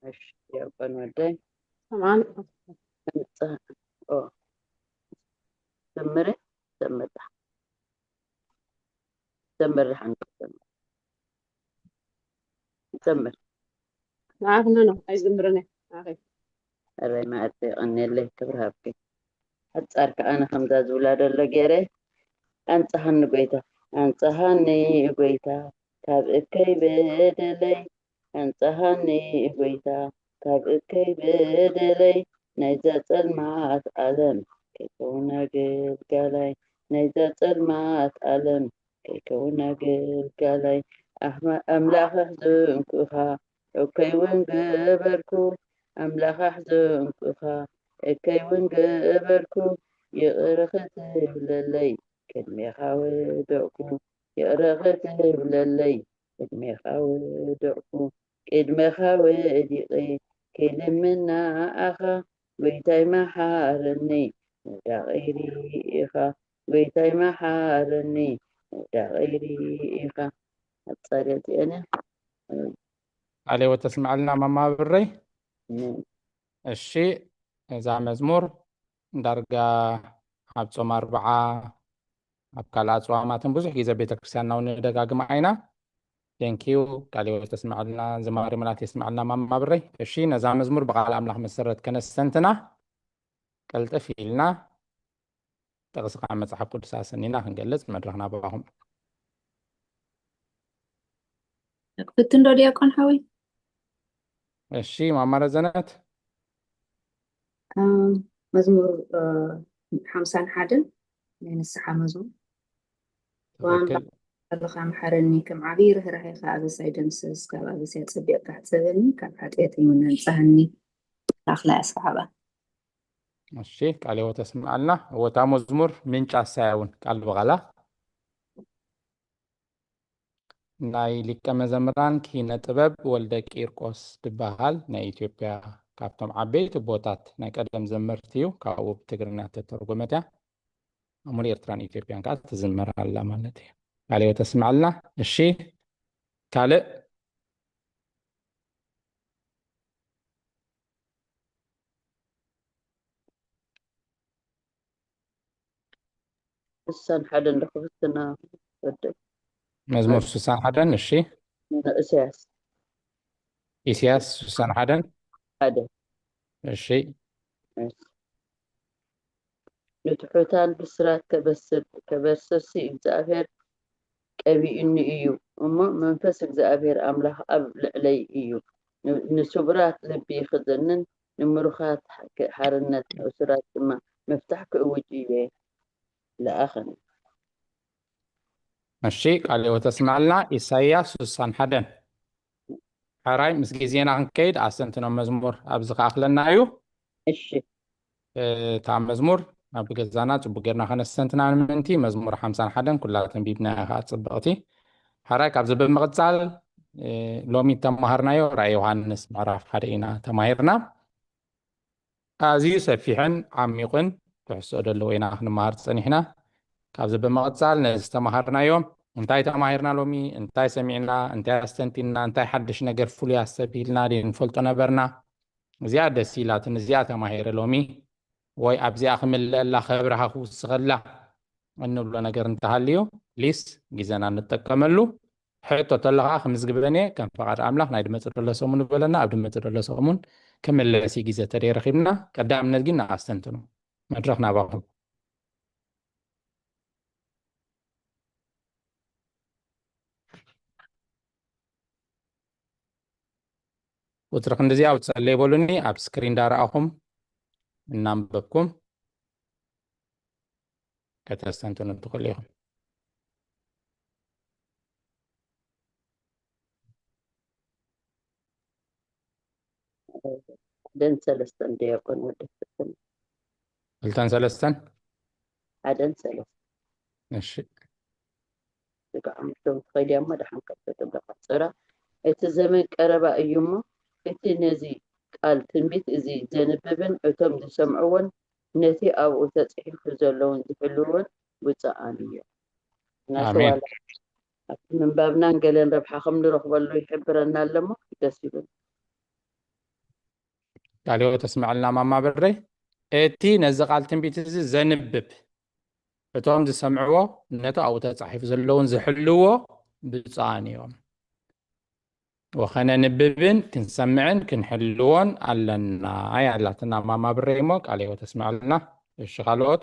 እሺ፣ ዲያቆን ወደይ። ሰምዓኒ። እንጻ-፣ ኦ፣ ዘምሪ፣ ዘምሪ። ዘምሪ ሓንቲ ዘምሪ። ዘምር። ንዓኺ ኖኖ፣ ኣይዝምርን እየ። ንዓኺ። እረይ መዓልቲ የቐንየለይ፣ ክብሪ ሃብኪ። ሓጻር ከኣ ኣነ ከምዛ ዝብላ ደሎ ገይረ፣ ኣንጽሃኒ ጎይታ፣ ኣንጽሃኒ ጎይታ፣ ካብ እከይ በደለይ፣ ኣንጽሃኒ ጎይታ፣ ካብ እከይ በደለይ፣ ናይዛ ጸልማት ዓለም ከይከውን ኣገልጋላይ፣ ናይዛ ጸልማት ዓለም ከይከውን ኣገልጋላይ። ኣህማ-፣ ኣምላኽ ኣሕዘንኩኻ፣ እከይ እውን ገበርኩ፣ ኣምላኽ ኣሕዘንኩኻ፣ እከይ እውን ገበርኩ፣ ይቕረ ክትብለለይ፣ ቅድሜኻ ወደቕኩ፣ ይቕረ ክትብለለይ፣ ቅድሜኻ ወደቕኩ፣ ቅድሜኻ ወዲቐ፣ ክልምን ንኣኻ፣ ጎይታይ መሓረኒ፣ ምውዳቐይ ርኢኻ፣ ጎይታይ መሓረኒ፣ ምውዳቐይ ርኢኻ። ኣጻርያ እዚኣን እያ። ቃለ ሕይወት ተስምዐልና ማማ ብረይ። ኣሜን። እሺ፣ እዛ መዝሙር ዳርጋ ኣብ ጾም ኣርብዓ ኣብ ካልእ ኣጽዋማትን ብዙሕ ግዜ ቤተክርስትያንና እውን ንደጋግማ ኢና። ቴንኪዩ። ቃለ ሕይወት ተስምዐልና፣ ዝማሬ መላእክት የስምዐልና ማማ ብረይ። እሺ፣ ነዛ መዝሙር ብቃል ኣምላኽ መሰረት ከነስተንትና፣ ቅልጥፍ ኢልና ጥቕሲ ካብ መጽሓፍ ቅዱስ ኣሰኒና ክንገልጽ መድረኽ ናባኹም። ክትፍትን ዶ ዲያቆን ሓወይ? እሺ፣ ማማ ረዘነት። መዝሙር ሓምሳን ሓደን ናይ ንስሓ መዝሙር። ኣምላኽ ከለኻ መሓረኒ፣ ከም ዓብዪ ርህራሄኻ ኣበሳይ ደምስስ፣ ካብ ኣበሳይ ኣጸቢቕካ ሕጸበኒ፣ ካብ ሓጢኣተይ እውን ኣንጽሃኒ። ኣምላኽ ኣስፍሓባ። እሺ፣ ቃለ ሕይወት ተስምዓልና። እወ፣ እታ መዝሙር ምንጫ እሳያ እውን ቃል ብቓላ ናይ ሊቀ መዘምራን ኪነ ጥበብ ወልደ ቂርቆስ ዝበሃል ናይ ኢትዮጵያ ካብቶም ዓበይቲ ቦታት ናይ ቀደም ዘመርቲ እዩ። ካብኡ ብትግርኛ ተተርጎመት እያ። ኣብ ሙሉእ ኤርትራን ኢትዮጵያን ከዓ ትዝመር ኣላ ማለት እዩ። ቃለ ሕይወት ተስምዓልና። እሺ፣ ካልእ? ስሳን ሓደን ዶ ክፍትና ወደ መዝሙር ስሳን ሓደን። እሺ፣ እሰያስ ኢሳያስ ስሳን ሓደን። ሓደ እሺ፣ ንትሑታን ብስራት ከበስር ከበስርሲ እግዚኣብሔር ቀቢኡኒ እዩ እሞ መንፈስ እግዚኣብሔር ኣምላኽ ኣብ ልዕለይ እዩ። ን- ንስቡራት ልቢ ክዘንን ንምሩኻት ሓ- ሓርነት ንእሱራት ድማ መፍታሕ ክእውጅ እየ። ለኣኸኒ። እሺ፣ ቃለ ሕይወት ተስምዓልና። ኢሳይያስ ስሳን ሓደን። ሕራይ ምስ ግዜና ክንከይድ ኣስተንትኖ መዝሙር ኣብዚ ክኣኽለና እዩ። እሺ እታ መዝሙር ኣብ ገዛና ጽቡቅ ጌርና ከነስተንትና ንምእንቲ መዝሙር ሓምሳን ሓደን ኩላ ተንቢብናያ ከኣ ጽብቕቲ። ሕራይ ካብዚ ብምቕጻል እ፣ ሎሚ ተማሃርናዮ ራእይ ዮሃንስ ምዕራፍ ሓደ ኢና ተማሂርና። ኣዝዩ ሰፊሕን ዓሚቑን ትሕዝቶ ዘለዎ ኢና ክንመሃር ጸኒሕና። ካብዚ ብምቕጻል ነዚ ዝተማሃርናዮ እንታይ ተማሂርና ሎሚ፣ እንታይ ሰሚዕና፣ እንታይ ኣስተንቲንና፣ እንታይ ሓድሽ ነገር ፍሉይ ኣስተብሂልና ድዩ ንፈልጦ ነበርና? እዚኣ ደስ ኢላትን እዚኣ ተማሂረ ሎሚ ወይ ኣብዚኣ ክምልአላ ከብርሃ ክውስኸላ እንብሎ ነገር እንተሃልዩ ፕሊስ ግዜና ንጠቀመሉ። ሕቶ ተለኻ ክምዝግበን እየ ከም ፈቓድ ኣምላኽ ናይ ድመጽእ ደሎ ሰሙን ይበለና ኣብ ድመጽእ ደሎ ሰሙን ክምለስ እዩ ግዜ ተደይ ረኺብና። ቀዳምነት ግን ንኣስተንትኖ መድረኽ ናባኹም። ቁፅሪ ክንድዚ ኣውፅኣለይ በሉኒ ኣብ ስክሪን እንዳረኣኹም እናንበብኩም ከተስተንትኑ ትኽእሉ ኢኹም። ሓደን ሰለስተን ዲያቆን ወዲ ፍትን ክልተን ሰለስተን ሓደን ሰለስተን እሺ ስጋዕ ምሽቶም ትኸይድ እያ እሞ ደሓን ከብተትብለካ ፅራ እቲ ዘመን ቀረባ እዩ እሞ እቲ ነዚ ቃል ትንቢት እዚ ዘንብብን እቶም ዝሰምዕዎን ነቲ ኣብኡ ተፅሒፉ ዘለውን ዝሕልውን ብፁዓን እዮም። ኣሜን። ናተዋለ ኣብቲ ምንባብናን ገለን ረብሓ ከም ንረኽበሉ ይሕብረና ኣለሞ ደስ ይብል። ቃለ ሕይወት ተስምዐልና ማማ ብረይ። እቲ ነዚ ቃል ትንቢት እዚ ዘንብብ እቶም ዝሰምዕዎ ነቲ ኣብኡ ተጻሒፉ ዘለውን ዝሕልዎ ብፁዓን እዮም። ወኸነንብብን ክንሰምዕን ክንሕልዎን ኣለና። ኣይ ኣላትና ማማ ብረይ እሞ ቃለ ሕይወት ተስምዐልና። እሺ ካልኦት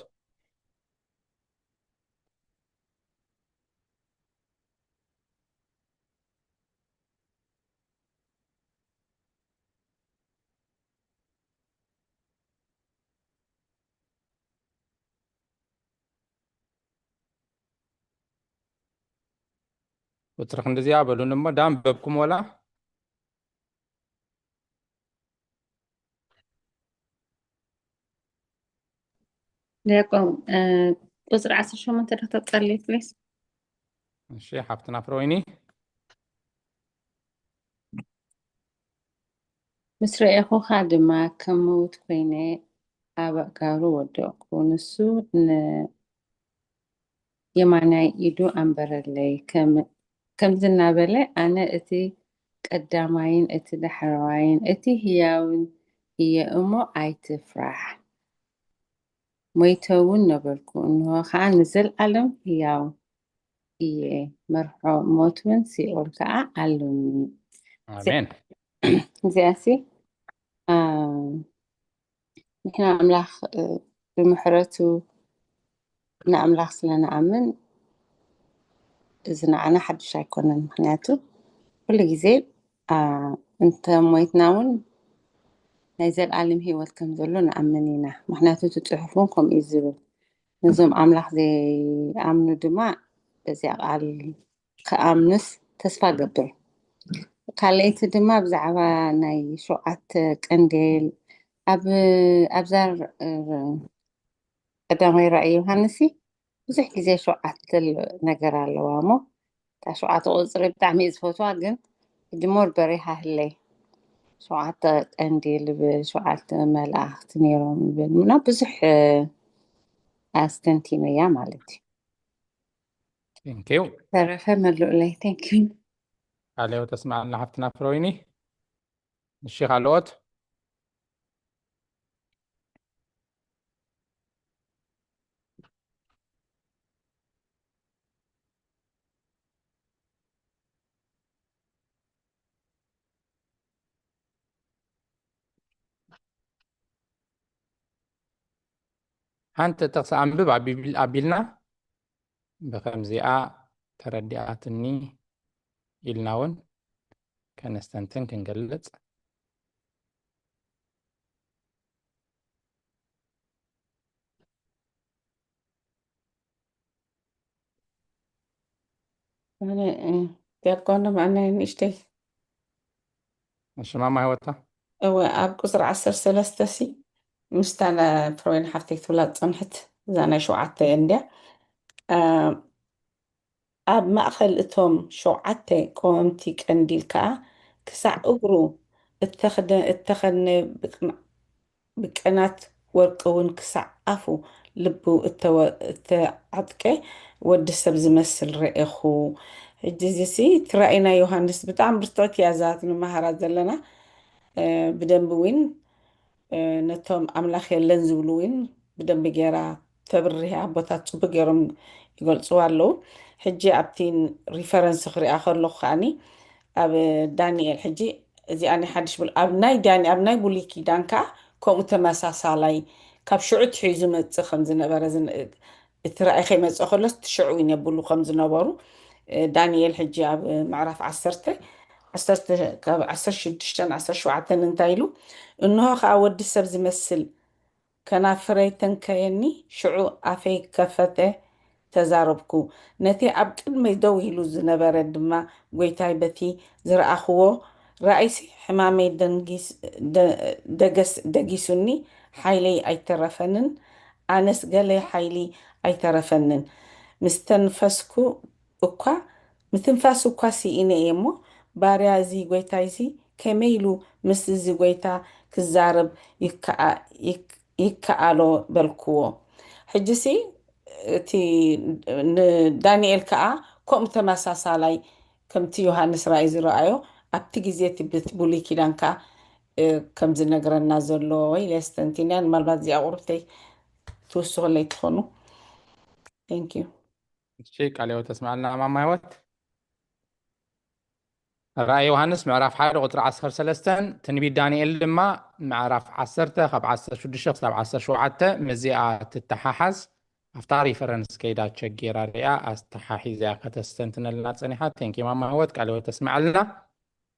ቁፅሪ ክንድዚኣ በሉን እሞ ዳንበብኩም ወላ ዲያቆን እ፣ ቁፅሪ ዓሰርተ ሸሞንተ ዶ ተፀሊ ፕሊስ? እሺ ሓፍትና ፍረወይኒ ምስ ረኤኹኻ ድማ ከም ምዉት ኮይነ ኣብ ኣእጋሩ ወደቕኩ። ንሱ ንየማናይ ኢዱ ኣንበረለይ። ከም-፣ ከምዚ እናበለ፣ ኣነ እቲ ቀዳማይን እቲ ዳሕረዋይን እቲ ህያውን እየ እሞ ኣይትፍራሕ። ሞይተ እውን ነበርኩ፣ እንሆ ኸዓ ንዘለኣለም ህያው እየ፣ መርሖ ሞት እውን ሲኦል ከዓ ኣሎኒ። ኣሜን። እዚኣሲ አ፣ ንሕና ኣምላኽ እ፣ ብምሕረቱ ንኣምላኽ ስለ ንኣምን እዚ ንዓና ሓድሽ ኣይኮነን። ምክንያቱ ኩሉ ግዜ አ፣ እንተ ሞይትና እውን ናይ ዘለኣለም ህይወት ከም ዘሎ ንኣምን ኢና። ምክንያቱ እቲ ጽሑፍ እውን ከምኡ እዩ ዝብል። ነዞም ኣምላኽ ዘይኣምኑ ድማ በዚኣ ቃል ክኣምኑስ ተስፋ ገብር። ካልኣይቲ ድማ ብዛዕባ ናይ ሸውዓተ ቀንዴል ኣብ ኣብዛ ቀዳማይ ራእይ ዮሃንስ ብዙሕ ግዜ ሸውዓተ ነገር ኣለዋ እሞ እታ ሸውዓተ ቁፅሪ ብጣዕሚ እየ ዝፈትዋ፣ ግን ሕጂ ሞር በሪሃ ህለይ ሸውዓተ ቀንዴል ይብል፣ ሸውዓተ መላእክቲ ነይሮም ይብል እና ብዙሕ ኣስተንቲነያ ማለት እዩ። ቴንኪው። ተረፈ መልኡለይ። ቴንኪዩ። ቃለ ሕይወት ተስማዕልና ሓፍትና ፍረወይኒ። እሺ ካልኦት? ሓንቲ ጥቕሲ ኣንብብ ኣቢል- ኣቢልና ብከምዚኣ ተረዲኣትኒ ኢልና እውን ከነስተንትን ክንገልጽ። ኣነ እ፣ ዲያቆን ማዕናይ ንእሽተይ እሺ ማማ ህይወታ። እወ ኣብ ቁፅሪ ዓሰርተ ሰለስተ ሲ ምስታ ና- ፍሮይን ሓፍተይ ክትብላ ዝፀንሐት እዛ ናይ ሸውዓተ እንድያ። አ፣ ኣብ ማእኸል እቶም ሸውዓተ ቀወምቲ ቀንዲል ከዓ ክሳዕ እግሩ እተኽደ- እተኸድነ ብቅና- ብቀናት ወርቂ እውን ክሳዕ ኣፉ ልቡ እተወ- እተዓጥቀ ወዲ ሰብ ዝመስል ረኤኹ። ሕጂ እዚሲ እቲ ራእይ ናይ ዮሃንስ ብጣዕሚ ብርትዕቲ እያ እዛ ንመሃራ ዘለና። እ፣ ብደንቢ እውን እ፣ ነቶም ኣምላኽ የለን ዝብሉ እውን ብደንቢ ገይራ ተብርህ ኣቦታት ጽቡቅ ገይሮም ይገልጽዋ ኣለዉ። ሕጂ ኣብቲ ሪፈረንስ ክሪኣ ከለኹ ከኣኒ ኣብ ዳንኤል ሕጂ እዚኣ ናይ ሓድሽ ብሉይ ኣብ ናይ ዳኒ ኣብ ናይ ብሉይ ኪዳን ከኣ ከምኡ ተመሳሳላይ ካብ ሽዑ ትሒዙ መጽእ ከም ዝነበረ ዝን- እቲ ራእይ ከይመጽእ ከሎስ እቲ ሽዑ ይነብሉ ከም ዝነበሩ እ፣ ዳንኤል ሕጂ ኣብ ምዕራፍ ዓሰርተ ዓሰርተ ካብ ዓሰርተ ሽዱሽተ ዓሰርተ ሸውዓተ እንታይ ኢሉ? እንሆ ከኣ ወዲ ሰብ ዝመስል ከናፍረይ ተንከየኒ፣ ሽዑ ኣፈይ ከፈተ ተዛረብኩ። ነቲ ኣብ ቅድመይ ደው ኢሉ ዝነበረ ድማ ጐይታይ በቲ ዝረኣኽዎ ራእይሲ ሕማመይ ደንጊስ- ደ- ደገስ ደጊሱኒ፣ ሓይለይ ኣይተረፈንን፣ ኣነስ ገለ ሓይሊ ኣይተረፈንን። ምስ ተንፈስኩ እኳ ምትንፋስ እኳ ስኢነ እየ እሞ፣ ባርያ እዚ ጐይታ እዚ ከመይ ኢሉ ምስ እዚ ጐይታ ክዛረብ ይከኣ- ይክ- ይከኣሎ በልክዎ። ሕጂሲ እቲ ንዳንኤል ከኣ ከምኡ ተመሳሳላይ ከምቲ ዮሃንስ ራእይ ዝረኣዮ ኣብቲ ግዜ እቲ ብት- ብሉይ ኪዳን ከኣ እ፣ ከም ዝነግረና ዘሎ ወይ ለስተንቲንያን ምናልባት እዚኣ ቁርብተይ ትውስኹለይ ትኾኑ። Thank you። እሺ ቃለ ሕይወት ተስማዕልና ማማ ህይወት። ራእይ ዮሃንስ ምዕራፍ ሓደ ቁፅሪ ዓሰርተ ሰለስተን ትንቢት ዳንኤል ድማ ምዕራፍ ዓሰርተ ካብ ዓሰርተ ሽዱሽተ ክሳብ ዓሰርተ ሸውዓተ ምስዚኣ ትተሓሓዝ ኣብታ ሪፈረንስ ከይዳ ቸጌራ ሪኣ ኣስተሓሒዛ ከተስተንትነልና ፀኒሓ። ቴንኪ ማማ ህይወት ቃለ ሕይወት ተስማዕልና።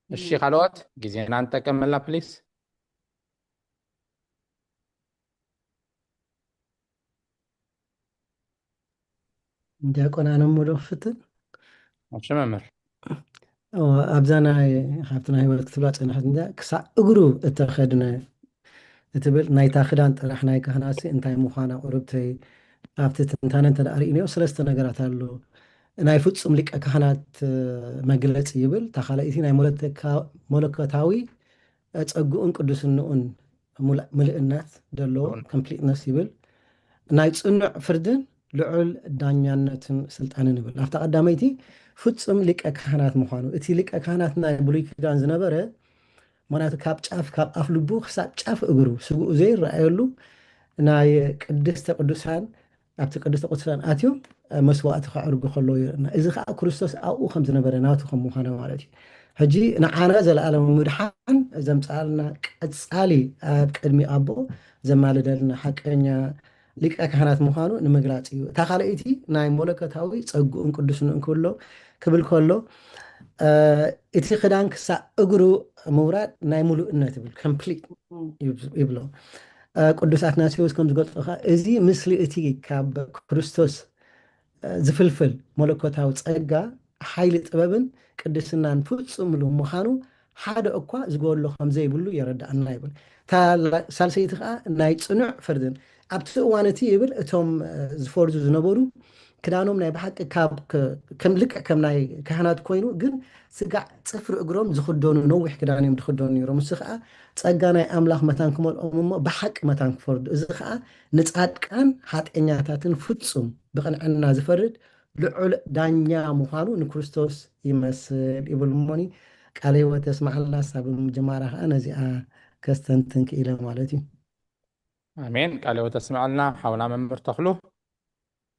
እሺ ካልኦት ግዜና ንጠቀመላ ፕሊስ። ዲያቆን ኣነ እሞ ዶ ክፍትን? እሺ መምህር። እዎ፣ ኣብዛ ናይ ሓፍትና ህይወት ክትብላ ጸንሐት እንዳ ክሳዕ እግሩ እተኸድነ እትብል ናይታ ክዳን ጥራሕ ናይ ካህናትሲ እንታይ ምዃና ቁርብተይ ኣብቲ ትንታነ እንተ ደኣ ርኢንዮ ሰለስተ ነገራት ኣሎ። ናይ ፍጹም ሊቀ ካህናት መግለጺ ይብል፣ እታ ካልኣይቲ ናይ መለኮታዊ ጸግኡን ቅዱስንኡን ምልእነት ዘለዎ ኮምፕሊትነስ ይብል። ናይ ጽኑዕ ፍርድን ልዑል ዳኛነትን ስልጣንን ይብል። ኣብታ ቀዳመይቲ ፍጹም ሊቀ ካህናት ምዃኑ፣ እቲ ሊቀ ካህናት ናይ ብሉይ ኪዳን ዝነበረ፣ ምኽንያቱ ካብ ጫፍ ካብ ኣፍ ልቡ ክሳብ ጫፍ እግሩ ስግኡ ዘይረኣየሉ ናይ ቅድስተ ቅዱሳን ኣብቲ ቅድስተ ቅዱሳን ኣትዮም መስዋእቲ ከዕርጉ ከለዉ ይርእና። እዚ ከዓ ክርስቶስ ኣብኡ ከም ዝነበረ ናቱ ከም ምዃነ ማለት እዩ። ሕጂ ንዓና ዘለኣለማዊ ምድሓን ዘምፅኣልና ቀፃሊ ኣብ ቅድሚ ኣቦ ዘማልደልና ሓቀኛ ሊቀ ካህናት ምዃኑ ንምግላፅ እዩ። እታ ካልኣይቲ ናይ መለኮታዊ ፀግኡን ቅዱስንኡን ክብሎ ክብል ከሎ እቲ ክዳን ክሳብ እግሩ ምውራድ ናይ ሙሉእነት ይብል፣ ኮምፕሊት ይብሎ። ቅዱስ ኣትናቴዎስ ከም ዝገልጾ ከዓ እዚ ምስሊ እቲ ካብ ክርስቶስ ዝፍልፍል መለኮታዊ ጸጋ ሓይሊ ጥበብን ቅድስናን ፍጹምሉ ምዃኑ ሓደ እኳ ዝጎሎ ከም ዘይብሉ የረድኣና ይብል። እታ ሳልሰይቲ ከዓ ናይ ጽኑዕ ፍርድን ኣብቲ እዋን እቲ ይብል እቶም ዝፈርዱ ዝነበሩ ክዳኖም ናይ ብሓቂ ካብ ከም ልክዕ ከም ናይ ካህናት ኮይኑ ግን ስጋዕ ፅፍሪ እግሮም ዝኽደኑ ነዊሕ ክዳን እዮም ዝኽደኑ ነይሮም። እሱ ከዓ ጸጋ ናይ ኣምላኽ መታን ክመልኦም እሞ ብሓቂ መታን ክፈርዱ። እዚ ከዓ ንጻድቃን ሓጢኣኛታትን ፍጹም ብቕንዕና ዝፈርድ ልዑል ዳኛ ምዃኑ ንክርስቶስ ይመስል ይብል። እሞኒ ቃለ ህይወት የስምዓልና። ሳብ ምጅማራ ከዓ ነዚኣ ከስተንትን ክኢለ ማለት እዩ። ኣሜን። ቃለ ህይወት የስምዓልና ሓውና መምህር ተኽሉ።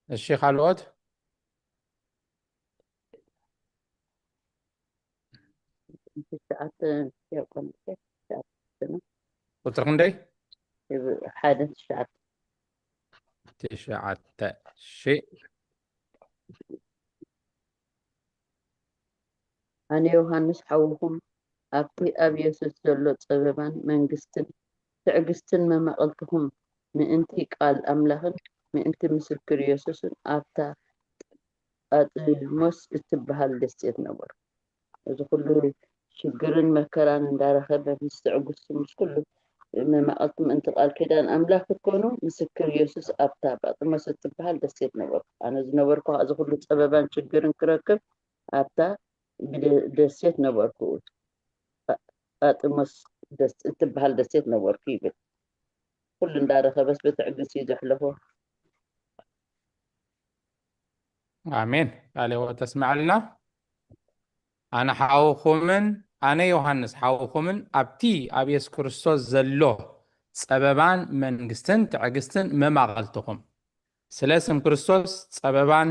እሺ ካልኦት? ትሽዓተ ዲያቆን ትሽዓተ ቁፅሪ ክንደይ? ሓደ ትሽዓተ ትሽዓተ እሺ ኣነ ዮሃንስ ሓውኹም ኣብቲ ኣብ የሱስ ዘሎ ጸበባን መንግስትን ትዕግስትን መማቕልትኹም ምእንቲ ቃል ኣምላኽን ምእንቲ ምስክር የሱስን ኣብታ ጳጥሞስ እትበሃል ደሴት ነበርኩ። እዚ ኩሉ ሽግርን መከራን እንዳረኸበ ምስ ትዕግስቱ ምስ ኩሉ መማቕልቲ ምእንቲ ቃል ኪዳን ኣምላኽ ክትኮኑ ምስክር የሱስ ኣብታ ጳጥሞስ እትበሃል ደሴት ነበርኩ። ኣነ ዝነበርኩ እዚ ኩሉ ጸበባን ሽግርን ክረክብ ኣብታ ደሴት ነበርኩ፣ ጳጥሞስ እትበሃል ደሴት ነበርኩ ይብል። ኩሉ እንዳረኸበስ ብትዕግስቲ እዩ ዘሕለፎ። ኣሜን። ቃለ ሕይወት ተስምዐልና። ኣነ ሓውኹምን ኣነ ዮሃንስ ሓውኹምን ኣብቲ ኣብ የሱስ ክርስቶስ ዘሎ ጸበባን መንግስትን ትዕግስትን መማቐልትኹም ስለ ስም ክርስቶስ ጸበባን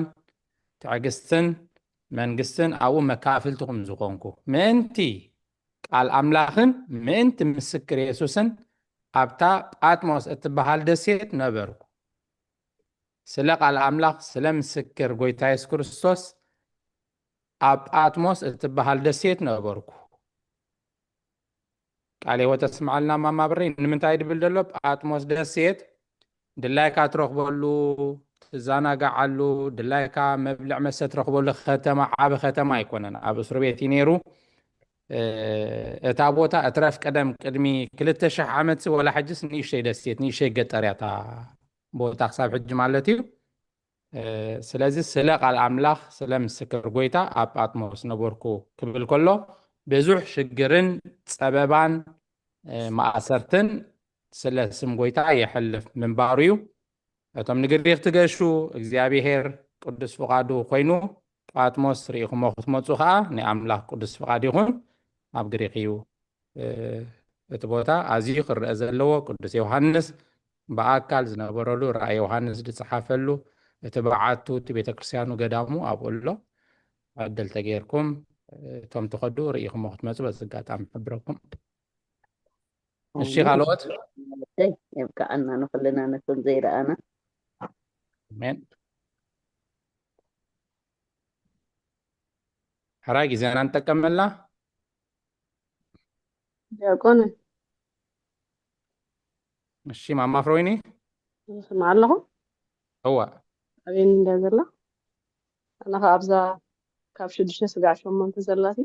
ትዕግስትን መንግስትን ኣብኡ መካፍልትኹም ዝኾንኩ ምእንቲ ቃል ኣምላኽን ምእንቲ ምስክር የሱስን ኣብታ ጳጥሞስ እትበሃል ደሴት ነበርኩ። ስለ ቃል ኣምላኽ ስለ ምስክር ጎይታ የሱስ ክርስቶስ ኣብ ጳጥሞስ እትበሃል ደሴት ነበርኩ። ቃለ ሕይወት ተስምዓልና ማማ ብሬ። ንምንታይ ድብል ዘሎ ጳጥሞስ ደሴት ድላይካ ትረኽበሉ ትዘናጋዓሉ ድላይካ መብልዕ መስተ ትረኽበሉ ከተማ ዓቢ ከተማ ኣይኮነን። ኣብ እስር ቤት እዩ ነይሩ። እታ ቦታ እትረፍ ቀደም ቅድሚ ክልተ ሽሕ ዓመት ወላ ሕጅስ ንእሽተይ ደሴት ንእሽተይ ገጠር እያ እታ ቦታ ክሳብ ሕጂ ማለት እዩ። ስለዚ ስለ ቃል ኣምላኽ ስለ ምስክር ጎይታ ኣብ ጳጥሞስ ነበርኩ ክብል ከሎ ብዙሕ ሽግርን ጸበባን ማእሰርትን ስለ ስም ጎይታ የሕልፍ ምንባሩ እዩ። እቶም ንግሪኽ ትገሹ እግዚኣብሔር ቅዱስ ፍቓዱ ኮይኑ ጳጥሞስ ርኢኹሞ ክትመፁ ከዓ ናይ ኣምላኽ ቅዱስ ፍቓድ ይኹን። ኣብ ግሪኽ እዩ እቲ ቦታ ኣዝዩ ክረአ ዘለዎ። ቅዱስ ዮሃንስ ብኣካል ዝነበረሉ ራእይ ዮሃንስ ዝፀሓፈሉ እቲ በዓቱ እቲ ቤተክርስትያኑ ገዳሙ ኣብኡ ኣሎ። ዕድል ተገይርኩም እቶም ትኸዱ ርኢኹሞ ክትመፁ በዚ ኣጋጣሚ ሕብረኩም። እሺ ካልኦት የብቅዓና ንኩልና ነቶም ዘይረኣና። ኣሜን። ሕራይ ግዜና ንጠቀመላ። ዲያቆን እሺ ማማ ፍሮይኒ ስማ ኣለኹ። እዋ ኣበይን እንዳ ዘላ ኣነ ከ ኣብዛ ካብ ሽዱሽተ ስጋዕ ሸሞንተ ዘላቲ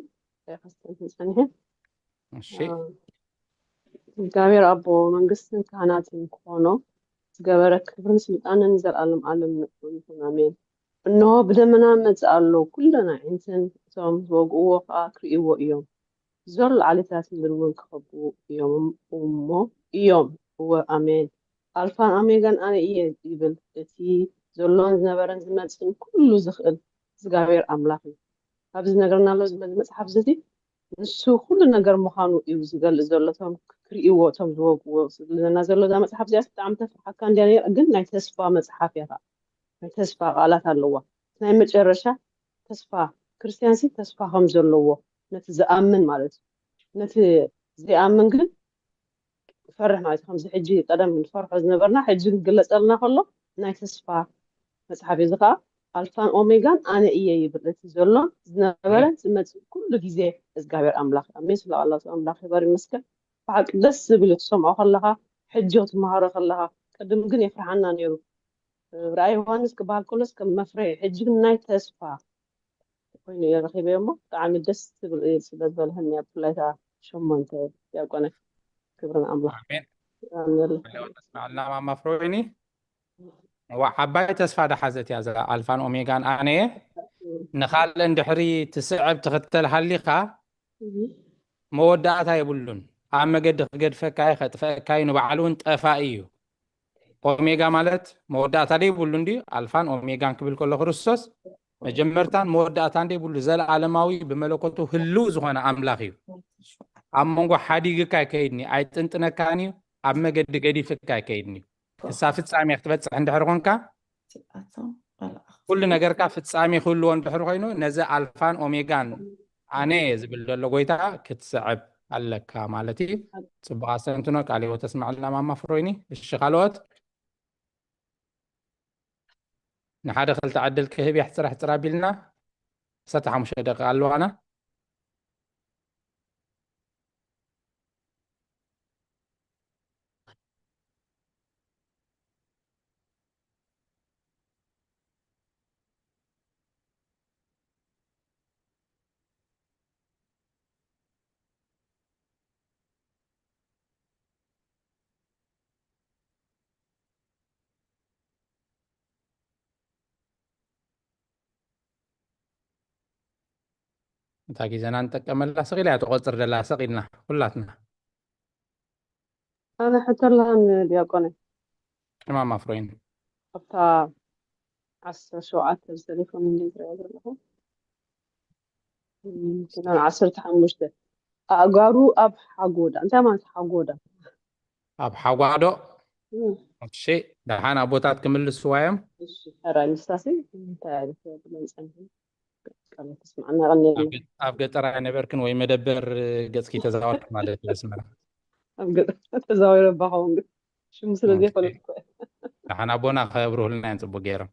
ከስተንትን ጸኒሐ። እሺ እግዚኣብሔር ኣቦ መንግስትን ካህናትን ክኾኖ ዝገበረ ክብርን ስልጣንን ንዘለኣለም ዓለም ንዕኡ ይኹን ኣሜን። እንሆ ብደመና መጽእ ኣሎ፣ ኩለን ኣዒንትን እቶም ዝወግእዎ ከኣ ክርእይዎ እዮም። ዘሎ ዓሌታት ምድሪ እውን ክኸብቡ እዮም እሞ እዮም። እወ ኣሜን። ኣልፋን ኦሜጋን ኣነ እየ ይብል፣ እቲ ዘሎን ዝነበረን ዝመጽእን ኩሉ ዝኽእል እግዚኣብሔር ኣምላኽ እዩ። ኣብዚ ዝነግረና ኣሎ እዚ መጽሓፍ እዚ ንሱ ኩሉ ነገር ምዃኑ እዩ ዝገልጽ ዘሎ። እቶም ክርእይዎ፣ እቶም ዝወግዎ ዘለና ዘሎ እዛ መጽሓፍ እዚኣ ብጣዕሚ ተፍርሓካ እንድያ ነይራ፣ ግን ናይ ተስፋ መጽሓፍ እያ። ናይ ተስፋ ቃላት ኣለዋ። ናይ መጨረሻ ተስፋ፣ ክርስትያን ሲ ተስፋ ከም ዘለዎ ነቲ ዝኣምን ማለት እዩ። ነቲ ዘይኣምን ግን ይፈርሕ ማለት እዩ። ከምዚ ሕጂ ቀደም ንፈርሖ ዝነበርና ሕጂ ክግለጸልና ከሎ ናይ ተስፋ መጽሓፍ እዩ። እዚ ኸኣ ኣልፋን ኦሜጋን ኣነ እየ ይብል። እቲ ዘሎን ዝነበረን ዝመጽእ ኩሉ ግዜ እግዚኣብሔር ኣምላኽ እዩ። ኣሜን። ስለ ቃል ኣምላኽ ይበር ይመስገን። ብሓቂ ደስ ዝብል እዩ ክትሰምዖ ከለኻ፣ ሕጂ ክትመሃሮ ከለኻ። ቅድም ግን የፍርሓና ነይሩ። ራእይ ዮሃንስ ክበሃል ከሎስ ከም መፍረይ፣ ሕጂ ግን ናይ ተስፋ ኮይኑ እየ ረኺበዮ እሞ ብጣዕሚ ደስ ዝብል እዩ ስለ ዝበልሐኒ ኣብ ብፍላይ እታ ሸሞንተ ዲያቆነ ክብሪ ንኣምላኽ ኣሜን። ኣሜን። ተስማዕልና ማማ ፍሮይኒ። እዋ ዓባይ ተስፋ ደሓዘት እያ እዛ ኣልፋን ኦሜጋን ኣነ እየ። ንኻልእ እንድሕሪ ትስዕብ ትኽተል ሃሊኻ መወዳእታ የብሉን። ኣብ መገዲ ክገድፈካ እዩ፣ ከጥፈእካ እዩ፣ ንባዕሉ እውን ጠፋኢ እዩ። ኦሜጋ ማለት መወዳእታ ደይብሉ እንዲ ኣልፋን ኦሜጋን ክብል ከሎ ክርስቶስ መጀመርታን መወዳእታን ደይብሉ ዘለኣለማዊ ብመለኮቱ ህልው ዝኾነ ኣምላኽ እዩ። ኣብ መንጎ ሓዲግካ ኣይከይድን እዩ፣ ኣይጥንጥነካን እዩ፣ ኣብ መገዲ ገዲፍካ ኣይከይድን እዩ። ክሳብ ፍጻሜ ክትበጽሕ እንድሕር ኮንካ ትብኣቶም መልኣኽ ኩሉ ነገርካ ፍጻሜ ክህልዎ እንድሕር ኮይኑ ነዚ ኣልፋን ኦሜጋን ኣነ እየ ዝብል ዘሎ ጎይታ ክትስዕብ ኣለካ ማለት እዩ። ጽቡቕ ኣስተንትኖ ቃል ህይወት ተስማዕልና ማማ ፍሮይኒ። እሺ ካልኦት ንሓደ ክልተ ዕድል ክህብ እያ ሕጽራ ሕጽራ ኣቢልና። ዓሰርተ ሓሙሽተ ደቂቃ ኣለዋና። እታ ግዜና ንጠቀመላ ስቕ ኢላ እያ ትቖጽር ዘላ፣ ስቕ ኢልና ኩላትና። ኣነ ሕቶ ኣለኒ ዲያቆነ። ሕማም ኣፍሮይን። ኣብታ ዓሰርተ ሸውዓተ ብሰሊፎም እንዲ ዝሪኦ ዘለኹ። እም፣ ክዳን ዓሰርተ ሓሙሽተ። ኣእጋሩ ኣብ ሓጎዳ። እንታይ ማለት ሓጎዳ? ኣብ ሓጓዶ? እም። እሺ፣ ደሓን ኣቦታት ክምልስዋ እዮም። እሺ፣ ሕራይ ንሳሲ እንታይ ዓይነት ብለን ጸንሑ? ቃል ተስማዕና፣ ቀኒ ኣብ ገ-፣ ኣብ ገጠር ኣይነበርክን ወይ መደበር ገጽኪ ተዛወርክ ማለት እዩ፣ ኣስመራ። ኣብ ገጠር ተዛዊረ ባኸውን ግን ሽሙ ስለ ኦኬ። ዘይፈለጥኩ። ደሓን ኣቦና ከብርሁልና እዮም ጽቡቅ ገይሮም።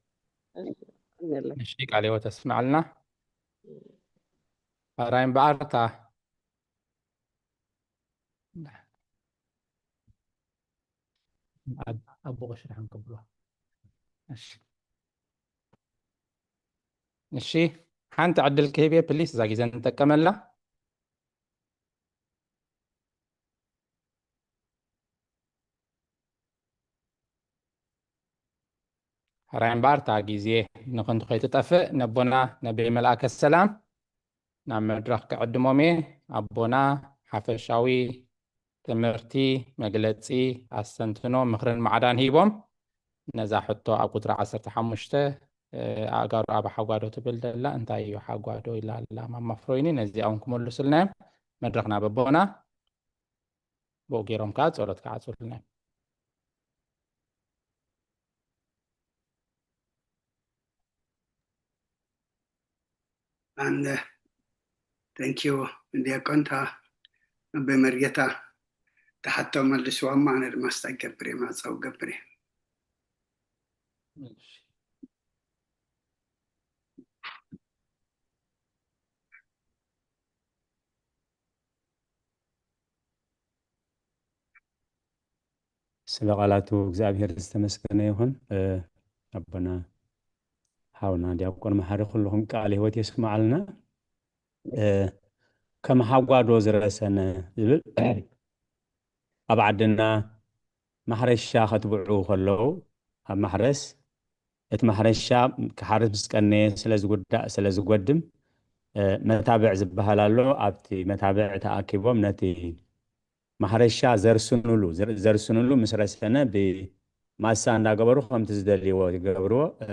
እሺ፣ ቀኒ ኣለይ። እሺ፣ ቃል ህይወት ተስማዕልና። ሕራይ እምበኣር እታ ኣብ-፣ ኣቦ ቀሺ ደሓን ከብሎ። እሺ። እሺ፣ ሓንቲ ዕድል ክህብ እየ፣ ፕሊስ፣ እዛ ግዜ ንጠቀመላ። ሕራይ እምበኣር፣ እታ ግዜ ንኽንቱ ከይትጠፍእ፣ ነቦና ነቢይ መልኣከ ሰላም ናብ መድረኽ ክዕድሞም እየ። ኣቦና ሓፈሻዊ ትምህርቲ፣ መግለጺ፣ ኣስተንትኖ፣ ምኽርን ማዕዳን ሂቦም፣ ነዛ ሕቶ ኣብ ቁጽሪ ዓሰርተ ሓሙሽተ፣ እ፣ ኣእጋሩ ኣብ ሓጓዶ ትብል ዘላ፣ እንታይ እዩ ሓጓዶ ኢላ ኣላ ማማ ፍሮይኒ፣ ነዚኣ እውን ክመልሱልና እዮም። መድረኽ ናብ ኣቦና፣ ብኡ ገይሮም ከኣ ጸሎት ክዓጹልና እዮም። And, uh, thank you, ዲያቆን። እታ ብመርጌታ ተሓቶ መልስዋ እሞ ኣነ ድማ ስታይ ገብር እየ፣ ማዕጸው ገብር እየ። እሺ። ስለ ቃላቱ እግዚኣብሔር ዝተመስገነ ይኹን። እ፣ ኣቦና ሓውና ዲያቆን መሓሪ ኩልኹም ቃል ህይወት የስምዓልና። እ፣ ከም ሓጓዶ ዝረሰነ ዝብል ኣብ ዓድና ማሕረሻ ከትብዑ ከለዉ ኣብ ማሕረስ እቲ ማሕረሻ ክሓርስ ምስ ቀነየ ስለ ዝጉዳእ ስለ ዝጎድም፣ እ፣ መታብዕ ዝበሃል ኣሎ። ኣብቲ መታብዕ ተኣኪቦም ነቲ ማሕረሻ ዘርስኑሉ፣ ዘር-፣ ዘርስኑሉ ምስ ረሰነ ብማሳ እንዳገበሩ ከምቲ ዝደልይዎ ይገብርዎ። እ፣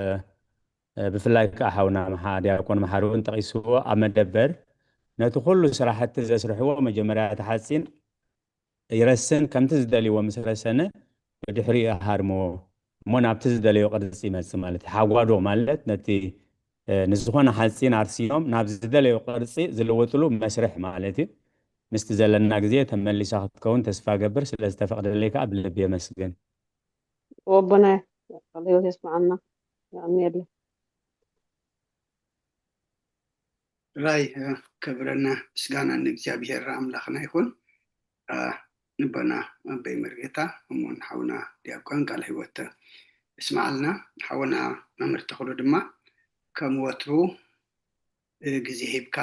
እ፣ ብፍላይ ከዓ ሓውና መሓ-፣ ዲያቆን መሓሪ እውን ጠቒስዎ ኣብ መደበር ነቲ ኩሉ ስራሕቲ ዘስርሕዎ መጀመርያ እቲ ሓፂን ይረስን፣ ከምቲ ዝደልይዎ ምስ ረሰነ ብድሕሪኡ ይሃርምዎ እሞ ናብቲ ዝደለዮ ቅርፂ ይመፅእ ማለት እዩ። ሓጓዶ ማለት ነቲ ንዝኾነ ሓፂን ኣርሲኖም ናብ ዝደለዮ ቅርፂ ዝልውጥሉ መስርሕ ማለት እዩ። ምስቲ ዘለና ግዜ ተመሊሳ ክትከውን ተስፋ ገብር። ስለ ዝተፈቕደለይ ከዓ ብልቢ የመስግን። ወቦናይ ቃለ ህይወት የስምዓልና። የቐንየልና። ራይ ክብርን ምስጋናን ንእግዚኣብሔር ኣምላኽና ይኹን። ኣቦና ኣቦይ መርጌታ እሙን ሓውና ዲያቆን ቃለ ህይወት እስማዓልና። ሓውና መምህር ተኽሉ ድማ ከም ወትሩ ግዜ ሂብካ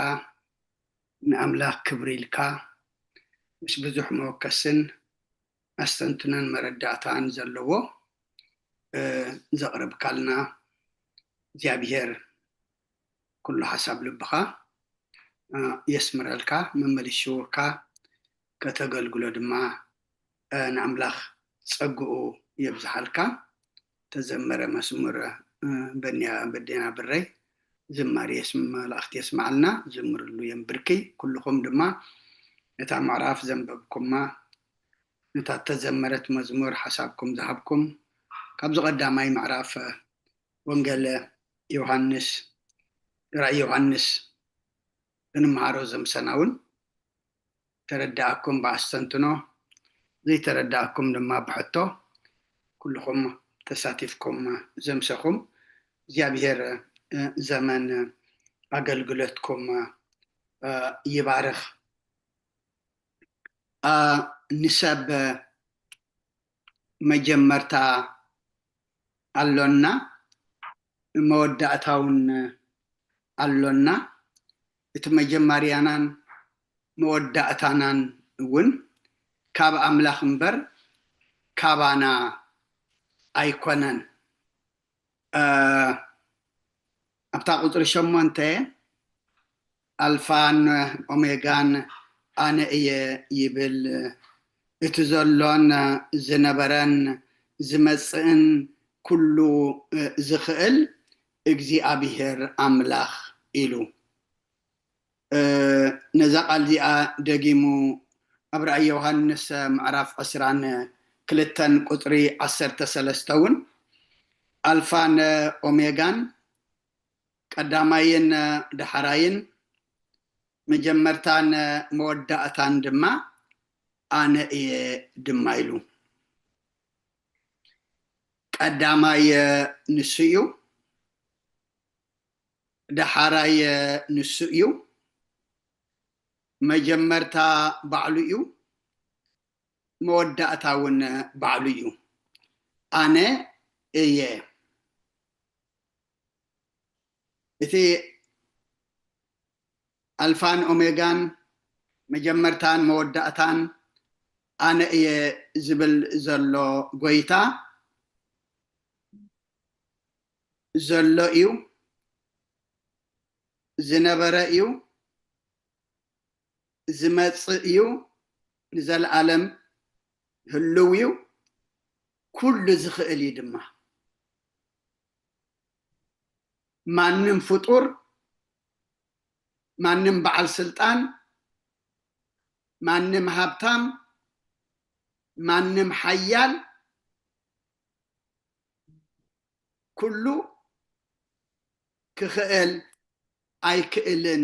ንኣምላኽ ክብሪ ኢልካ ምስ ብዙሕ መወከስን ኣስተንትኖን መረዳእታን ዘለዎ ዘቕረብካልና እግዚኣብሔር ኩሉ ሓሳብ ልብኻ የስምረልካ፣ መመሊሹ እካ ከተገልግሎ ድማ ንኣምላኽ ጸግኡ የብዝሓልካ። ተዘመረ መስሙር በንያ በዴና ብረይ ዝማሪ መላእኽቲ የስማዓልና። ዝምርሉ የንብርኪ። ኩልኹም ድማ ነታ ምዕራፍ ዘንበብኩማ፣ ነታ ተዘመረት መዝሙር ሓሳብኩም ዝሃብኩም፣ ካብዚ ቀዳማይ ምዕራፍ ወንጌል ዮሃንስ ራእይ ዮሃንስ እንምሃሮ ዘምሰና እውን ተረዳእኩም ብኣስተንትኖ፣ ዘይተረዳእኩም ድማ ብሕቶ ኩልኹም ተሳቲፍኩም ዘምሰኹም እግዚኣብሔር ዘመን ኣገልግሎትኩም ይባርኽ። ንሰብ መጀመርታ ኣሎና፣ መወዳእታ እውን ኣሎና። እቲ መጀመርያናን መወዳእታናን እውን ካብ ኣምላኽ እምበር ካባና ኣይኮነን። ኣብታ ቁፅሪ ሸሞንተ ኣልፋን ኦሜጋን ኣነ እየ ይብል፣ እቲ ዘሎን ዝነበረን ዝመፅእን ኩሉ ዝኽእል እግዚኣብሔር ኣምላኽ ኢሉ። ነዛ ቃል እዚኣ ደጊሙ ኣብ ራእይ ዮሃንስ ምዕራፍ ዕስራን ክልተን ቁፅሪ ዓሰርተ ሰለስተ እውን ኣልፋን ኦሜጋን ቀዳማይን ዳሕራይን መጀመርታን መወዳእታን ድማ ኣነ እየ ድማ ኢሉ። ቀዳማይ ንሱ እዩ፣ ዳሕራይ ንሱ እዩ፣ መጀመርታ ባዕሉ እዩ፣ መወዳእታ እውን ባዕሉ እዩ። ኣነ እየ። እቲ ኣልፋን ኦሜጋን መጀመርታን መወዳእታን ኣነ እየ ዝብል ዘሎ ጎይታ ዘሎ እዩ፣ ዝነበረ እዩ፣ ዝመፅእ እዩ፣ ንዘለኣለም ህልው እዩ፣ ኩሉ ዝኽእል እዩ ድማ። ማንም ፍጡር፣ ማንም በዓል ስልጣን፣ ማንም ሃብታም፣ ማንም ሓያል፣ ኩሉ ክኽእል ኣይክእልን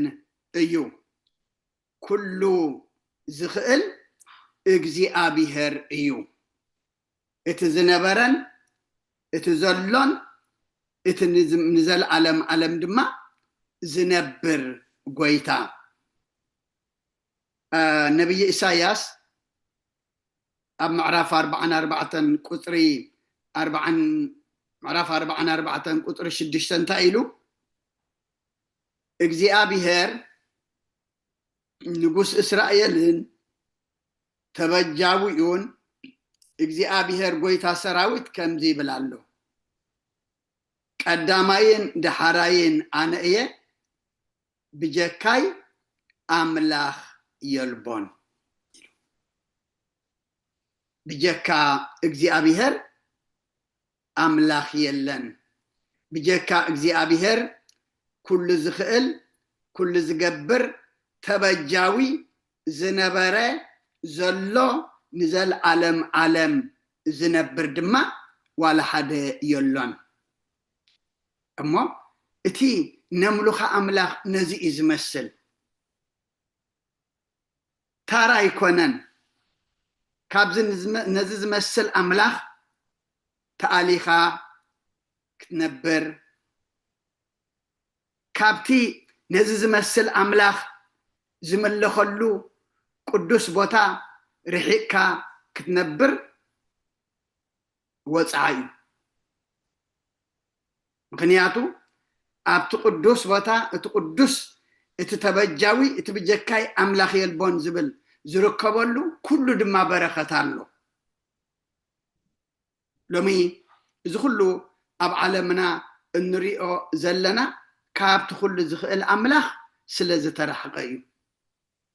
እዩ። ኩሉ ዝኽእል እግዚኣብሔር እዩ። እቲ ዝነበረን እቲ ዘሎን እቲ ንዘለኣለም ዓለም ድማ ዝነብር ጎይታ። ነብይ ኢሳያስ ኣብ ምዕራፍ ኣርባዓን ኣርባዕተን ቁፅሪ ኣርባዓን ምዕራፍ ኣርባዓን ኣርባዕተን ቁፅሪ ሽዱሽተ እንታይ ኢሉ? እግዚኣብሔር ንጉስ እስራኤልን ተበጃዊኡን እግዚኣብሔር ጎይታ ሰራዊት ከምዚ ይብል ኣሎ፣ ቀዳማይን ዳሓራይን ኣነ እየ፣ ብጀካይ ኣምላኽ የልቦን። ብጀካ እግዚኣብሔር ኣምላኽ የለን። ብጀካ እግዚኣብሔር ኩሉ ዝኽእል፣ ኩሉ ዝገብር፣ ተበጃዊ ዝነበረ ዘሎ ንዘለዓለም ዓለም ዝነብር ድማ ዋላ ሓደ የሎን። እሞ እቲ ነምልኾ ኣምላኽ ነዚ እዩ ዝመስል። ታራ ኣይኮነን። ካብዚ ንዝመ-፣ ነዚ ዝመስል ኣምላኽ ተኣሊኻ ክትነብር፣ ካብቲ ነዚ ዝመስል ኣምላኽ ዝምለኸሉ ቅዱስ ቦታ ርሒቕካ ክትነብር ወጽዓ እዩ። ምኽንያቱ ኣብቲ ቅዱስ ቦታ እቲ ቅዱስ፣ እቲ ተበጃዊ፣ እቲ ብጀካይ ኣምላኽ የልቦን ዝብል ዝርከበሉ ኩሉ ድማ በረኸት ኣሎ። ሎሚ እዚ ኩሉ ኣብ ዓለምና እንሪኦ ዘለና ካብቲ ኩሉ ዝኽእል ኣምላኽ ስለ ዝተራሕቐ እዩ።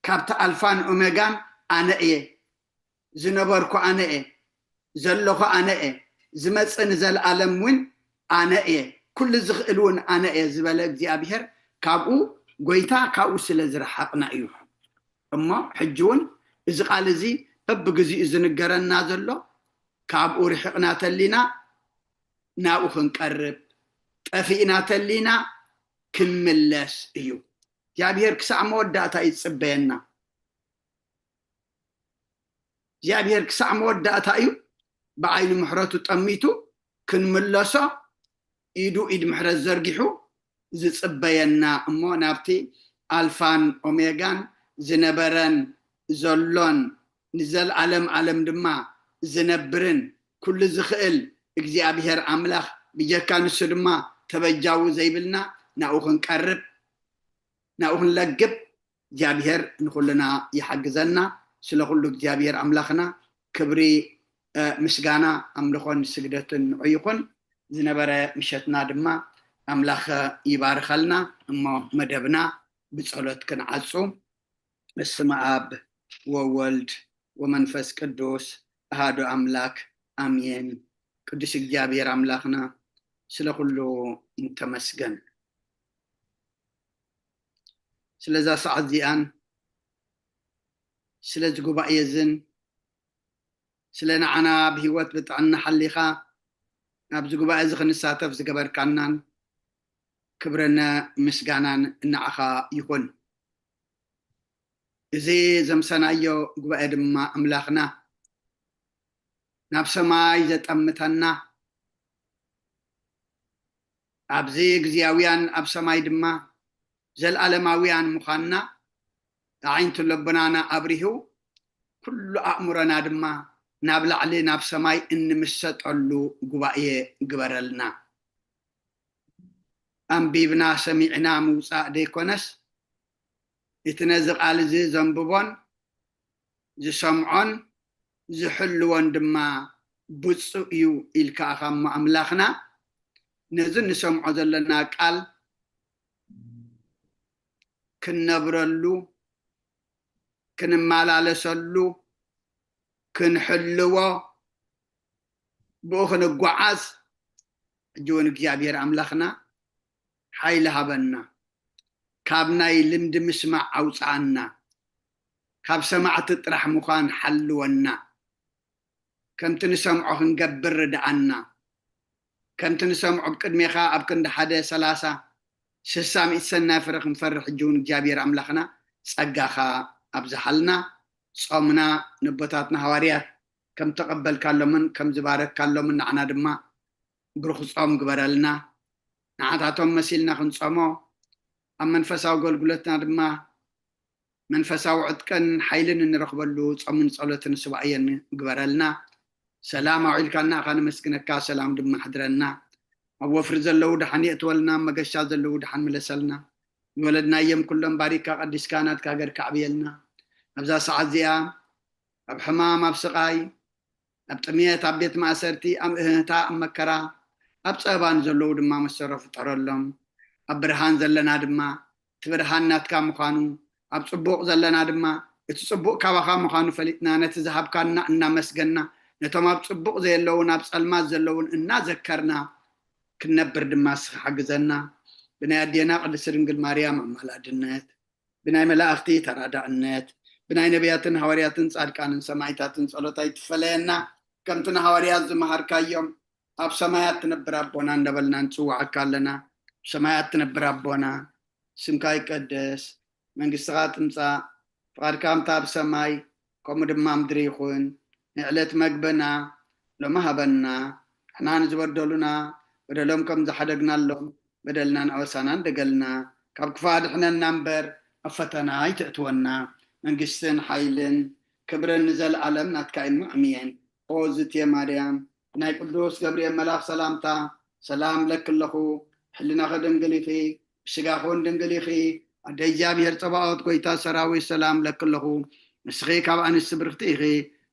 ካብቲ ኣልፋን ኦሜጋን ኣነ እየ፣ ዝነበርኩ ኣነ እየ፣ ዘለኹ ኣነ እየ፣ ዝመጽእ ንዘለኣለም እውን ኣነ እየ፣ ኩሉ ዝኽእል እውን ኣነ እየ ዝበለ እግዚኣብሔር፣ ካብኡ፣ ጎይታ ካብኡ ስለ ዝረሓቕና እዩ። እሞ ሕጂ እውን እዚ ቃል እዚ በብግዚኡ ዝንገረና ዘሎ፣ ካብኡ ርሒቕና ተሊና ናብኡ ክንቀርብ፣ ጠፊእና ተሊና ክንምለስ እዩ። እግዚኣብሔር ክሳዕ መወዳእታ እዩ ዝጽበየና። እግዚኣብሔር ክሳዕ መወዳእታ እዩ ብዓይኒ ምሕረቱ ጠሚቱ ክንምለሶ፣ ኢዱ ኢድ ምሕረት ዘርጊሑ ዝጽበየና። እሞ ናብቲ ኣልፋን ኦሜጋን ዝነበረን ዘሎን ንዘለዓለም ዓለም ድማ ዝነብርን ኩሉ ዝኽእል እግዚኣብሔር ኣምላኽ ብጀካ ንሱ ድማ ተበጃዊ ዘይብልና ናብኡ ክንቀርብ፣ ናብኡ ክንለግብ እግዚኣብሔር ንኹልና ይሓግዘና። ስለ ኩሉ እግዚኣብሔር ኣምላኽና ክብሪ፣ እ፣ ምስጋና፣ ኣምልኾን ስግደትን ንዑ ይኹን። ዝነበረ ምሸትና ድማ ኣምላኽ ይባርኸልና። እሞ መደብና ብጸሎት ክንዓጹ። በስመ ኣብ ወወልድ ወመንፈስ ቅዱስ ኣሃዱ ኣምላክ ኣሜን። ቅዱስ እግዚኣብሔር ኣምላኽና ስለ ኩሉ እንተመስገን። ስለዛ ሰዓት እዚኣን ስለዚ ጉባኤ እዝን ስለ ንዓና ብህይወት ብጥዕና ሓሊኻ ኣብዚ ጉባኤ እዚ ክንሳተፍ ዝገበርካናን ክብርን ምስጋናን ንዓኻ ይኹን። እዚ ዘምሰናዮ ጉባኤ ድማ ኣምላኽና ናብ ሰማይ ዘጠምተና፣ ኣብዚ ግዝያውያን ኣብ ሰማይ ድማ ዘልኣለማውያን ምዃንና ኣዒንቲ ልቦናና ኣብሪሁ፣ ኩሉ ኣእምሮና ድማ ናብ ላዕሊ ናብ ሰማይ እንምሰጠሉ ጉባኤ ግበረልና። ኣንቢብና ሰሚዕና ምውጻእ ደይኮነስ፣ እቲ ነዚ ቃል እዚ ዘንብቦን ዝሰምዖን ዝሕልዎን ድማ ብፁእ እዩ ኢልካ ኢኻ እሞ ኣምላኽና፣ ነዚ ንሰምዖ ዘለና ቃል ክንነብረሉ፣ ክንመላለሰሉ፣ ክንሕልዎ፣ ብኡ ክንጓዓዝ፣ ሕጂ እውን እግዚኣብሔር ኣምላኽና ሓይሊ ሃበና። ካብ ናይ ልምዲ ምስማዕ ኣውፅኣና። ካብ ሰማዕቲ ጥራሕ ምዃን ሓልወና። ከምቲ ንሰምዖ ክንገብር ርድኣና። ከምቲ ንሰምዖ ብቅድሜኻ ኣብ ክንዲ ሓደ ሰላሳ፣ ስሳ፣ ሚእቲ ሰናይ ፍረ ክንፈሪ ሕጂ እውን እግዚኣብሔር ኣምላኽና ጸጋኻ ኣብዝሓልና። ጾምና ነቦታትና ሃዋርያት ከም ተቐበልካሎምን ከም ዝባረካሎምን ንዓና ድማ ብሩኽ ጾም ግበረልና። ንዓታቶም መሲልና ክንጾሞ፣ ኣብ መንፈሳዊ ኣገልግሎትና ድማ መንፈሳዊ ዕጥቅን ሓይልን እንረኽበሉ ጾምን ጸሎትን ሱባኤን ግበረልና። ሰላም ኣውዒልካና ኢኻ ነመስግነካ፣ ሰላም ድማ ኣሕድረና። ኣብ ወፍሪ ዘለዉ ደሓን የእትወልና፣ ኣብ መገሻ ዘለዉ ደሓን ምለሰልና። ዝወለድናዮም ኩሎም ባሪካ ቀዲስካ ናትካ ሃገር ከዕብየልና። ኣብዛ ሰዓት እዚኣ ኣብ ሕማም፣ ኣብ ስቓይ፣ ኣብ ጥምየት፣ ኣብ ቤት ማእሰርቲ፣ ኣብ እህህታ፣ ኣብ መከራ፣ ኣብ ጸበባ ንዘለዉ ድማ መሰሮ ፍጠረሎም። ኣብ ብርሃን ዘለና ድማ እቲ ብርሃን ናትካ ምዃኑ፣ ኣብ ጽቡቕ ዘለና ድማ እቲ ጽቡቕ ካባኻ ምዃኑ ፈሊጥና፣ ነቲ ዝሃብካና እናመስገንና፣ ነቶም ኣብ ጽቡቕ ዘየለዉን ኣብ ጸልማት ዘለዉን እናዘከርና ክንነብር ድማ እስኻ ሓግዘና። ብናይ ኣዴና ቅድስቲ ድንግል ማርያም ኣማላድነት ብናይ መላእኽቲ ተራዳእነት፣ ብናይ ነቢያትን ሃዋርያትን ጻድቃንን ሰማዕታትን ጸሎት ኣይትፈለየና። ከምቲ ንሃዋርያት ዝመሃርካዮም፣ ኣብ ሰማያት ትነብር ኣቦና እንዳበልና ንጽውዓካ ኣለና። ኣብ ሰማያት ትነብር ኣቦና፣ ስምካ ይቀደስ፣ መንግስትኻ ትምጻእ፣ ፍቓድካ ከምታ ኣብ ሰማይ ከምኡ ድማ ምድሪ ይኹን። ንዕለት መግብና ሎሚ ሃበና፣ ንሕና ንዝበደሉና በደሎም ከም ዝሓደግናሎም በደልናን ኣበሳናን ደገልና፣ ካብ ክፉእ ኣድሕነና እምበር ኣብ ፈተና ኣይተእትወና። መንግስትን ሓይልን ክብርን ንዘለኣለም ናትካ እዩ። ኣሜን። ኦ ዝትየ ማርያም፣ ናይ ቅዱስ ገብርኤል መልኣኽ ሰላምታ ሰላም ለኪ ኣለኹ። ሕልናኺ ድንግል ኢኺ፣ ብስጋኺ እውን ድንግል ኢኺ። ኣደ እግዚኣብሔር ጸባኦት፣ ጎይታ ሰራዊት፣ ሰላም ለኪ ኣለኹ። ንስኺ ካብ ኣንስቲ ብርኽቲ ኢኺ፣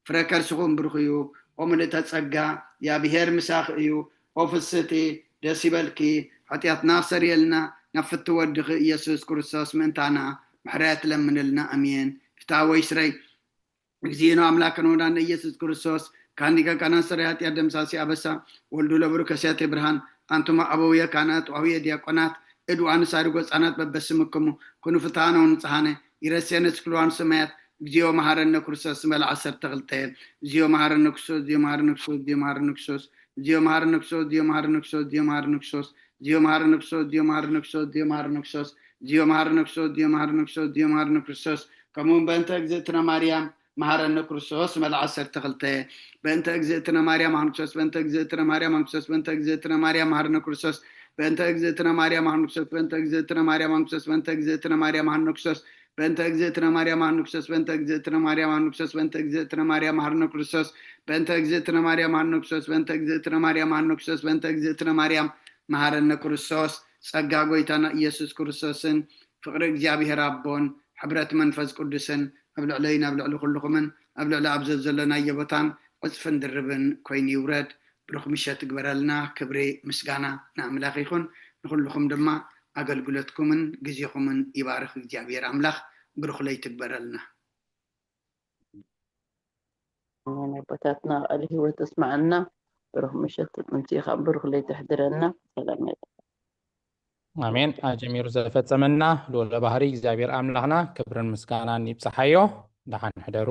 ፍረ ከርስኺ እውን ብሩኽ እዩ። ኦ ምልእተ ጸጋ፣ እግዚኣብሔር ምሳኺ እዩ። ኦ ፍስህቲ፣ ደስ ይበልኪ። ሓጢኣትና ኣስተሰርየልና፣ ናብ ፍቲ ወድኺ ኢየሱስ ክርስቶስ ምእንታና ምሕረት ለምንልና። ኣሜን። ፍትሐ ወይ ስረይ። እግዚእነ አምላክነ ወመድኃኒነ ኢየሱስ ክርስቶስ፣ ካን ሊቀ ካህናት ሠራይ ኃጢአት ደምሳሲ አበሳ፣ ወልዱ ለብሩ ከሲያቴ ብርሃን፣ አንቱማ አበውየ ካህናት ወአቡየ ዲያቆናት፣ እድ ወአንሳሪ ጎጻናት በበስምክሙ፣ ኩኑ ፍትሐነ ወንጽሐነ፣ ይረሴነ ስክልዋን ሰማያት፣ እግዚኦ መሐረነ ክርስቶስ። ስመል ዓሰርተ ክልተ። እግዚኦ መሐረነ ክርስቶስ፣ እግዚኦ መሐረነ ክርስቶስ፣ እግዚኦ መሐረነ ክርስቶስ፣ እግዚኦ መሐረነ ክርስቶስ፣ እግዚኦ መሐረነ ክርስቶስ፣ እግዚኦ መሐረነ ክርስቶስ፣ እግዚኦ መሐረነ ክርስቶስ፣ እግዚኦ መሐረነ ክርስቶስ፣ እግዚኦ መሐረነ ክርስቶስ፣ እግዚኦ መሐረነ ክርስቶስ፣ እግዚኦ መሐረነ ክርስቶስ። ከምኡ እውን በእንተ እግዝእትነ ማርያም መሐረነ ክርስቶስ። ስመል ዓሰርተ ክልተ። በእንተ እግዝእትነ ማርያም መሐረነ ክርስቶስ፣ በእንተ እግዝእትነ ማርያም መሐረነ ክርስቶስ፣ በእንተ እግዝእትነ ማርያም መሐረነ ክርስቶስ፣ በእንተ እግዝእትነ ማርያም መሐረነ ክርስቶስ፣ በእንተ እግዝእትነ ማርያም መሐረነ ክርስቶስ፣ በእንተ እግዝእትነ ማርያም መሐረነ ክርስቶስ፣ በእንተ እግዝእትነ ማርያም መሐረነ ክርስቶስ፣ በእንተ እግዝእትነ ማርያም መሐረነ ክርስቶስ፣ በእንተ እግዝእትነ ማርያም መሐረነ ክርስቶስ፣ በእንተ እግዝእትነ ማርያም መሐረነ ክርስቶስ፣ በእንተ እግዝእትነ ማርያም መሐረነ ክርስቶስ፣ በእንተ እግዝእትነ ማርያም መሐረነ ክርስቶስ። ጸጋ ጎይታና ኢየሱስ ክርስቶስን ፍቕሪ እግዚኣብሔር ኣቦን ሕብረት መንፈስ ቅዱስን ኣብ ልዕለይን ኣብ ልዕሊ ኩልኹምን ኣብ ልዕሊ ኣብ ዘዘለናዮ ቦታን ዕጽፍን ድርብን ኮይኑ ይውረድ። ብሩኽ ምሸት ትግበረልና። ክብሪ ምስጋና ንኣምላኽ ይኹን። ንኹልኹም ድማ ኣገልግሎትኩምን ግዜኹምን ይባርኽ እግዚኣብሔር ኣምላኽ። ብሩኽ ለይቲ ትግበረልና። ኣሜን። ኣቦታትና ቃል ህይወት እስማዓልና። ብሩኽ ምሸት ምምፅእኻ ብሩኽ ለይቲ ሕድረና። ሰላም። ኣሜን። ኣጀሚሩ ዘፈጸመና ልዑለ ባህሪ እግዚኣብሔር ኣምላኽና ክብርን ምስጋናን ይብጽሓዮ። ደሓን ሕደሩ።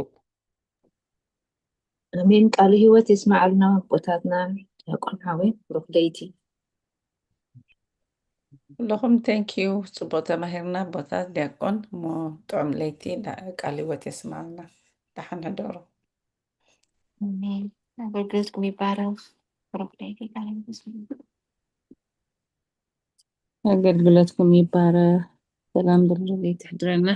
ኣሜን። ቃል ህይወት የስማዓልና ኣቦታትና። ዲያቆን ሓወይ ብሩኽ ለይቲ። ኩለኹም thank you። ጽቡቕ ተማሂርና ኣቦታት ዲያቆን። እሞ ጥዑም ለይቲ፣ ዳ-፣ ቃል ህይወት የስማዓልና። ደሓን ሕደሩ። ኣሜን። ኣገልግሎትኩም ይባረኽ። ብሩኽ ለይቲ። ቃል ህይወት የስማዓልና። ኣገልግሎትኩም ይባረኽ። ሰላም ብሩኽ ለይቲ ይሕድረና።